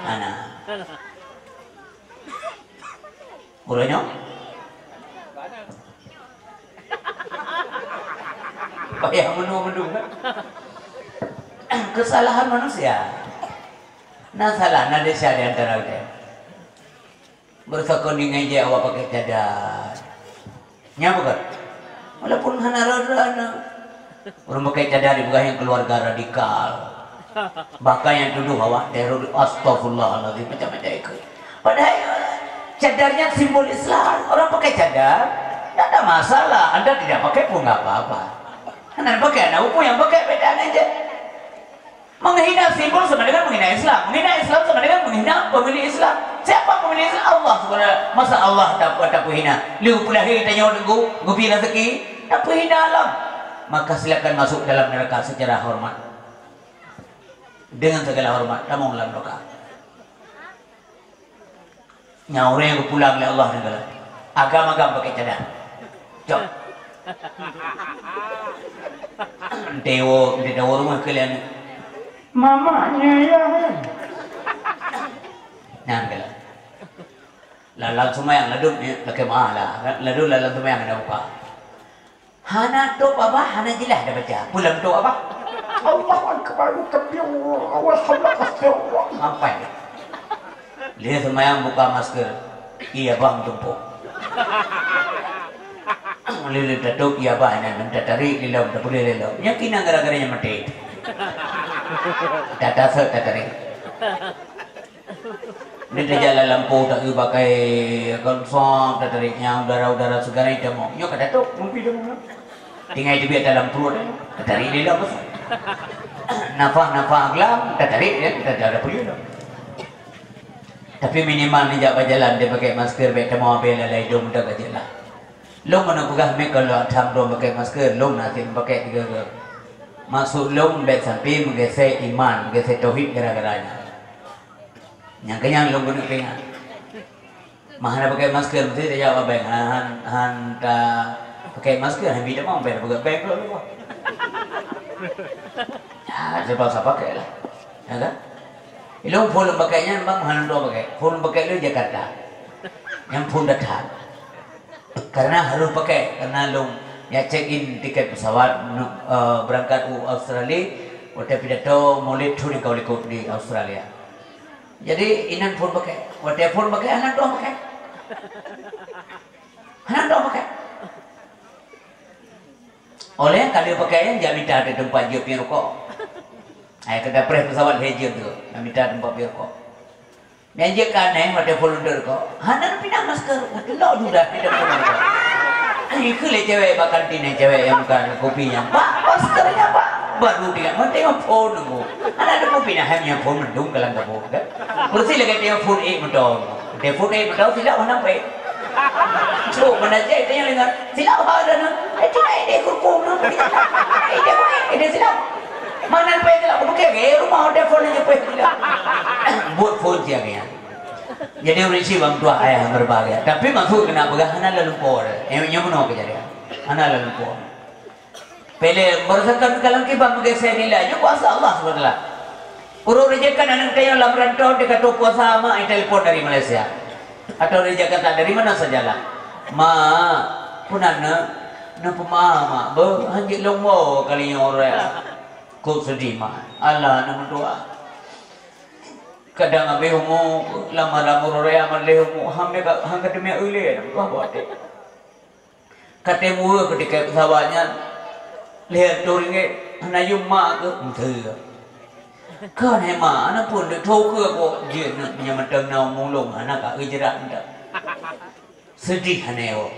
Hana. Uroe nyoe? Payah meunung-meunung kan? Kesalahan manusia. Na salah, na desya di antara geutanyoe. Beureusakoe ninggai jih awak pakai cadar. Nyan bukan? Walaupun hana rot-rot na. Ureueng pakai cadar dipeugah nyang keuluarga radikal. Bahkan nyang tudoh awak teroris, astagfirullahalazim, macam-macam ikôt. Padahai, eh, cadar nyan simbol Islam. Orang pakai cadar, tak ada masalah. Anda tidak pakai pun nggak apa-apa. Hana pakai, aneuk pu nyang pakai, beda aja. Menghina simbol sama dengan menghina Islam. Menghina Islam sama dengan menghina pemilik Islam. Siapa pemilik Islam? Allah Subhanahu. Masa Allah ta-, tapeuhina? Lheueh peulahé tanyoe teungku, geubri raseuki, tapeuhina lom. Maka silakan masuk dalam neraka secara hormat. Dengan segala hormat, tamong lam neraka. Nyan ureueng nyang geupulang lé Allah nyan galak. Agam-agam pakai cadar. Cok. Entewo, entewo rumoh keulian. Mamaknya ya. Nyan galak. Lam, lam seumayang ladôm, lakèe meu'ah lah. Ladôm lam, lam seumayang na buka. Hana tôp abah, hana jeulaih dah baca. Peue lam tôp abah? Allahu Akbar, takbir, Allahu Akbar, astagfirullah. Sampai. Lheueh seumayang buka masker. Iya bah meutumpôk. Lheueh tatôp iya bah nyan, tatarek lé lom, tapuléh lé lom. Nyan keunan gara-gara nyan maté. Tatasot tatarek. Di jalan lampôh tak eu pakai konsong, tatarek nyang udara-udara segar itam. Nyoe ka tatôp, mumpi dah. Tinggai teubiet dalam pruet, tatarek di dalam. Nafah-nafah glam, tatarek ya, tak ada perlu dah. Tapi minimal ni jak bajalan dia pakai masker, bèk tamong abéh lalai dong dah ka jeulaih. Lôn meunyoe peugah mé kalau tham droe pakai masker, lôn na até pakai tiga-tiga. Maksud lôn bèk sampai meugeusé iman, meugeusé tauhid gara-gara nyan. Nyang keunyan lôn keuneuk peuingat. Mah hana pakai masker, mesti tajak babeng. Han, han, han ta pakai masker, han bi tamong beng, peugah beng dulu. Ya, terpaksa pakai lah. Ya kan? Ilôn phôn lôn pakai nyan, bang, hana dua pakai. Phôn lôn pakai lôn Jakarta. Nyang phôn datang. Karena harus pakai, karena lôn ya check in tiket pesawat, eh, berangkat u Australia, watèe pidato Maulid thôn nyang ka likôt di Australia. Jadi, inan phôn pakai. Watèe phôn pakai, hana dua pakai. Hana dua pakai. Oleh ka lheueh pakai nyan, jak mita di teumpat jeuet piep rukok. Ai, ka dapreh pesawat lhèe jeuet tu, jak mita teumpat piep rukok. Nyan jeuet ka aneh, watèe volunteer rukok. Hana pinah masker, uteulok dudah di teumpat rukok. Ai, keu lé cewek bak kantin nyan, cewek nyang buka kopi nyan. Pak, masker nyan, Pak. Baru dia, manteng phôn nunggu. Hana ada kopi nah, hanya phôn mendung kalang kabut, kan? Bersih lagi dia phôn ék motor. Dia phôn ék motor, silap mana pek. Cuk, mana cek dia yang dengar. Silap ha dah na. Eh, cek ék dia kurkum na. Eh, dia pek, eh, dia silap. Mana pek silap? Aku pakai ke rumah dia phôn aja pek silap. Buat phôn siang ya. Jadi ureueng syiek bang tuah ayah berbahagia. Tapi maksud kena peugah hana lalu por. Eh, nyoe meunoe kejadian. Hana lalu por. Pele berdasarkan kalam kiban meugeusé nilai nyoe kuasa Allah subhanahu wa taala. Ureueng rejekan aneuk tanyoe lam rantau di katoe puasa mak, telepon dari Malaysia atau dari Jakarta, dari mana sajalah. Mak, pun aneuk, na peuma mak, beuh, hanjeuet lôn woe kali nyoe uroe. Kok sedih mak. Allah na meudoa. Kadang abéh umu lama-lama uroe amat lé umu, han ka, han ka teumé ulée na meudoa buat deh. Ka tém ueh keu tiket pesawat nyan lhèe reutôh ringgit, hana yum mak keuh, meuteue. Kon hema, aneuk phon deuek tho keu kok jeuet nyan mantong na mulông hana ka geujrat mantong. Seudeh hana woe.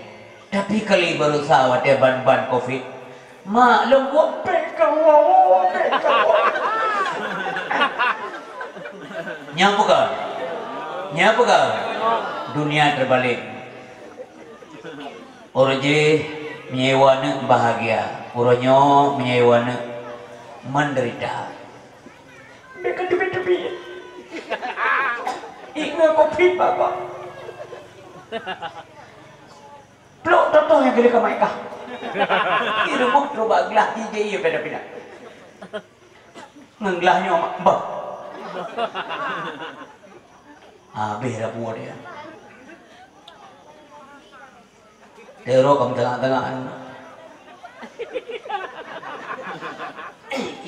Tapi kali berusaha watée ban-ban covid. Mak lôn woe pék ka woe, woe pék ka woe. Nyan peugah. Nyan peugah. Dunia terbalik. Uroe jih meunyoe aneuk bahagia, uroe nyoe meunyoe aneuk menderita. Bék ka teubiet-teubiet. Ingat covid baba. Plok totoh nyang keuneuk ka meuikah. Di rumoh trok bak glah ijai ié pindah-pindah. Ngon glah nyoe mak bah. Habéh dah buet dia. Teuro ka meutengah-tengah anu.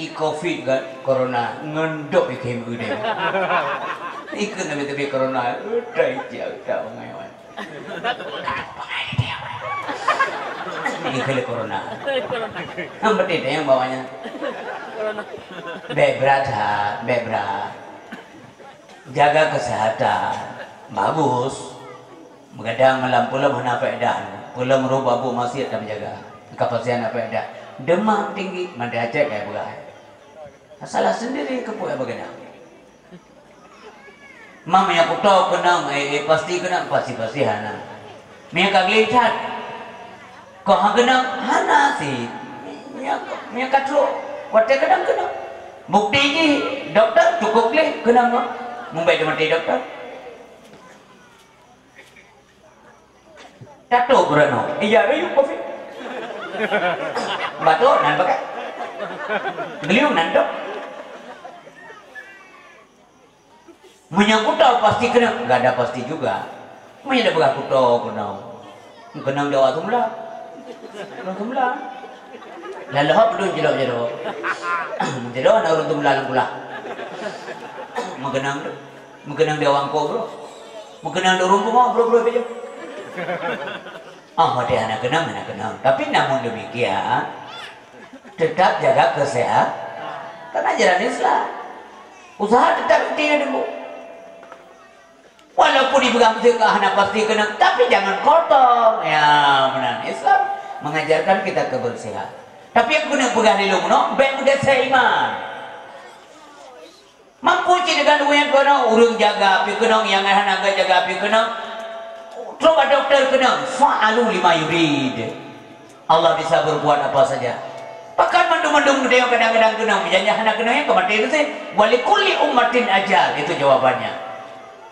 I covid kan corona ngon dok i khem udeh. Ikeu nabi tebi corona udah ijak udah bangai wan. Ikeu le corona. Nang betul yang bawahnya. Bek berat ha, bek berat. Jaga kesehatan. Bagus. Meugadang malam peulom hana faedah. Peulom roh babu maksiat dan menjaga. Kapasian hana faedah. Demam tinggi, mandai acek kaya peugah. Salah sendiri keu peue bagana. Mam nyang kuto keunong, eh, eh, pasti keunong, pasti-pasti hana. Meunyo ka gleh that, kok hana keunong, hana sit. Meunyo, meunyo ka trok, watée keunong, keunong. Bukti jih, dokto cukup gleh keunong nyoe. Mubai teumaté dokto. Tato beuranoe. Iya, rayu covid. Batuk nan pakai. Geliung nan dok. Meunyo kuto pasti keunong, enggak ada pasti juga. Meunyo dak peugah kuto keunong. Keunong di awak seumla. Keunong seumla. Lalu hop dun jero-jero. Jero na ureuëng seumla lam kulah. Meukeunong tu. Meukeunong di awak ko bro. Meukeunong di ureuëng bungoh bro-bro bejo. Ah, watée hana keunong, hana keunong. Tapi namun demikian, tetap jaga kesehatan. Karena ajaran Islam. Usaha tetap ikuti dulu. Walaupun dipegang teuka hana pasti keunong, tapi jangan kotor. Ya, meunan. Islam mengajarkan kita kebersihan. Tapi nyang keuneuk peugah lé lôn nyoe, bék meudesya iman. Mampu cit deungon ureuëng nyang keunong, ureuëng jaga api keunong, nyang hana jaga api keunong. Trok bak dokto keunong, fa'alu lima yurid. Allah bisa berbuat apa saja. Pakon mandum-mandum geutanyoe kadang-kadang keunong, meujanya hana keunong nyang keumaté geuseue. Walikulli ummatin ajal, itu jawabannya.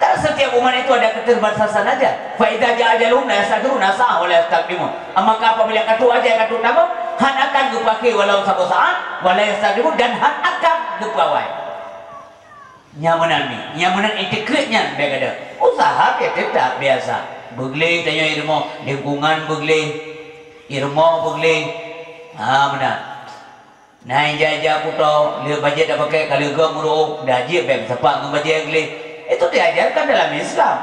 Karena setiap umat itu ada keterbatasan ajal. Fa idza jaa ajaluhum la yasta'khiruna sa'ah wa la yastaqdimun. Maka apabila ka trok ajal, ka trok tamong, han akan geupeuakhé walau saboh saat, wa la yastaqdimun, dan han akan geupeuawai. Nyang meunan mi, nyang meunan itikeuet nyan bék ada. Usaha ya tetap biasa. Beugleh tanyoe i rumoh, lingkungan beugleh, i rumoh beugleh. Ha meunan. Na ija-ija kuto, lheueh bajée tapakai ka lheueh gob meurôh, dah jeuet bék meusapat ngon bajée gleh. Itu diajarkan dalam Islam.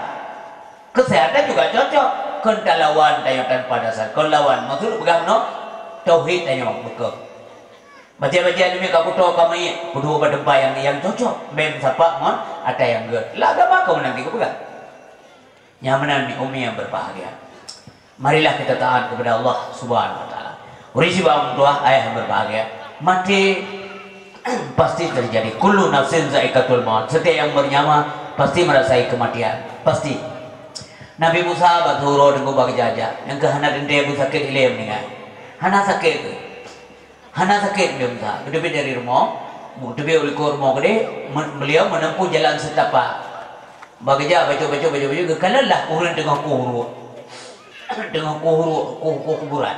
Kesehatan juga cocok. Kon talawan tanyoe tanpa dasar. Kon lawan, maksud peugah meunoe, tauhid tanyoe beuko. Bajée-bajée nyoe ka kuto ka meuiek, peuduek bak teumpat nyang, nyang cocok, bék meusapat ngon ata nyang gét. Lam agama ka meunan geupeugah. Nyang meunan mi ummi yang berbahagia. Marilah kita taat kepada Allah Subhanahu wa Taala. Ureuëng sibak meutuah ayah yang berbahagia, maté pasti terjadi. Kullu nafsin zaikatul maut. Setiap yang bernyawa pasti merasai kematian. Pasti. Nabi Musa bak siuroe teungku bak geujak-jak, nyang keu hana teuntée beusakét ilée meuninggai. Hana sakét keuh. Hana sakét Nabi Musa. Geuteubiet dari rumoh, geuteubiet u likot rumoh keudeh, me-, beliau menempuh jalan setapak. Bak geujak bacut-bacut, bacut-bacut, geukalon lah ureuëng teungoh kueh uruek. Teungoh kueh uruek, kueh, kueh kuburan.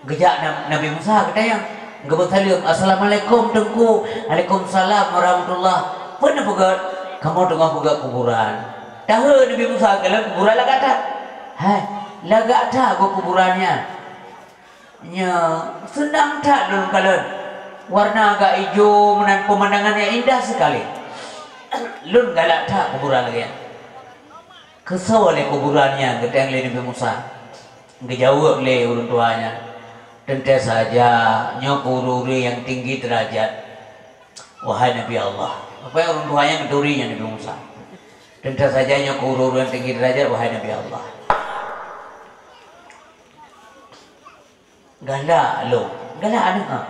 Geujak Na-, Nabi Musa geutanyong, geubeusaleuem, "Assalamualaikum, Teungku." "Waalaikumsalam warahmatullah." "Peue neupeugét?" "Kamoe teungoh peugét kuburan." Tahe Nabi Musa kalon kuburan lagak that. "Hai, lagak that gob kuburan nyan." Nyoe seunang that lôn kalon. Warna agak ijo meunan, pemandangan yang indah sekali. Lôn galak that kuburan lagée nyan. Keusoe lé kuburan nyan geutanyong lé Nabi Musa. Geujaweueb lé ureuëng tuha nyan, "Teuntée saja, nyoe keu ureuëng-ureuëng nyang tinggi deurajat." "Wahai Nabi Allah." Apa nyang ureuëng tuha nyan geuturi nyan Nabi Musa. Teuntang saja nyoe keu ureuëng-ureuëng tinggi derajat, "Wahai Nabi Allah." Galak lom, galak aneuk ha.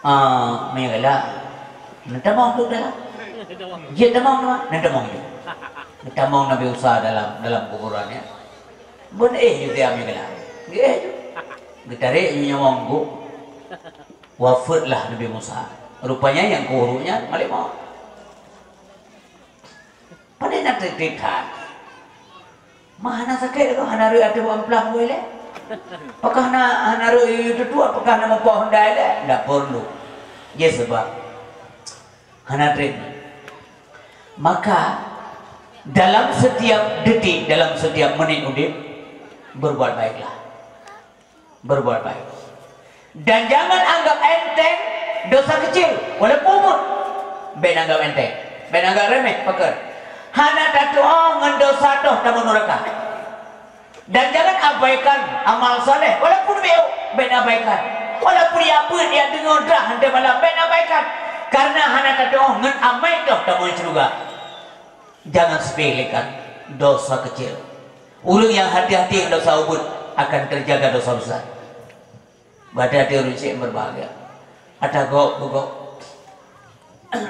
Ah, meugalak. Neutamong tu dalam. Jeuet tamong tu, neutamong tu. Neutamong Nabi Musa dalam, dalam kuburan ya. Bun eh juga meugalak. Geueh tu. Geutarek nyawong guk. Wafeuet lah Nabi Musa. Rupanya nyang kuhuru nyan malaikat maut. Pane na tiep-tiep that. Ma hana sakét lagèe hana rhot ateueh amplam wée lé? Apakah na hana rhot yue tutu? Apakah na meupoh hondai lé? Ndak peurlu. Jih sebab hana treatment. Maka dalam setiap detik, dalam setiap menit udép, berbuat baiklah. Berbuat baik. Dan jangan anggap enteng dosa kecil, walaupun umur. Bèk anggap enteng, bèk anggap remeh, pakon. Hana tatu'oh ngon dosa toh tamong nuraka. Dan jangan abaikan amal saleh, walaupun beuh, bèk abaikan. Walaupun ya peuet ya deungoe drah hantei malam, bèk abaikan. Karena hana tatu'oh ngon amai toh tamong syeuruga. Jangan sepelekan dosa kecil. Ureuëng nyang hati-hati ngon dosa ubeut akan terjaga dosa besar. Bak hati-hati ureuëng syek berbahagia. Ata gob, gob.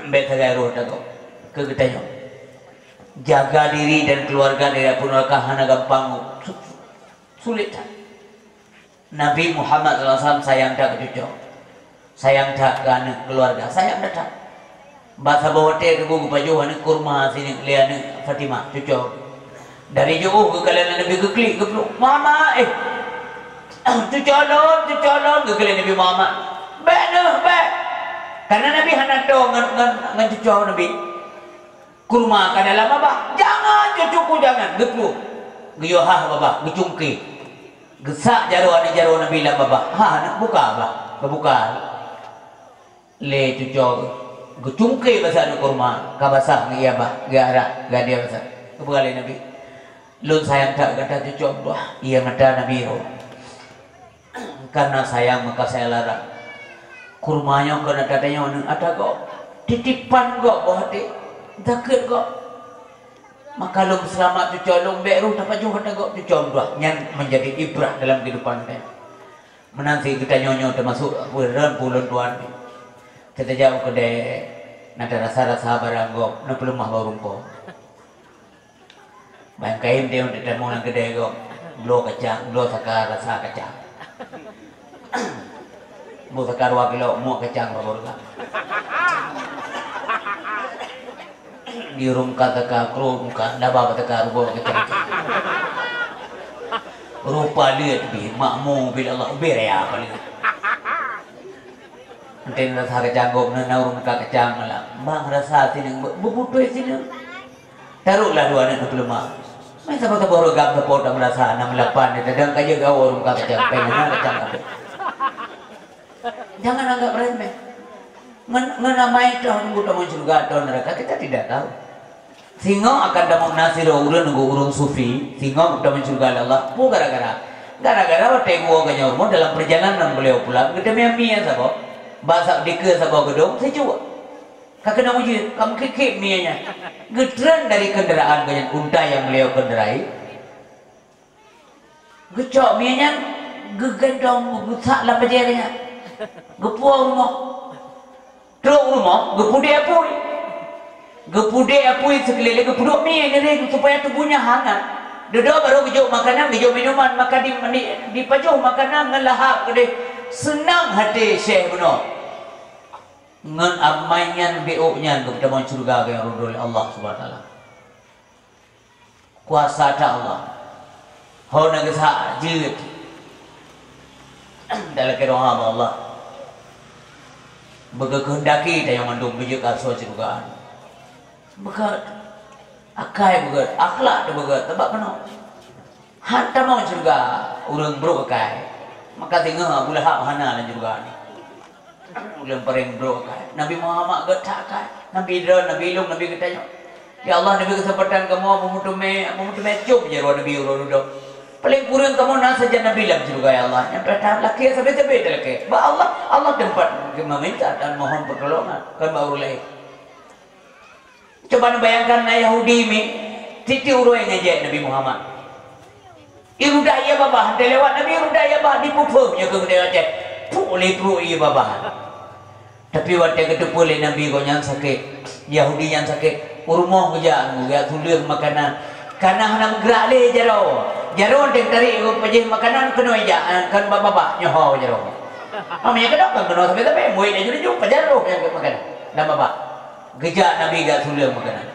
Bèk sagai roh ata gob. Keu geutanyoe. Jaga diri dan keluarga dari api neraka hana gampang. Su-, sulit that. Nabi Muhammad sallallahu alaihi wasallam sayang that keu cucoe. Sayang that keu aneuk keuluwarga, sayang that. Bak saboh watèe teungku geupajoh aneuk kurma sineuk lé aneuk Fatimah, cucoe. Dari jiôh geukalon lé Nabi geuklik geuplueng, "Muhammad, eh, cucoe lôn, cucoe lôn," geukalon Nabi Muhammad. "Bèk neuh, bèk." Karena Nabi hana toe ngon, ngon, ngon cucoe Nabi. Kurma ka dalam babah. "Jangan, cucuku, jangan!" Geuplueng. Geuyue hah babah, geucungké. Geusak jaroe aneuk jaroe Nabi lam babah. Hah, aneuk buka babah. Geubuka lé cucoe. Geucungké basa aneuk kurma. Ka basah geuié babah, geuarah, geuadée basa. Geupeugah lé Nabi, "Lôn sayang that gata cucoe Abdullah." Ié mata Nabi rhot. Karena sayang maka saya larang. Kurma nyoe keuneuk tatanyong aneuk ata gob. Titipan gob boh até. Zakeuet gob. Maka lôn seulamat cucoe lôn, bèk roh tapajoh ata gob cucoe Abdullah. Nyan menjadi ibrah dalam kehidupan geutanyoe. Meunan cit geutanyoe nyoe teumasuk ureuëng ulôn tuan. Teutajak u keudè, na tarasa-rasa barang gob, na peuleumah bak ureuëng po. Ban kayém teuh teutamong lam keudè gob, bloe kacang, bloe saka rasa kacang. Bloe saka dua kilo, muak kacang bak ureuëng. Di ureuëng ka teuka, kru muka, daba teuka, rugoe kacang. Rupa liet bih, makmu bila Allah, ubé raya apa liet. Enten rasa kacang gob na, na ureuëng ka kacang malam. Bang rasa sineuk, be-, beuputôh sineuk. Taroklah dua aneuk neupeuleumah. Meusaboh-saboh rot gam sapo tameurasa, na meulapan, tadang ka jeuet gawoe ureuëng ka kacang, péng na kacang gob. Jangan anggap remeh. Ngon, ngon amai toh nunggu tamong syeuruga atau neuraka, kita tidak tahu. Singoh akan tamong na sidroe ureuëng nunggu ureuëng sufi, singoh tamong syeuruga lé Allah. Peue gara-gara? Gara-gara watèe geuwoe geunyang rumoh dalam perjalanan beliau pulang, geuteumé mie saboh. Bak sab dikeue saboh geudong, sijuek. Ka keunong ujeuen, ka meukhét-khét mie nyan. Geutreun dari kendaraan geuh nyan unta nyang beliau kendarai. Geucok mie nyan, geugendong, geusak lam bajèe nyan. Geupuwoe u rumoh. Trok u rumoh, geupudek apui. Geupudek apui sikeulileng, geupeuduek mie nyan supaya tuboh nyan hangat. Dudoe barô geujok makanan, geujok minuman, maka di, di, dipajoh makanan ngon lahab keudeh. Seunang hati Syekh bunoe. Ngon amai nyan, beuh nyan, geutamong syeuruga nyang rhot lé Allah Subhanahu Wa Taala. Kuasa ata Allah. Ho na geusa jeuet. Talakèe doa bak Allah. Beugeukeundaki tanyoe mandum beujeuet keu asoe syeuruga. Beugèt. Akai beugèt, akhlak teuh beugèt, sabab keunoe. Han tamong syeuruga ureuëng brok akai. Maka singoh Abu Lahab hana lam syeuruga nyan. Ulôn paréng brok akai. Nabi Muhammad geutak akai. Nabi droe, Nabi lôn, Nabi geutanyoe. Ya Allah, neubri keuseumpatan kamoe beumeuteumé, beumeuteumé cop jaroe Nabi uroe dudoe. Paléng kureueng kamoe na sajan nabi lam syeuruga, ya Allah. Nyang peureutama lakée sabe-sabe talakée. Bak Allah, Allah teumpat meminta dan mohon pertolongan, kon bak ureuëng laén. Coba neubayangkan na Yahudi mi, tieb-tieb uroe ngon jeuet Nabi Muhammad. Irudah ie babah, hana lewat Nabi irudah ie babah, dipeupeuet nyoe keu geude Aceh. Puk lé pruet ie babah. Tapi watée geuteupeue lé Nabi gobnyan sakét, Yahudi nyan sakét, u rumoh geujak, geujak tuleueng makanan. Kana hana meugerak lé jaroe. Jaroe teutarek pajoh makanan keunoe jak, kon bak babah nyoe ho jaroe. Ami keudok kan keunoe sabe-sabe, muet laju-laju pajar roh nyang makanan lam babah. Geujak Nabi jak tuleueng makanan.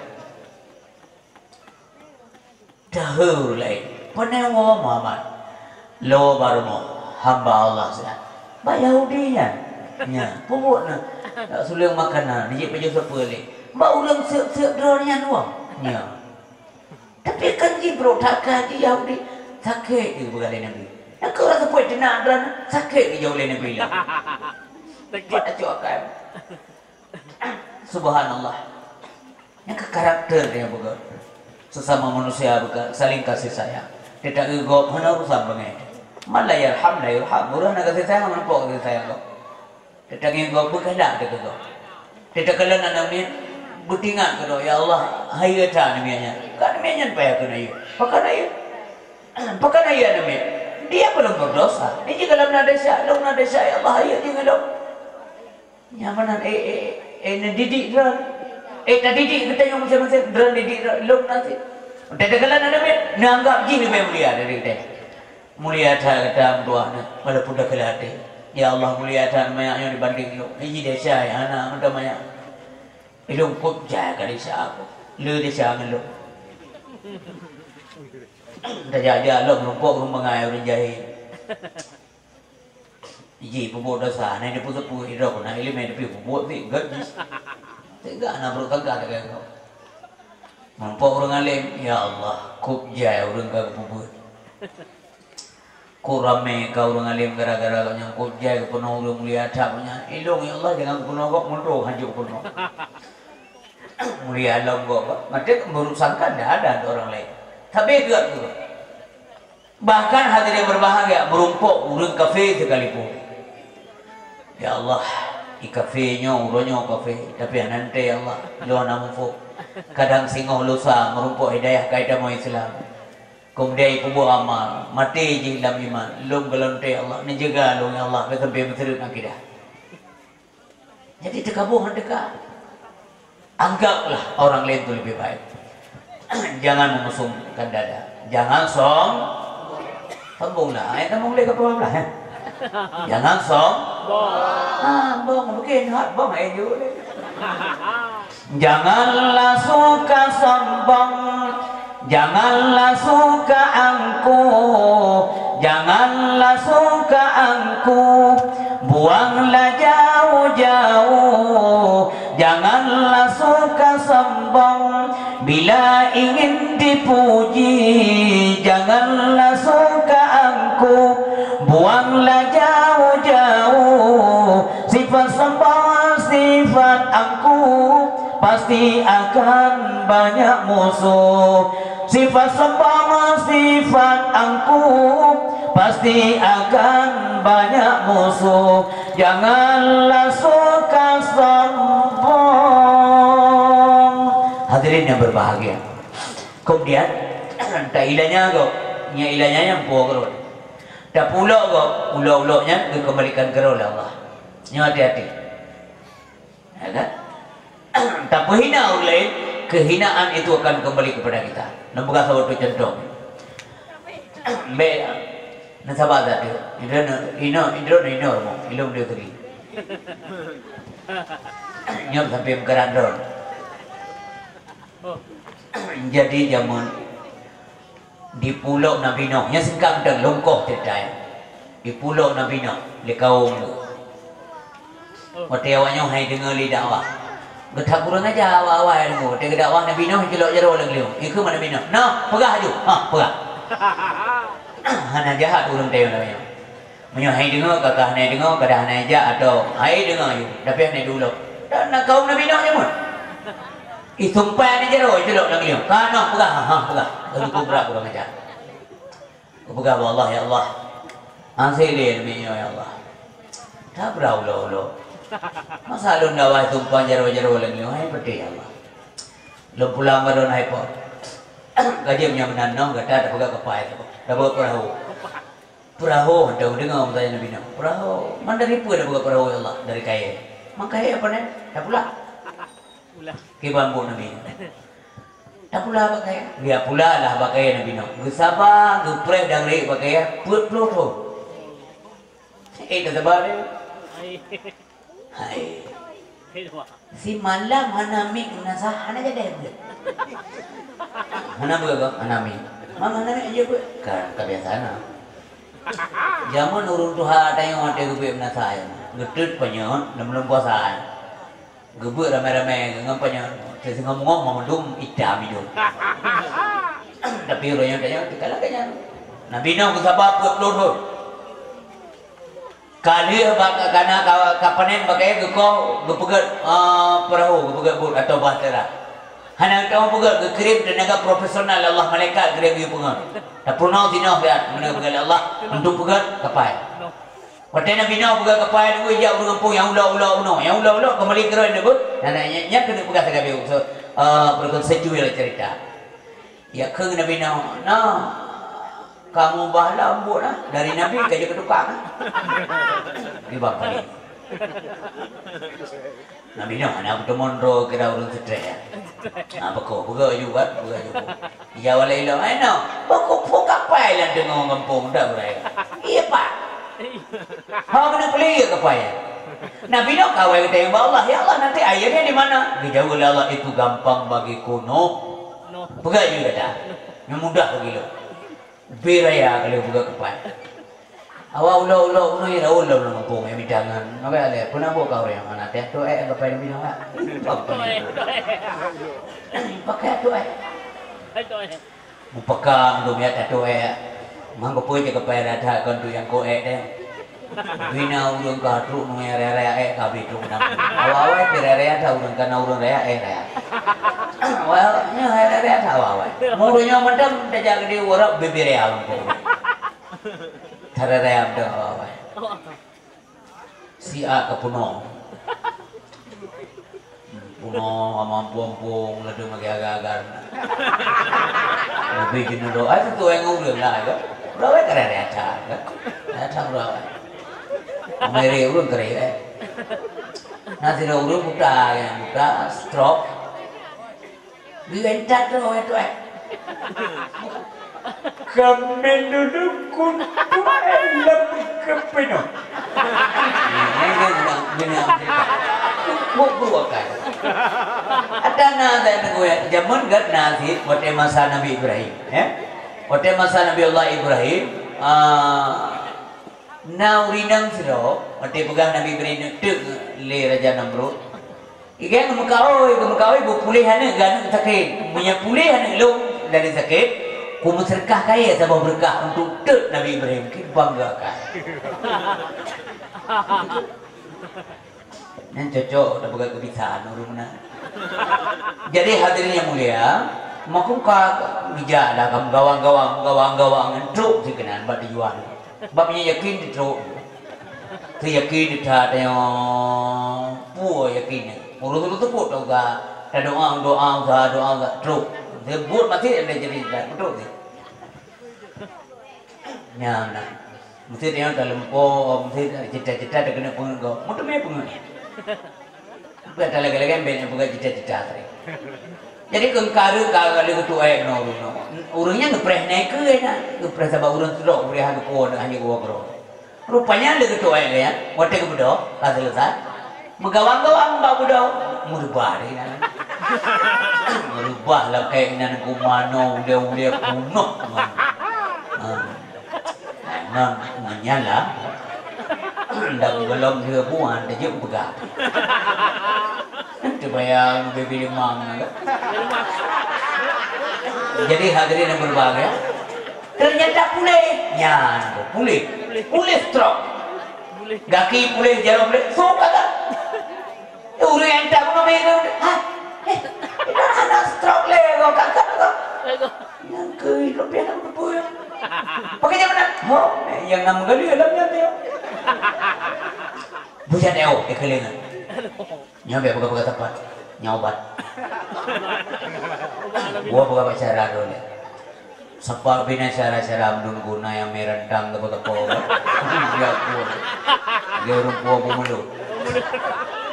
Dahulu laén, pane woe Muhammad? Lo bak rumoh hamba Allah sinan. Bak Yahudi nyan. Nya, peubuet na. Jak tuleueng makanan, jijak pajoh sapeue lé. Bak ureuëng seueb-seueb droe nyan woe. Nya. Tapi kan jibrok that ka di Yahudi. Sakét geupeugah lé Nabi. Nyang keu rasa pue teunak droe, sakét geujaweueb lé Nabi. Sakét. Pat tacok akai. Subhanallah. Nyang keu karakter nyang beugét. Sesama manusia beuka-, saling kasih sayang. Teutak geugob hana urusan bangai. Man la yarham la yurham. Ureuëng hana kasih sayang, hana pok kasih sayang gob. Teutak geugob beukeundak teuka gob. Teutak kalon aneuk miet beutingat keudroe, "Ya Allah, hayeue that aneuk miet nyan." Ka aneuk miet nyan payah keu hayeue. Pakon hayeue? Pakon hayeue aneuk miet? Dia belum berdosa. Dia juga dalam na desya, lôn na desya, ya Allah, hayeue jih ngon lôn. Nyan meunan, eh, eh, eh, neudidik droe. Eh, tadidik geutanyoe maséng-maséng, droe didik droe, lôn na cit. Teuka kalon aneuk miet, neuanggab jih leubeh mulia dari geutanyoe. Mulia that gata meudoa nyoe, walaupun dakeulah até. Ya Allah, mulia that manyak nyoe dibanding lôn. Iji desya hana mantong manyak. Ilôn kop jai ka desya aku. Le desya ngon lôn. Tajak-jak lom rumpok ureuëng bangai ureuëng jahé. Iji peubuet desya, na neupeuseupue idroe na iéleumé tapi peubuet pih gét jih. Teuga na brok tangga teuga kau. Mumpok ureuëng além, ya Allah, kop jai ureuëng ka geupeubuet. Kop ramé ka ureuëng além gara-gara gobnyan, kop jai geupeunoh ureuëng mulia that gobnyan. Ilôn, ya Allah, jangan geupeunoh gob, mundur hanjeuet geupeunoh. Mulia lom gob, maté meurusangka dah ada untuk orang lain. Tapi gét tu. Bahkan hadirin berbahagia, meurumpok ureuëng kafé sekalipun. Ya Allah, i kafé nyoe, uroe nyoe kafé, tapi hana teuntée ya Allah, lôn hana muphom. Kadang singoh lusa meurumpok hidayah ka itamoe Islam. Keumudian ipeubuet amal, maté jih lam iman, lôn gohlom teuntée ya Allah, neujaga lôn ya Allah, keu sampoe meuseureut akidah. Jadi teukaboh han teuka. Anggaplah orang lain tu lebih baik. Jangan memusungkan dada. Jangan som-, sombonglah. Ayat enam belas ke berapa belas, eh? Jangan som-, ah, bong, mungkin hot bong, eh, jauh deh. Janganlah suka sombong, janganlah suka angkuh, janganlah suka angkuh, buanglah jauh-jauh. Janganlah suka sombong, bila ingin dipuji, janganlah suka angkuh, buanglah jauh-jauh. Sifat sombong, sifat angkuh, pasti akan banyak musuh. Sifat sombong, sifat angkuh, pasti akan banyak musuh. Janganlah suka sombong. Hadirin yang berbahagia. Kemudian, tak ilanya kok. Nya ilanya nyang puo keurot. Tapi ulok kok, ulok-ulok nyan geukembalikan keurot lé Allah. Nyoe hati-hati. Ya kan? Tapeuhina ureuëng laén, kehinaan itu akan kembali kepada kita. Neupeugah saboh contoh. Mbek, na sabar that tu. Indro na, ino, indro na, ino mo, ilong dia tadi. Nyok sampai meukeran ron. Jadi jameun Di pulo Nabi Nuh, nyan singkat mantong lôn koh ceurita nyan. Di pulo Nabi Nuh, lé kawôm geuh. Watèe awak nyoe hai deungö lé dakwah. Geutak kurang aja awak-awak ilmu. Watèe geudakwah Nabi Nuh, jilok jaroe lam geuliong. Ikheun Nabi Nuh, "Noh, peugah aju." "Hah, peugah." Hana jahat ureueng teuh Nabi Nuh. Meunyoe hai deungö, ka, ka hana deungö, ka dah hana jak, atau hai deungö aju, tapi hana diulok. Dan na kawôm Nabi Nuh nyan meuh. Ih, sumpah di jaroe, ih, culok lam geuliong. Ka noh peugah, ha, ha, peugah. Laju peugah, peugah macam. Peugah bak Allah, "Ya Allah, hase lé namiet nyoe, ya Allah. Tabra ulo-ulo. Masa lôn dakwah tumpang jaroe-jaroe lagèe nyoe, hai peudeh, ya Allah. Lôn pulang baroe hai po." Ka jeuet nyan meunan, noh gata tapeugah kapai, tapeugah peurahô. Peurahô, hana deungoe meusajan Nabi Nuh. Peurahô, man dari peue tapeugah peurahô, ya Allah? Dari kayèe. Man kayèe apa nyan? Tapula. Kiban buet Nabi Nuh. Tapula bak kayèe. Geupula lah bak kayèe Nabi Nuh. Geusaba, geupreh dan rek bak kayèe peuet ploh thon. Eh, teusaba deh. Hai. Simalam hana miet meunasah, hana jadi beuet. Hana beuet kah? Hana miet. Mama hana miet aja beuet. Kan kebiasaan lah. Jameun ureueng tuha tanyoe watèe geubeuet meunasah, ya. Geuteut panyöt, lom-lom puasa, ya. Geubeuet ramè-ramè ngon panyöt, seuseungom-ngom mandum itam idong. Tapi uroe nyoe tanyoe teuka lagèe nyan. Nabi Nuh geusaba peuet ploh thon. Ka lheueh bak kana ka, ka panen bak kayèe geukoh, geupeugèt, ah, peurahô, geupeugèt bot atau bahtera. Hana geutanyoe peugèt, geukirém teunaga profesional Allah, malaikat kirém geupeugèt. Tapeurunoe sinoe siat, meunyoe peugèt lé Allah, untuk peugèt kapai. Watèe Nabi Nuh peugah kapai, ijak ureueng gampông nyang ulok-ulok bunoe, nyang ulok-ulok keumbali keudroe neubeuet. Nah, nah, nyan, nyan keuneuk peugah sagai beu, eh, peue kheun, secuil cerita. Ya kheun Nabi Nuh, "Nah, kamoe bah lom buet nah, dari nabi ka jeuet keu tukang nah." Di bang paling. Nabi Nuh hana peuteumon droe kira ureueng seutreh, ya. Nah, beuko, peugah juga, peugah juga. Ija walai ilong, "Hai Nuh, beuko pho kapai lam teungoh gampông dak beurai?" "Iya, Pak." "Ho keuneuk peuli kapai?" Nabi Nuh kawai geutanyong bak Allah, "Ya Allah, nanti airnya di mana?" Geujaweueb lé Allah, "Itu gampang bagiku, Nuh." Peugah juga dah. Yang mudah bagi lo. Ubé raya ka lheueh peugah kapai. Awak ulok-ulok bunoe raun lom lam gampông, eh, mita ngon. Maka lé, peue na buet kah ureueng nyan? Hana teuh tu'ék kapai Nabi Nuh, ha? Pakai tu'ék. Mupaka mandum ya tatu'ék. Mang kapai cit kapai rata kon tu nyang ko'ék deh. Bina ureueng ka trok nunggu raya-raya ék ka habéh trok nang. Awai-awai pi raya-raya ta ureueng kana ureueng raya ék raya. Awai, nyoe raya-raya ta awai-awai. Muruh nyoe mantong tajak gede urap bibir ya lampôh. Tara raya mantong awai-awai. Si A ka punoh. Punoh hana mampu-mampu laju magi agak-agak. Lebih jenuh doa itu tuan ureueng lah kan. Berapa kali ada acara kan? Ada acara berapa? Amai ureueng kali eh. Nah, tidak ureueng buta kan, buta stroke. Geuentat droe tu'ék. Kamen dulu kuntu lem kepenoh. Ini kan nak bina. Buk-buk kan. Ada na saya tengok ya, zaman gat na sit, watèe masa Nabi Ibrahim, ya. Watèe masa Nabi Allah Ibrahim, ah, na ureueng inong sidroe, watèe peugah Nabi Ibrahim teuk lé Raja Namrud. Igèe geumeukaôi, geumeukaôi, beupuléh aneuk, aneuk sakét. Meunyoe puléh aneuk lôn dari sakét, kumeuseudeukah kayèe saboh beureukat untuk teuk Nabi Ibrahim, keu bangga kayèe. Nyan cocok tapeugah keubiasaan ureueng meunan. Jadi hadirin yang mulia, makeuka bijak lah kamoe gawang-gawang, gawang-gawang ngon trok sikeunan bak tujuan. Bab nyan yakin di trok. Teuyakin that tanyoe peue yakin nyan. Ureueng tu teupot tauga, tadoa, doa, usaha doa, usaha trok. Teupot mati ada jadi dah betul ni. Nyan nah. Mesti tanyoe taleumpô, mesti cita-cita takeuneuk peungeut gob. Meuteumé peungeut. Bukan talagèe-lagèe bèk nyang peugah cita-cita tadi. Jadi keu kareueng ka lheueh geutu'ék ngon ureueng nyoe. Ureueng nyan geupreh nai keu na, geupreh sabab ureueng sidroe geupreh hana geupuwoe hana geuwoe keudroe. Rupanya lheueh geutu'ék lé nyan, watèe geubeudôh ka seuleusoe. Meugawang-gawang bak beudôh, meureubah lé nyan. Meureubah lakèe nyan keu manoe ulèe-ulèe punoh ngon. Ha. Ngon, ngon nyan lah. Dan golom dua buah, teujeuet peugah. Teubayang bibiri limang na, kan? Jadi hadirin yang berbahagia, ternyata puléh. Nyan, puléh. Puléh stroke. Gaki puléh, jaroe puléh, sok kakak. Ureueng nyang tak bunuh bego. Ha? Eh, itu anak stroke lé, kau kakak kau. Nyang keu hidup dia nak berbuih. Pakai jam enam. Ho, eh, nyang na meugalak dalam nyan tu. Bujang nyoe, eh, kelengan. Nyoe bèk peugah-peugah sapat. Nyoe ubat. Gua peugah bak syara dulu. Sapat bina syara-syara meudun guna nyang mirantang teupeu-teupeu. Ya, gua. Dia ureueng puwoe beumeuluk.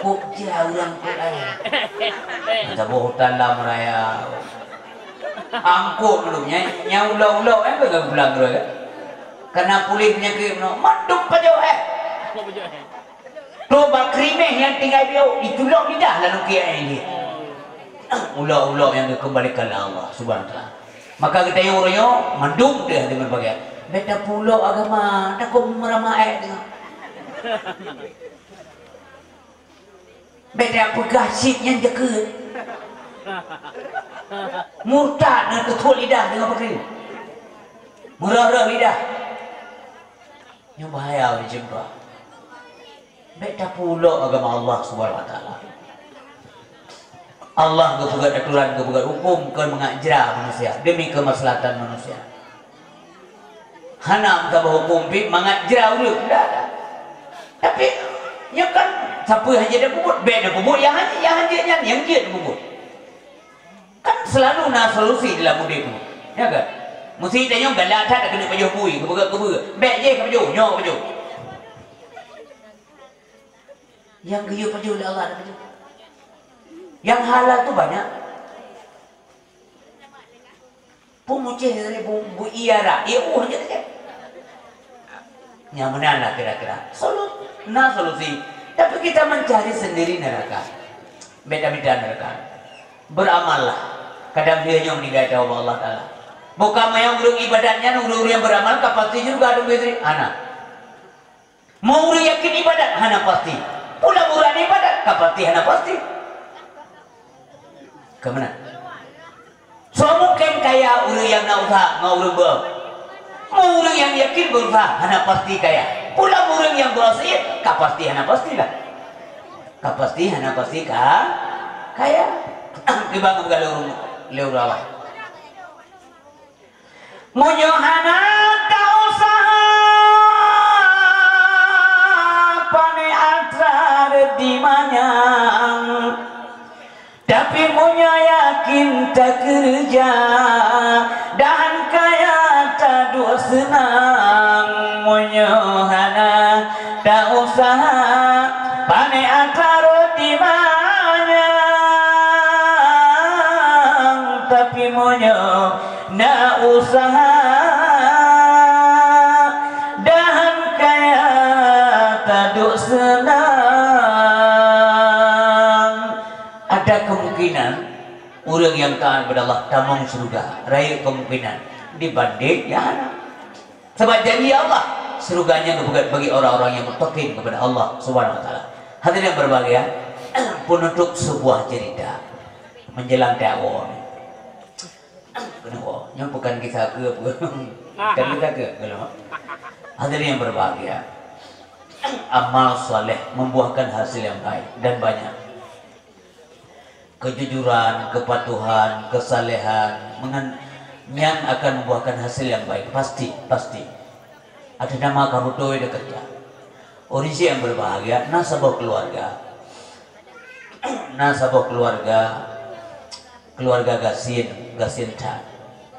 Kok jih ureueng kok ai. Saboh hutan lam raya. Angkot dulu, nya, nya ulok-ulok, eh, peugah pulang dulu, kan? Karena pulih penyakit, no, mandum pajoh, eh. Tu bak krimeh nyang tinggai biôk, itulok lidah lalu kiai dia. Ulok-ulok nyang dikembalikan lé Allah Subhanahu wa Taala. Maka geutanyoe uroe nyoe, mandum deh di berbagai. Beta pulok agama, takut merama ayat tengah. Bèk tapeugah cit nyan jeukeue. Murtad ngon teuthot lidah deungon pakri. Meureuh-reuh lidah. Nyoe bahaya ureueng jeumbah. Bèk tapulok agama Allah Subhanahu wa Taala. Allah geupeugöt aturan, geupeugöt huköm kon mangat jra manusia, demi keumaslahatan manusia. Hana meusaboh huköm pih mangat jra ureueng, ndak ada. Tapi, nyoe kan, sapeue hana jeuet peubuet, bèk na peubuet nyang hana, nyang hana jeuet nyan, nyang jeuet peubuet. Kan selalu na solusi dalam udép nyoe, ya kan? Meusé tanyoe galak that keuneuk pajoh bui, keubeue-keubeue. Bèk jih pajoh, nyoe pajoh. Nyang geuyue pajoh lé Allah na pajoh. Nyang halal tu banyak. Peumucih dari bu, bu iara, iya uh je saja. Nyang meunan lah kira-kira. Solu, na solusi. Tapi kita mencari sendiri neraka. Beda-beda neraka. Beramallah. Kadang dia nyoe meninggai tawah Allah Taala. Bukan mayang ureueng ibadat nyan, ureueng-ureueng yang beramal ka pasti syurga dong Fitri. Hana. Meu ureueng yakin ibadat hana pasti. Pula ureueng ibadat ka pasti hana pasti. Kemana? So mungkin kaya ureueng yang na usaha ngon ureueng beuh. Meu ureueng yang yakin berusaha hana pasti kaya. Pula ureueng yang berusaha ka pasti hana pasti lah. Ka pasti hana pasti ka kaya. Tiba ngon galo ureueng lé ureueng awai. Meunyoe hana ta-usaha, pane atra reuti manyang. Tapi meunyoe yakin takeureuja, dan kaya taduek seunang. Meunyoe hana ta-usaha, pane atra reuti manyang. Tapi meunyoe na usaha, dahan kaya taduek seunang. Ada kemungkinan ureueng nyang taat kepada Allah tamong syurga, rayeuk kemungkinan dibanding nyang hana. Sabab janji Allah, syurga nyan geupeugöt bagi orang-orang yang muttaqin kepada Allah Subhanahu wa Taala. Hadirin yang berbahagia, penutup sebuah cerita menjelang dakwah. Kenapa? Nyoe bukan kisah ke apa? Bukan kisah ke? Belum. Hadirin yang berbahagia, amal saleh membuahkan hasil yang baik dan banyak. Kejujuran, kepatuhan, kesalehan, mengan-, nyan akan membuahkan hasil yang baik. Pasti, pasti. Ada nama kamu tuh ada kerja. Ureueng yang berbahagia, na saboh keluarga. Na saboh keluarga, keluarga gasien, gasien that.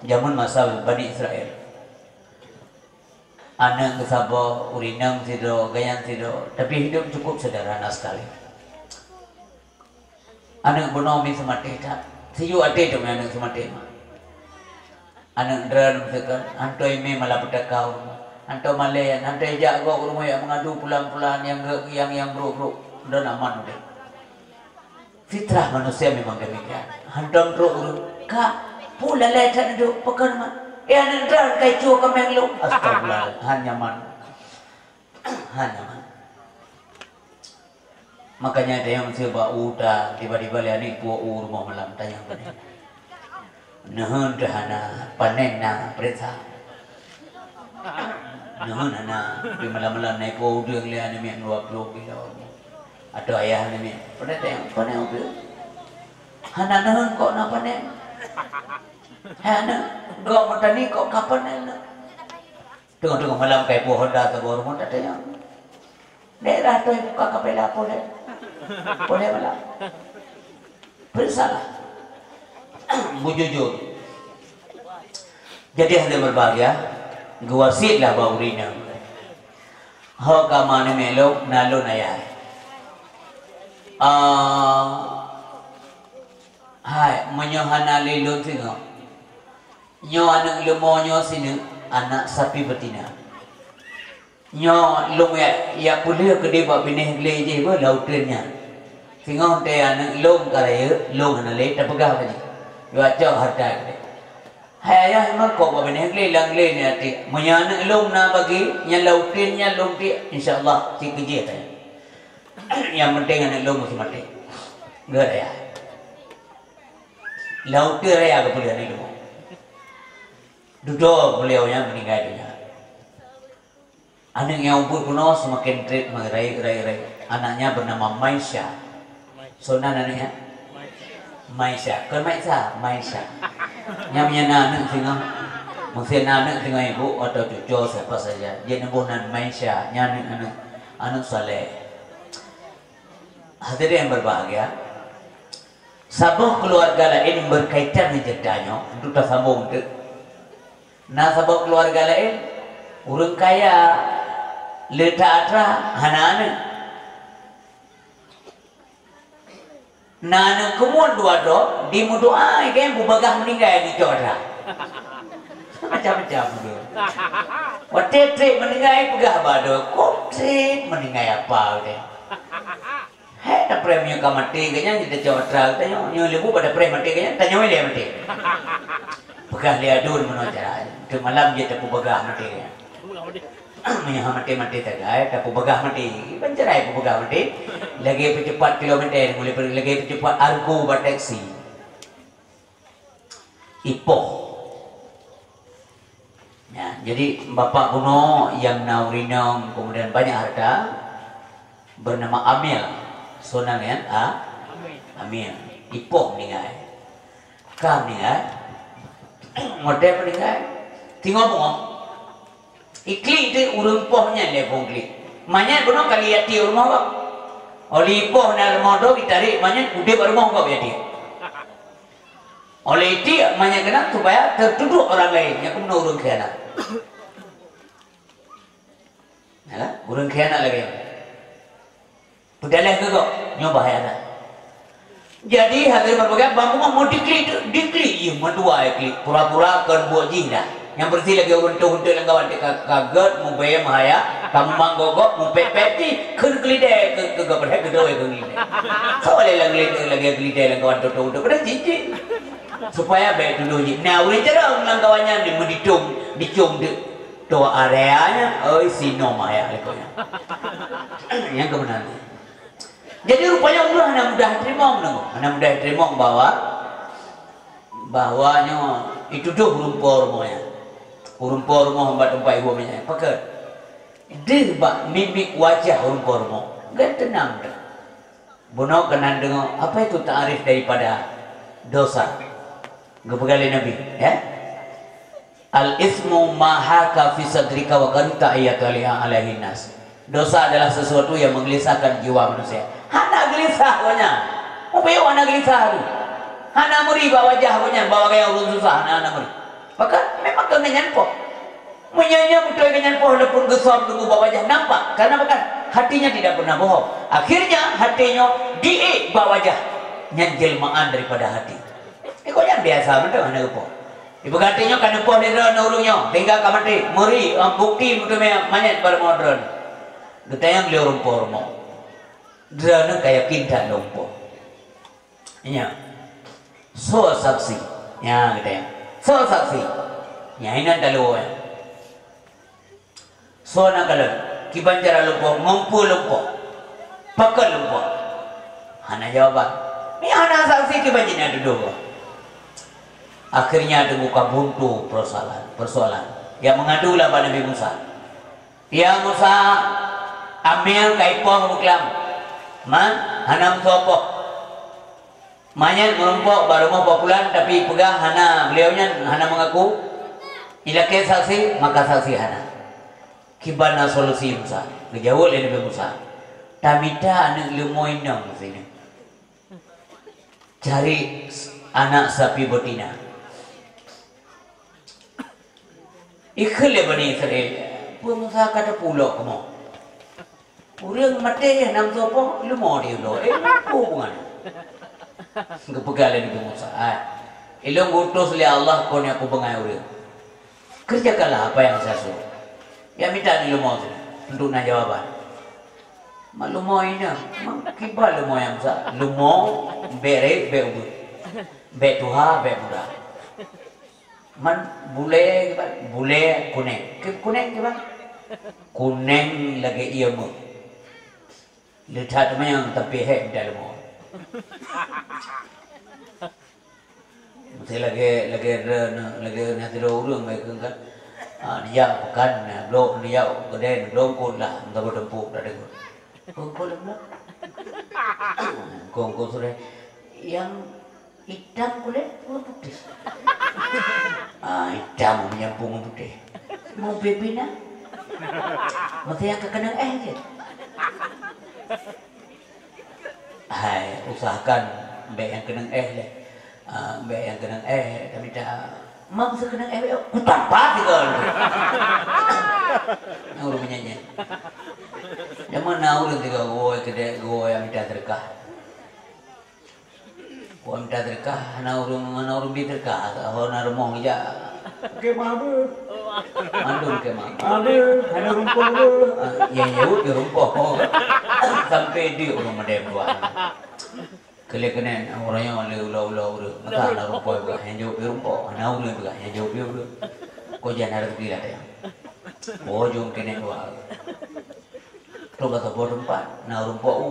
Jameun masa Bani Israel. Aneuk geusaboh, ureueng inong sidroe, gobnyan sidroe, tapi hidup cukup sederhana sekali. Aneuk bunoe mi seumatéh that. Siyuek até teuma aneuk seumatéh mah. Aneuk droe miseukon, hantom imé malam peutakau. Hantom malèe, hantom jak gob u rumoh jak meungadu pulan-pulan nyang geu-, nyang, nyang brok-brok. Droe aman udép. Fitrah manusia memang demikian. Hantom trok ureueng, "Kak, peue lalai that neuduek, pakon mat?" "Eh, aneuk droe, kai cue kaméng lôn." Astagfirullah, han nyaman. Han nyaman. Makanya ada yang mencoba uta, tiba-tiba lihat ni puak u rumah malam, tanya apa ni? Neuheun teuh hana, panen na, peuriksa. Neuheun hana, di malam-malam naik po udeueng lé aneuk miet dua puluh kilo. Atau ayah aneuk miet, panen teuh, panen udeueng. Hana neuheun kok na panen. Hana, gok meutani kok ka panen na. Teungoh-teungoh malam ka ipoh Honda saboh rumoh, tatanyong, "Daerah tu buka kapela poh lé? Poh lé malam?" Peuriksalah. Bujujur. Jadi, hadirin berbahagia, geuwasietlah bak ureueng inong. Ho ka ma aneuk miet lôn, na lôn ayah. Ah, hai, meunyoe hana lé lôn singoh, nyoe aneuk leumo nyoe sineuk, anak sapi betina. Nyoe lôn jak, jak peulheueh keudeh bak binéh glé jih beuh lam uteuen nyan. Singoh teuh aneuk lôn ka rayeuk, lôn hana lé, tapeugah bak jih. Jicok hareuta glé. Hai ayah, meuko bak binéh glé, lam glé nyan tiek. Meunyoe aneuk lôn na bagi, nyan lam uteuen nyan lôn tiek, insya Allah, cit keujih teuh. Nyang penting aneuk lôn meusti maté. Geuh ayah. Lam uteuen raya geupeulheueh aneuk lôn. Dudoe beuliau nyan meuninggai donya. Aneuk nyang ubit bunoe seumaken treb meurayeuk-rayeuk. Anaknya bernama Maisha. Soe nan aneuk nyan? Maisha. Kon Maisha, Maisha. Nyan meunyo na aneuk singoh, meusé na aneuk singoh ibu atau cuco siapa saja, jeuet neuboh nan Maisha. Nyan aneuk, aneuk, aneuk saleh. Hadirin yang berbahagia, saboh keuluwarga laén berkaitan ngon ceurita nyoe, untuk tasambong teuk. Na saboh keuluwarga laén, ureueng kaya le that atra, hana aneuk. Na aneuk keumuen dua droe, dimeudoa, kayém peubagah meuninggai geucok atra. Macam-macam tu. Watèe treb meuninggai peugah bak droe, "Kok treb meuninggai apa teuh?" Hai, tapreh meunyoe ka maté geuh nyan, jitacok atra geutanyoe. Nyoe lé buet pada preh maté geuh nyan, tanyoe ilèe maté. Peugah lé aduen meunoe cara, teuk malam jeuet tapeubagah maté geuh nyan. Meunyoe hana maté-maté sagai, tapeubagah maté. Ban cara peubagah maté. Lagèe peucepat kilometer, lagèe peucepat argo bak taksi. Ipoh. Ya, jadi bapak bunoe nyang na ureueng inong, kemudian banyak harta, bernama Amil. Soe nan nyan? A-, Amil. Ipoh meuninggai. Ka meuninggai. Watèe meuninggai, singoh beungoh. Iklik teuk ureueng poh nyan lé phôn klik. Manyét bunoe kali jak tiek u rumoh gob. Óh lheueh ipoh na rumoh droe, itarek manyét udép bak rumoh gob jak tiek. Óh lheueh itiek manyét keunan supaya teutudoh orang laén, nyan keuh meunan ureueng khianat. Ya kan? Ureueng khianat lagèe nyan. Peudaleh keu gob, nyoe bahaya that. Jadi, hana meupeugah bang Umar mau diklik, diklik, ih, mandua iklik. Pura-pura kon buet jih dah. Nyang beureusi lagèe ureueng tôh untôt lam kawan, ka, ka gèt, mubèe, meuhaya, ka meumang gogop, mupèt-pèt jih, kheun keulidèe keu, keu gob, padahai keu droe keu keulidèe. Soe lé lam keulidèe, lagèe keulidèe lam kawan tôh-tôh untôt, padahai jih-jih. Supaya bèk tudoh jih. Nah, ureueng carông lam kawan nyan ni meuditông, dicông deuek. Toh area nyan, oi, sinom ayah lé keu nyan. Nyang keumeunang. Jadi, rupanya ureueng hana mudah teurimong nyoe. Hana mudah teurimong bahwa, bahwa nyoe itudoh ureueng po rumoh nyan. Ureueng po rumoh bak teumpat iwoe nyan. Pakon? Deuh bak mimik wajah ureueng po rumoh. Gèt teunang deuh. Bunoe keunan deungoe, apa itu ta'rif daripada dosa? Geupeugah lé Nabi, ya? "Al-itsmu ma haka fi sadrika wa karihta an yattali'a alaihin nas." Dosa adalah sesuatu yang menggelisahkan jiwa manusia. Hana geulisah awaknyan. Mupiôh hana geulisah tu. Hana meuri bak wajah awaknyan, bak wajah ureueng susah, hana, hana meuri. Maka, memang keu nyan po. Meunyoe nyoe beutôi keu nyan po, walaupun geusöm teungku bak wajah nampak, karena bukan, hatinya tidak pernah bohong. Akhirnya, hati nyoe diék bak wajah. Nyan jelmaan daripada hati. Iko nyan biasa mantong hana geupoh. Ipeugah hati nyoe ka neupoh lé droeneuh ureueng nyoe, sehingga ka maté. Meuri, eh, bukti meuteumé manyét bak rumoh droeneuh. Geutanyong lé ureueng po rumoh. Droeneuh ka yakin that lôn poh. Nyan. Soe saksi? Nyan geutanyoe. Soe saksi? Nyan inan taloe nyan. Soe na kalon? Kiban cara lôn poh, ngon peue lôn poh? Pakon lôn poh? Hana jawaban. Nyan hana saksi, kiban jih na tudoh. Akhirnya teungku ka buntu persoalan, persoalan. Nyang mengadu lah bak Nabi Musa. "Ya Musa, Amil ka ipoh buklam. Man, hana meusoe poh. Manyét meurumpok bak rumoh po pulan, tapi peugah hana, beliau nyan hana mengaku. Ilakée saksi, maka saksi hana." Kiban na solusi Musa? Geujaweueb lé Nabi Musa, "Tamita aneuëk leumo inong sinan. Cari s-, anak sapi betina." Ikheun lé Bani Israel, "Peue Musa ka teupulok kamoe? Ureuëng maté nyang nam soe poh leumo di ulo. Eh, peue hubungan?" Geupeugah lé Nabi Musa, "Hai, ilôn geuutus lé Allah kon nyang kubeungai ureuëng. Kerjakanlah apa yang saya suruh." Ya mita di leumo tu untuk na jawaban. Mak leumo inong, mak kiban leumo nyang sa, leumo, bék rét, bék ubeut. Bék tuha, bék muda. Man bulée kiban, bulée kuneng. Ke kuneng kiban? Kuneng lagée ié meuh. Le that manyang tapi hék mita leumo. Mesti lagée, lagée re-, lagée na sidroe ureuëng baik kan. Ah, neujak peukan, blok neujak keudè, blok kon lah, entah bertempur dah dengar. Kon kon lah. Kon kon sudah. Yang hitam kulit, oh, putih. Ah, hitam menyampung putih. Mau pipi na? Mesti yang kekenang eh je. Hai, usahakan bék nyang keunong éh lé. Ah, bék nyang keunong éh, tamita, "Mam, seukeunong éh, bék, kutampa tiga." Nah, ureuëng meunyan nyan. Jameun na ureuëng tiga geuwoe keudè, geuwoe mita teureukah. Geuwoe mita teureukah, hana ureuëng, hana ureuëng bi teureukah, hana rumoh jak. Kemah beuh. Mandum kemah. Ada, hana rumpok beuh. Ah, ya, ya, udah rumpok. Sampai di ureuëng madé dua. Keulék keunan, ureuëng nyoe lé ulo-ulo ureuëng. Maka hana rumpok beuh, nyang jaweueb di rumpok. Hana ureuëng beuh, nyang jaweueb di ureuëng. Ko jan hana rezeki lah teuh. Bojong keunan dua. Trok ka saboh teumpat, na rumpok u.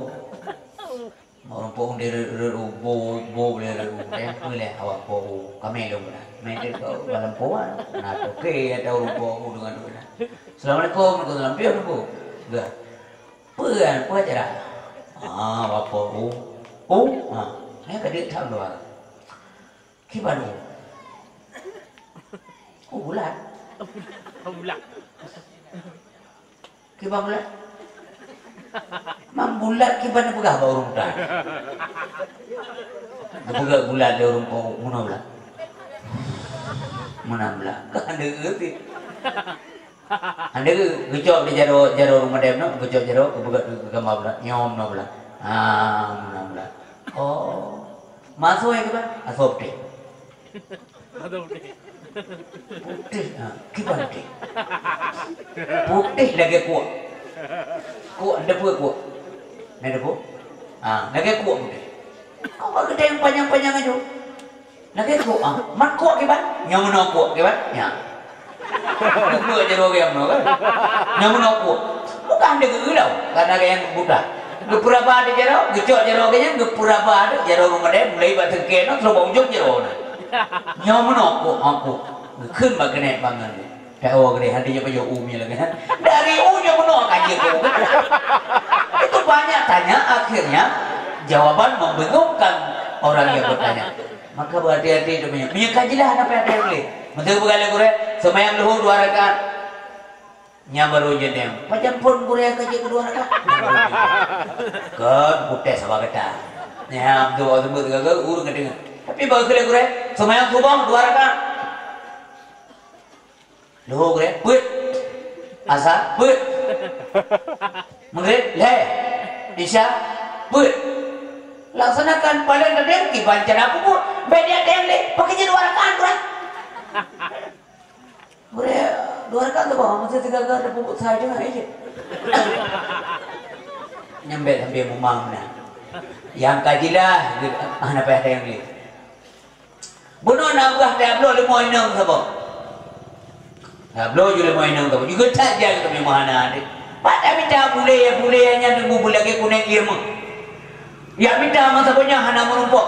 Ureuëng po u, di reu-, reu-, u, bo, bo, lé reu-, u, eh, peue lé awak po u, kamé lôn keunan. Mé deuek keu balampuan, na toke atau ureuëng po u deungon, deungon. "Assalamualaikum." "Waalaikumsalam." "Piôh Teungku?" "Dah." "Peue kan, peue acara?" "Ah, awak po u." "U?" "Ah, nyan ka deuek that luwa." "Kiban u?" "U bulat." "U bulat." "Kiban bulat?" "Mam bulat kiban neupeugah bak ureuëng muda." Geupeugah bulat lé ureuëng po, "Meunoe bulat." "Meunan bulat." Ka hana geuti. Hana geu-, geucok di jaroe, jaroe ureuëng madé nyoe, geucok jaroe, geupeugah keu gamba bulat. "Nyoe meunoe bulat." "Ah, meunan bulat." "Oh. Masoe kiban?" "Asoe putéh." Putéh, ha, kiban putéh. Putéh lagée kuok. Kuok, na teupeue kuok? Na teupeue? Ha, lagée kuok putéh. Kok ka geutem panyang-panyang aju? Lagée kuok, ha. Man kuok kiban? Nyoe meunoe kuok kiban? Nyan. Geupeue jaroe geuh meunoe kan? Nyoe meunoe kuok. Bukan dia geuulau, karena gaya buta. Geupeuraba di jaroe, geucok jaroe geuh nyan, geupeuraba di jaroe ureuëng madé, mulai bak teungke nyoe, terus bak ujong jaroe nyoe. Nyoe meunoe kuok, ha kuok. Geukheun bak keuneuk bangai. Tahu gede hati je pajoh u nyan lagée nyan. Dari u nyoe meunoe ka jeuet u. Itu banyak tanya, akhirnya jawaban membingungkan orang yang bertanya. Maka berhati-hati tu, meunyoe, meunyoe ka jeulaih hana payah teuh lé. Meuseu peugah lé gurée, seumayang luhur dua rakaat. Nyan baru jeuet nyan. Pajan phon gurée ka jeuet keu dua rakaat. Kon protes saban gata. Nyan beutôi awak seumeubeuet gaga ureuëng ka deungoe. Tapi bak keu lé gurée, seumayang suboh dua rakaat. Luhur gurée, peuet. Asa, peuet. Maghrib, lhée. Isya, peuet. Laksanakan paléng tadeng kiban cara peubuet. Bék dia deng lé, pakri jeuet dua rakaat, gurée. Gurée, dua rakaat tu bah, masa tiga rakaat dah pupuk sai tengah, eh, je. Nyambek sampai mumang meunan. Nyang ka jeulaih, ah, hana payah tayang lé. Bunoe na ubah tabloe leumo inong saboh. Tabloe ju leumo inong saboh. Juga that jai keu meuhana deh. Pat tamita bulée, bulée nyan teunggu beulagée kuneng ié meuh. Ya mita masa saboh nyan hana meurumpok.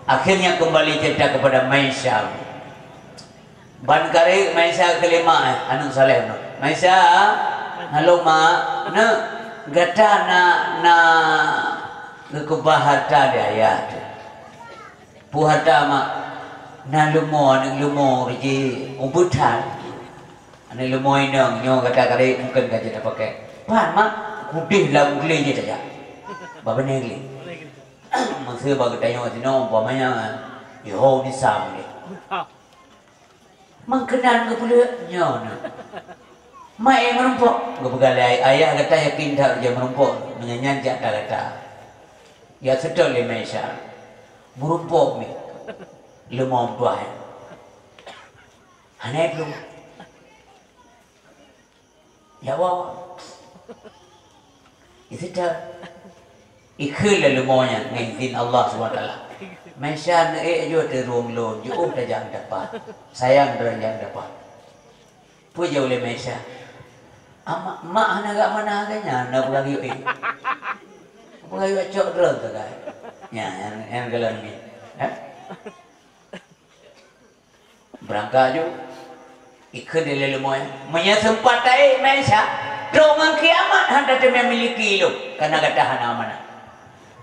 Akhirnya kembali cerita kepada Maisha. Ban karek Maisha keuleumah, eh, aneuk saleh nyoe. Maisha, halo mak, neuk, gata na, na geukeubah harta di ayah teuh. Peue harta mak? Na leumo, aneuk leumo, ji ubeuet that. Aneuk leumo inong nyoe gata kali mungken ka jeuet tapakai. Pan, Mak? Kudeh lam glé jih tajak. Bak binéh glé. Meuseu bak geutanyoe sinoe umpamanya iho misam lé. Mangkeunan geupeuleuek nyoe na. Mak, eh, meurumpok. Geupeugah lé ayah, gata yakin that ija meurumpok, meunyan nyan jak that gata. Ya seutôt lé Maisha. Meurumpok mi. Leumo meutuah nyan. Hana plueng. Ya Allah. Iseutôt. Ikheun lé leumo nyan ngon izin Allah Subhanahu Wa Taala. Maisha neuék ju teurueng lôn, jiôh tajak dapat. Sayang droe jak dapat. Peue jaweueb lé Maisha? Ama-, mak hana gak mana gak nyan, na peugah yue. Peugah yue cok droe sagai. Nyan, nyan, nyan galak ni. Eh? Beurangkat ju. Ikheun dilèe leumo nyan. Meunyoe seumpat taék Maisha, trok ngon kiamat hana teumé miliki lôn, kareuna gata hana amanah.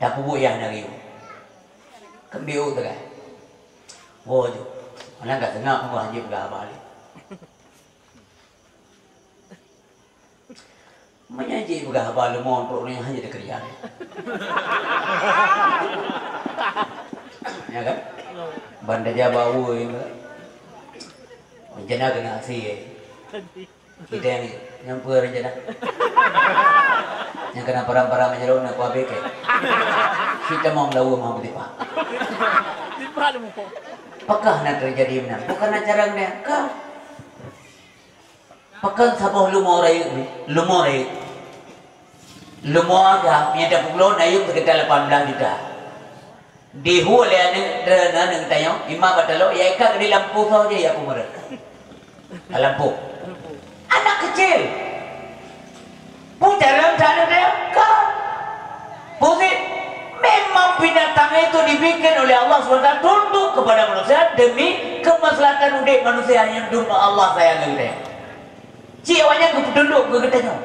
Tapeubuet nyang hana riweueh. Keubiet sagai. Woe ju. Malah ka seungab Allah jeuet peugah haba lé. Meunyoe jipeugah haba leumo trok nyan hana teukeureuja. Ya kan? Ban tajak bak ureueng, rencana keuneuk asie. Kita nyang, nyang peue rencana? Nyang keunan param-param meunyoe na kuabe kèe. Kita mau lawa mau beulipat. Pakon na teujadi meunan? Pakon na cara meunan? Ka. Pakon saboh leumo rayeuk ni? Leumo rayeuk. Leumo agam nyang tapeubulo na yuem sekitar lapan belas juta. Dihu lé aneuk, aneuk geutanyoe, imat bak taloe, ya ikat di lampôh soe jih ya peumeureut. Ka lampôh. Anak kecil. Pun dalam sana dia kan. Pusing. Memang binatang itu dibikin oleh Allah subhanahu wa taala tunduk kepada manusia demi kemaslahatan udép manusia nyang dum Allah sayang keu geutanyoe. Cit awaknyan geupeutunduk keu geutanyoe.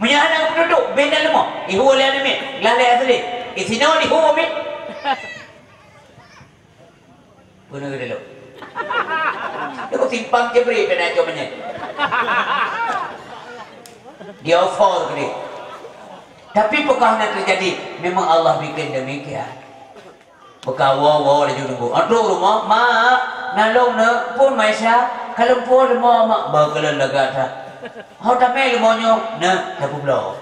Meunyoe hana geupeutunduk, beda leumo. Ihu lé aneuk miet, glah lé asli. Isinoe ihu miet. Beuna geudelok. Duek simpang Jibril keunan cok meunyan. Di offer keu dia. Tapi peukah na teujadi, memang Allah bikin demikian. Peukah woe-woe laju nunggu. Trok rumoh, "Mak, na lôn na, phôn Maisha, ka lôn phôn rumoh, Mak." Ba kalon lagak that. "Ho tamè rumoh nyoe?" "Na, tapeubloe."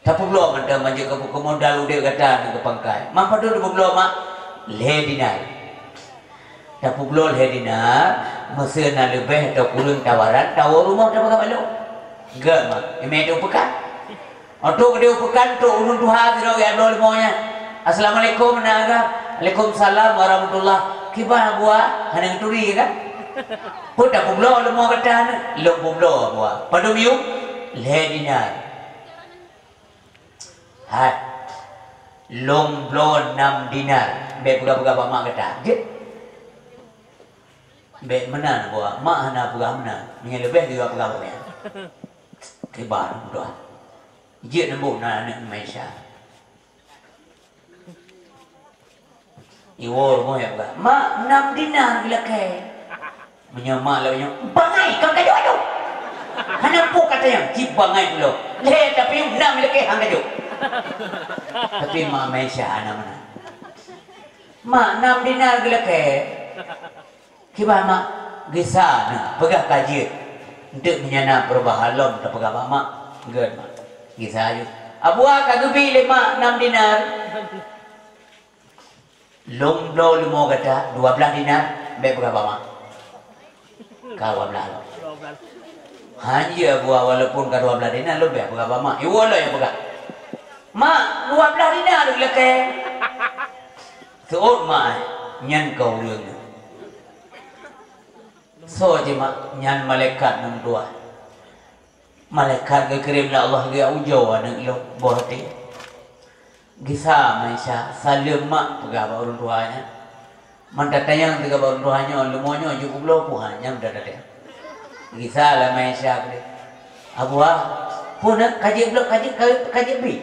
Tapeubloe mantong manjeuet keu, keu modal udép gata ngon keu pangkai. "Mak, padum tapeubloe, Mak?" "Lhèe dinar." Tapeubloe lhèe dinar, meuseu na leubeh atau kureueng tawaran, tawoe rumoh tapeugah bak lôn. Gèt, Mak, imè teuh peukan. Trok di peukan, trok ureueng tuha sidroe geubloe leumo nyan. "Assalamualaikum, aneuk agam." "Waalaikumsalam warahmatullah." "Kiban Abuwa?" Hana geuturi kan? "Peue tapeubloe leumo gata nyoe?" "Lôn peubloe Abuwa." "Padum yuem?" "Lhèe dinar." "Hai, lôn bloe nam dinar, bèk peugah-peugah bak mak gata, jeuet?" "Bèk meunan, Abuwa, mak hana peugah meunan, meunyoe leubeh geupeugah bak nyan." Kiban meutuah. Jeuet neuboh na aneuk Maisha. Iwoe rumoh ya peugah, "Mak, nam dinar geulakèe." Meunyoe mak lagèe nyoe, "Bangai, kon ka jok-jok." Hana peue kata nyan, cit bangai pulo. Lhèe tapi nam geulakèe han ka jok. Tapi mak Maisha hana meunan. "Mak, nam dinar geulakèe." "Kiban, Mak?" "Gisa na, peugah ka jeuet. Eunteuk meunyoe na perubahan lom tapeugah bak mak." "Gèt, Mak." Gisa jeuet. "Abuwa, ka geubi lé mak nam dinar." "Lôn bloe leumo gata dua blaih dinar, bèk peugah bak mak." "Ka dua blaih lom." "Han jeuet, Abuwa, walaupun ka dua blaih dinar, lôn bèk peugah bak mak." "Iwoe lôn nyang peugah." "Mak, dua blaih dinar geulakèe." Seuôt mak, "Nyan ka ureueng." "Soe jih, Mak?" "Nyan malaikat meutuah." "Malaikat geukirém lé Allah geujak ujoe aneuk lôn, boh até." "Gisa Maisha, saleuem mak," peugah bak ureueng tuha nyan. Mantong tatanyong teuka bak ureueng tuha nyoe, "Leumo nyoe jeuet peubloe peue han?" Nyan mantong tatanyong. Gisa lé Maisha keudéh. "Abuwa, peue na ka jeuet bloe, ka jeuet, ka, ka jeuet bi?"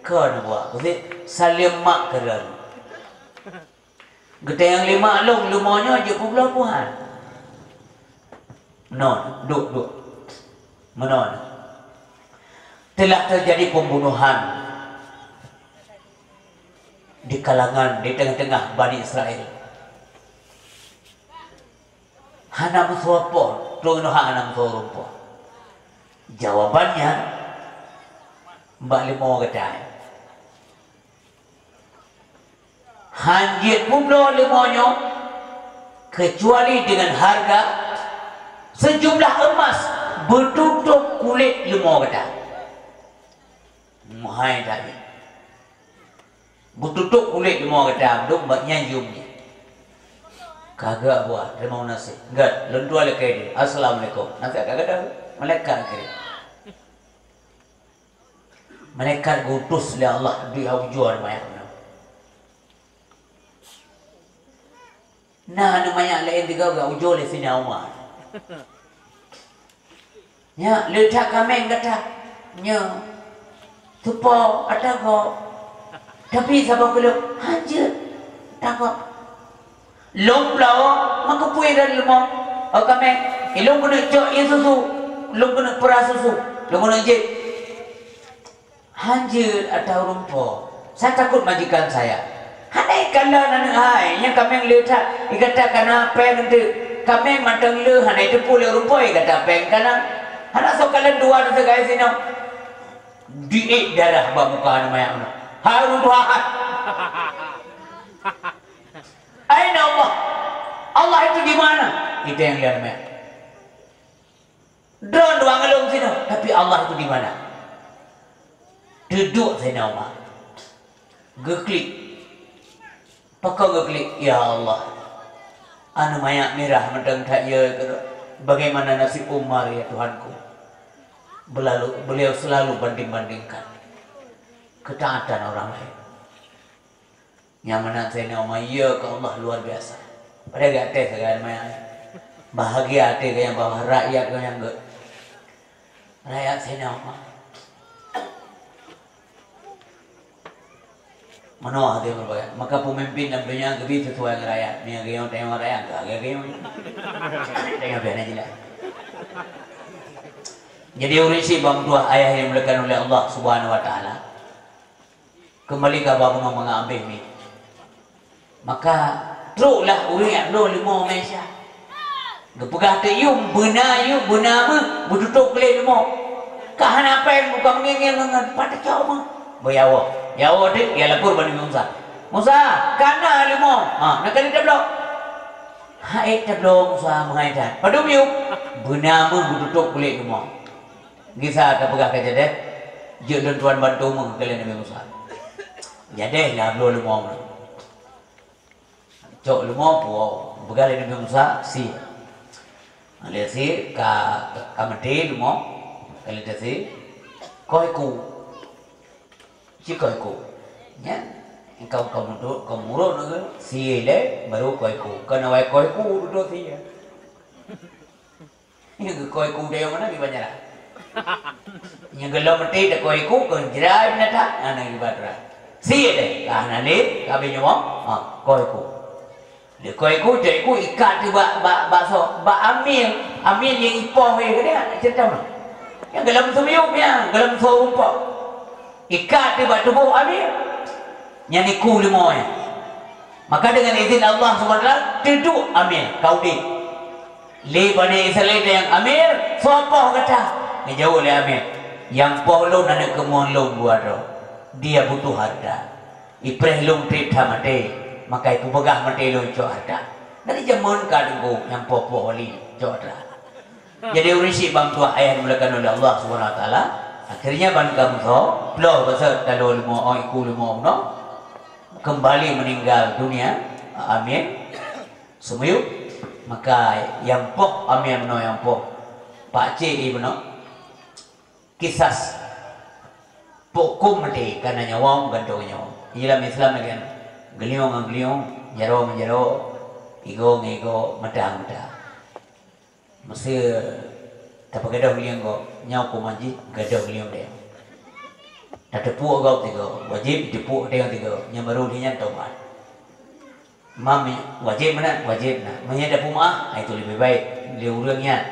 "Kon, Abuwa, keuseuk saleuem mak keu lôn." "Geutanyong lé mak lôn, leumo nyoe jeuet peubloe peue han?" Meunoe, duek, duek. Meunoe. Telah terjadi pembunuhan di kalangan, di tengah-tengah Bani Israel. Hana meusoe po, troh inoe hana meusoe ureuëng po. Jawabannya, bak leumo gata. Hanjeuet peubloe leumo nyoe, kecuali dengan harga sejumlah emas beututôp kulét leumo gata. Meuhai that. Beututôp kulét leumo gata, dum bak nyan jeuem nyan. Ka geubuat, terima kasih. Gèt, lôn tuan lakèe di. Assalamualaikum. Nasihat ka gata, malaikat kirim. Malaikat geutus lé Allah di ujoe manyak nyoe. Na aneuk manyak laén tiga geuh ujoe lé Saidina Umar. Nyak, le that kaméng gata. Nyoe. Teupo ata gob. Tapi saboh keulob hanjeuet ata gob. Lôn bloe meukeupui dan leumo. Oh kaméng, ilôn keuneuk cok ie susu. Lôn keuneuk peurah susu. Lôn keuneuk jép. Hanjeuet ata ureuëng po, saya takut majikan saya. Hana ikalon aneuk hai, nyang kaméng le that, igata kana péng teuk. Kaméng mantong le hana iteupeue lé ureuëng po, igata péng kana. Hana soe kalon dua teuseugah sinoe. Diék darah bak muka aneuk manyak nyoe. Hai ureuëng tuha hai. Aina Allah? Allah itu di mana? Itu yang dia namanya. Droeneuh dua ngeulong sinoe, tapi Allah itu di mana? Teuduek Saidina Umar. Geuklik. Pakon geuklik, "Ya Allah, aneuk manyak mirah mantong that ye keudroe. Bagaimana nasib Umar, ya Tuhanku?" Belalu, beliau selalu banding-bandingkan ketaatan orang lain. Nyang meunan Saidina Umar, ya keu Allah luar biasa. Padahai geuh até sagai maya. Bahagia até geuh nyang bahwa rakyat geuh nyang geuh. Rakyat Saidina Umar. Meunoe hati meurubah. Maka pemimpin dalam dunia geubi sesuai dengan rakyat. Meunyo geuh tanyoe rakyat, geuh geuh. Tanyoe biasa jelas. Jadi ureuëng syiek bang tuah ayah yang dimuliakan oleh Allah Subhanahu wa taala. Keumbali kaba bunoe mangat abéh nyoe. Maka troklah ureuëng nyang bloe leumo meusa. Geupeugah teuk yum, beuna yum, beuna meuh, beututôp kulét leumo. Ka hana péng, buka meungéng-ngéng ngon, pat tacok meuh. Beuyawoe. Yawoe teuk, ya lapor bak Nabi Musa. "Musa, kana leumo." "Ha, na kali tabloe." "Hai tabloe Musa, meuhai that." "Padum yum?" "Beuna meuh beututôp kulét leumo." Gisa tapeugah keu jadeh, "Jeuet lôn tuan bantu meuh," kheun lé Nabi Musa. Jadeh lah bloe leumo meuh. Cok leumo puwoe, peugah lé Nabi Musa, "Sie." Lé sie ka, ka meuté leumo, ka lheueh sie, koh iku. Ci koh iku. Nyan, ka, ka mudok, ka murot lagèe sie lé, baru koh iku. Ka na wai koh iku dudoe sie. Nyang geukoh iku dayong meunan di Banjaran. Nyang geulom meuté teukoh iku keu jrai binatang, hana ibat rai. Sie deh, ka hana lé, ka habéh nyoe, ha, koh iku. Lé koh iku, cok iku ikat teuh bak, bak, bak soe, bak amil. Amil nyang ipoh wéh keu dia, cerita meunan. Nyang geulom seumiyueb nyan, geulom soe rumpok. Ikat teuh bak tuboh amil. Nyan iku leumo nyan. Maka dengan izin Allah subhanahu wa taala, teuduek amil ka udeb. Lé Bani Israel nyang amil, soe poh gata? Geujaweueb lé amil, "Nyang poh lôn aneuk keumuen lôn dua droe. Dia butuh hareuta. Ipreh lôn trép that maté, maka ipeugah maté lôn cok hareuta." Dari jameun ka teungku nyang poh-poh wali cok hareuta. Jadi ureuëng syiek bang tuah ayah dimuliakan oleh Allah Subhanahu Wa Taala, akhirnya ban ka meusoe, ploh basa taloe leumo, oh, iku leumo bunoe, kembali meninggal dunia, amin. Seumiyueb, maka nyang poh amin bunoe nyang poh, pakcik ie bunoe, kisas, peuhukôm maté, kana nyawa meugantung nyawa. Di dalam Islam lagèe nyan, geuliong ngon geuliong, jaroe ngon jaroe, igoe ngon igoe, mata ngon mata. Meusé tapeugadôh geuliong gob, nyoe hukôm jih gadôh geuliong deh. Tateupeue gob tiga, wajéb jiteupeue deh tiga, nyang barô lheueh nyan tobat. Mam wajéb meunan, wajéb na. Meunyo tapeumeu'ah, itu leubeh baik lé ureuëng nyan.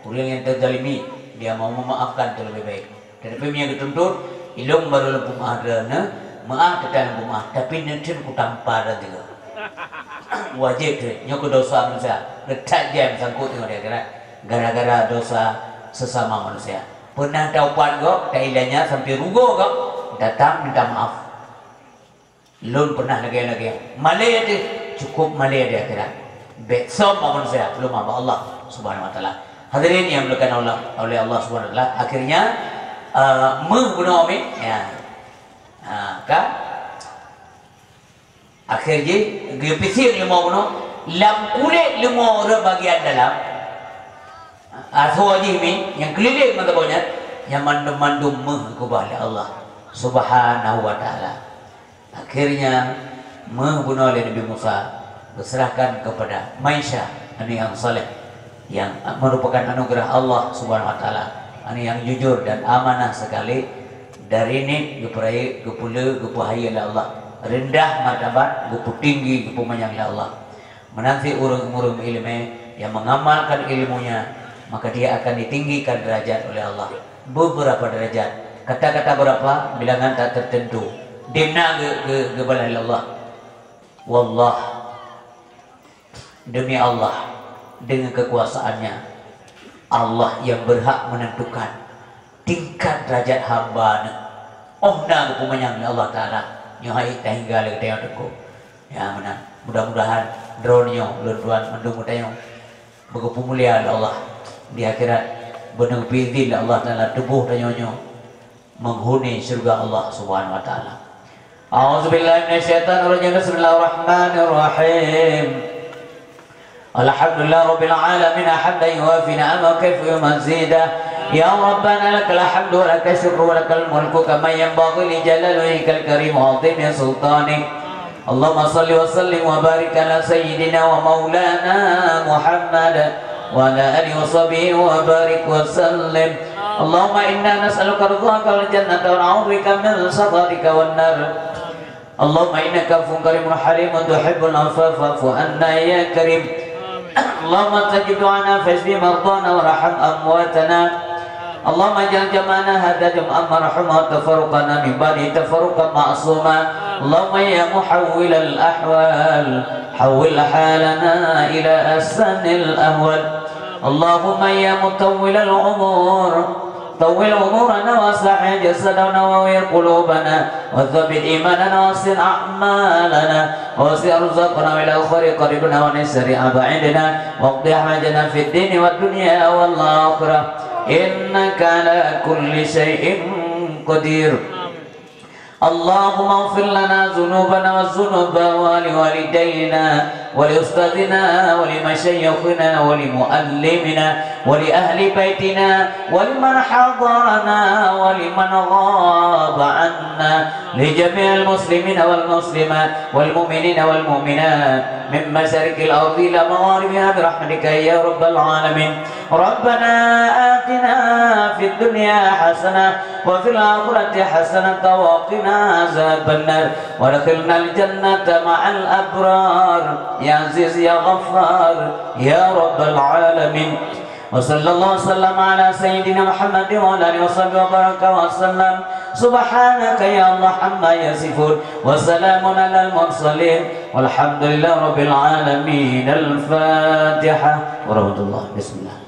Ureuëng nyang teuzalimi, dia mau memaafkan terlebih baik. Tetapi meunyoe geutuntut, ilong barô lom peumeu'ah droeneuh, meu'ah teutab lom peumeu'ah, tapi neuteun kutampa droeneuh. Wajéb teuh, nyoe keuh dosa manusia, reutak jai meusangkot ngon di akhirat, gara-gara dosa sesama manusia. Peunah taupat gob, tailanya sampai rugoe gob, datang minta maaf. Lôn peunah lagée-lagée. Malée teuh, cukup malée di akhirat. Bék som bak manusia, peuleumah bak Allah Subhanahu wa Taala. Hadirin yang dimuliakan Allah, oleh Allah Subhanahu wa Taala, akhirnya, eh, meuh bunoe mi, ya. Ha, ka? Akhir jih, geupisiek leumo bunoe, lam kulét leumo rot bagian dalam, asoe jih mi, nyang keulileng mata boh nyan, nyan mandum-mandum meuh geukeubah lé Allah Subhanahu wa Taala. Akhirnya, meuh bunoe lé Nabi Musa geuserahkan kepada Maisha, aneuk nyang saleh, yang merupakan anugerah Allah Subhanahu wa Taala, aneuk nyang jujur dan amanah sekali, dari niet geupeurayeuk, geupeule, geupeuhayeu lé Allah, reundah martabat, geupeutinggi, geupeumeunyan lé Allah. Meunan cit ureuëng-ureuëng meuiéleumé yang mengamalkan ilmunya, maka dia akan ditinggikan derajat oleh Allah. Beberapa derajat. Kata-kata berapa, bilangan tak tertentu. Dimna ge-, ge-, geubalah lé Allah. Wallah, demi Allah, dengan kekuasaannya, Allah yang berhak menentukan tingkat derajat hamba neuh. Oh na geupeumanyang lé Allah Taala, nyoe hai tahingga lé geutanyoe teungku. Ya, meunan. Mudah-mudahan droeneuh nyoe, lôn tuan mandum geutanyoe, beugeupeumulia lé Allah di akhirat, beuneuh geupeuzin lé Allah Taala tuboh tanyoe nyoe menghuni syurga Allah Subhanahu wa Taala. A'udzubillahi minasyaitonirrajim. Bismillahirrahmanirrahim. Alhamdulillahirabbil alamin, hamdan yuwafi ni'amahu wa yukafi mazidah. Ya Rabbana, lakal hamdu wa lakasy syukru wa lakal mulku kama yanbaghi li jalali wajhikal karim wa 'azimi sultanik. Allahumma shalli wa sallim wa barik ala sayyidina wa maulana Muhammad wa ala alihi wa sahbihi wa barik wa sallim. Allahumma inna nas'aluka ridhaka wal jannata wa na'udzubika min sakhatika wan nar. Allahumma innaka afuwwun karimun halimun tuhibbul afwa fa'fu anna ya karim. Allahumma stajib du'ana, fashfi mardana warham amwatana. Allahumma ij'al jam'ana hadza jam'an marhuma wa tafarruqana min ba'dihi tafarruqan ma'suma. Allahumma ya muhawwilal ahwal, hawwil halana ila ahsanil ahwal. Allahumma ya mutawwilal umur, tawwil umurana wa sahih jasadana wa nawwir qulubana wa tsabbit imanana wa hassin a'malana wa wasi' arzaqana wa ilal khairi qaribna wa 'anil syarri ab'idna waqdi hajatana fid dini wad dunya wal akhirah, innaka ala kulli syai'in qadir. Allahumma ighfir lana dzunubana wa dzunuba waliwalidayna wa liustadzina wa limasyayikhina wa limuallimina wa liahli baitina wa liman hadarana wa liman ghaba 'anna, li jami'il muslimina wal muslimat wal mu'minina wal mu'minat min masyariqil ardi ila magharibiha bi rahmatika ya rabbal alamin. Rabbana atina fid dunya hasanah wa fil akhirati hasanatan wa qina adzabannar. Wa adkhilnal jannata ma'al abrar. Ya Aziz, ya Ghaffar, ya Rabbal alamin. Wa sallallahu wasallam ala sayyidina Muhammadin wa ala alihi wa sahbihi wa baraka wa sallam. Subhanaka ya Allah amma yasifun. Wa salamun alal mursalin. Walhamdulillahi rabbil alamin. Al-Fatihah. Warahmatullah. Bismillah.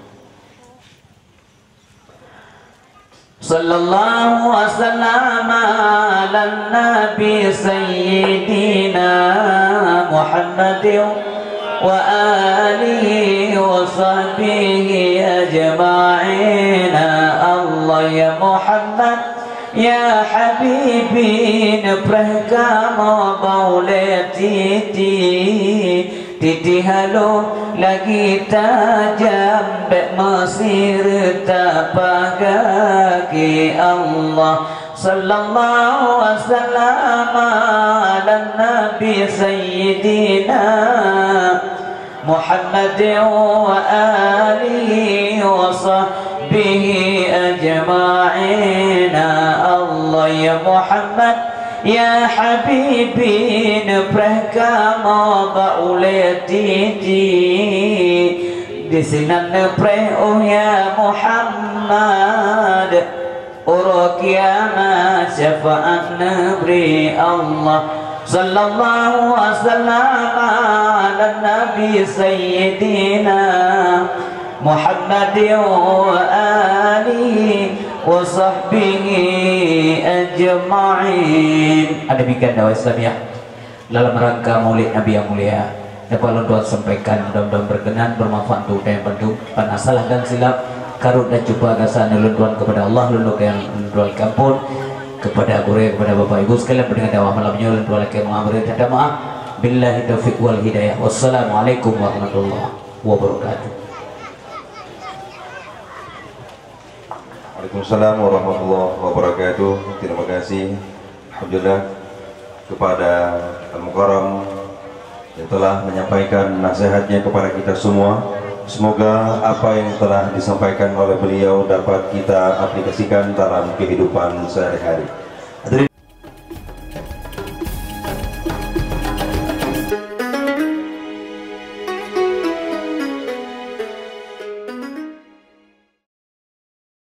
Sallallahu wasallam ala nabi sayyidina Muhammadin wa alihi wa sahbihi ajma'in. Allah ya Muhammad, ya habibi, neupreh kamoe bak ulée titi. Titi halôh lagi tajam, bék meusireutap bak gaki Allah. Sallallahu wasallam ala nabi sayyidina Muhammadin wa alihi wa sahbihi ajma'in. Allah ya Muhammad, ya habibi, neupreh kamoe bak ulée titi. Di sinan neupreh, oh ya Muhammad, uroe kiamat syafaat neubri Allah. Sallallahu wasallam ala Nabi Sayyidina Muhammad wa alihi wa sahbihi ajma'in. Demikian dakwah Islamiyah dalam rangka Maulid Nabi yang mulia dapat lôn tuan sampaikan, mudah-mudahan berkenan, bermanfaat untuk kita yang bandum. Pana salah dan silap, karot dan cupa gasa lôn tuan kepada Allah, lôn tuan yang lôn tuan ampun. Kepada gurée, kepada bapak ibu sekalian pendengar dakwah malam nyoe, lôn tuan lakée meu'ah beureutata meu'ah. Billahi taufiq wal hidayah. Wassalamualaikum warahmatullahi wabarakatuh. Waalaikumsalam warahmatullahi wabarakatuh. Terima kasih, alhamdulillah, kepada Al-Mukarram yang telah menyampaikan nasihatnya kepada kita semua. Semoga apa yang telah disampaikan oleh beliau dapat kita aplikasikan dalam kehidupan sehari-hari. Hadirin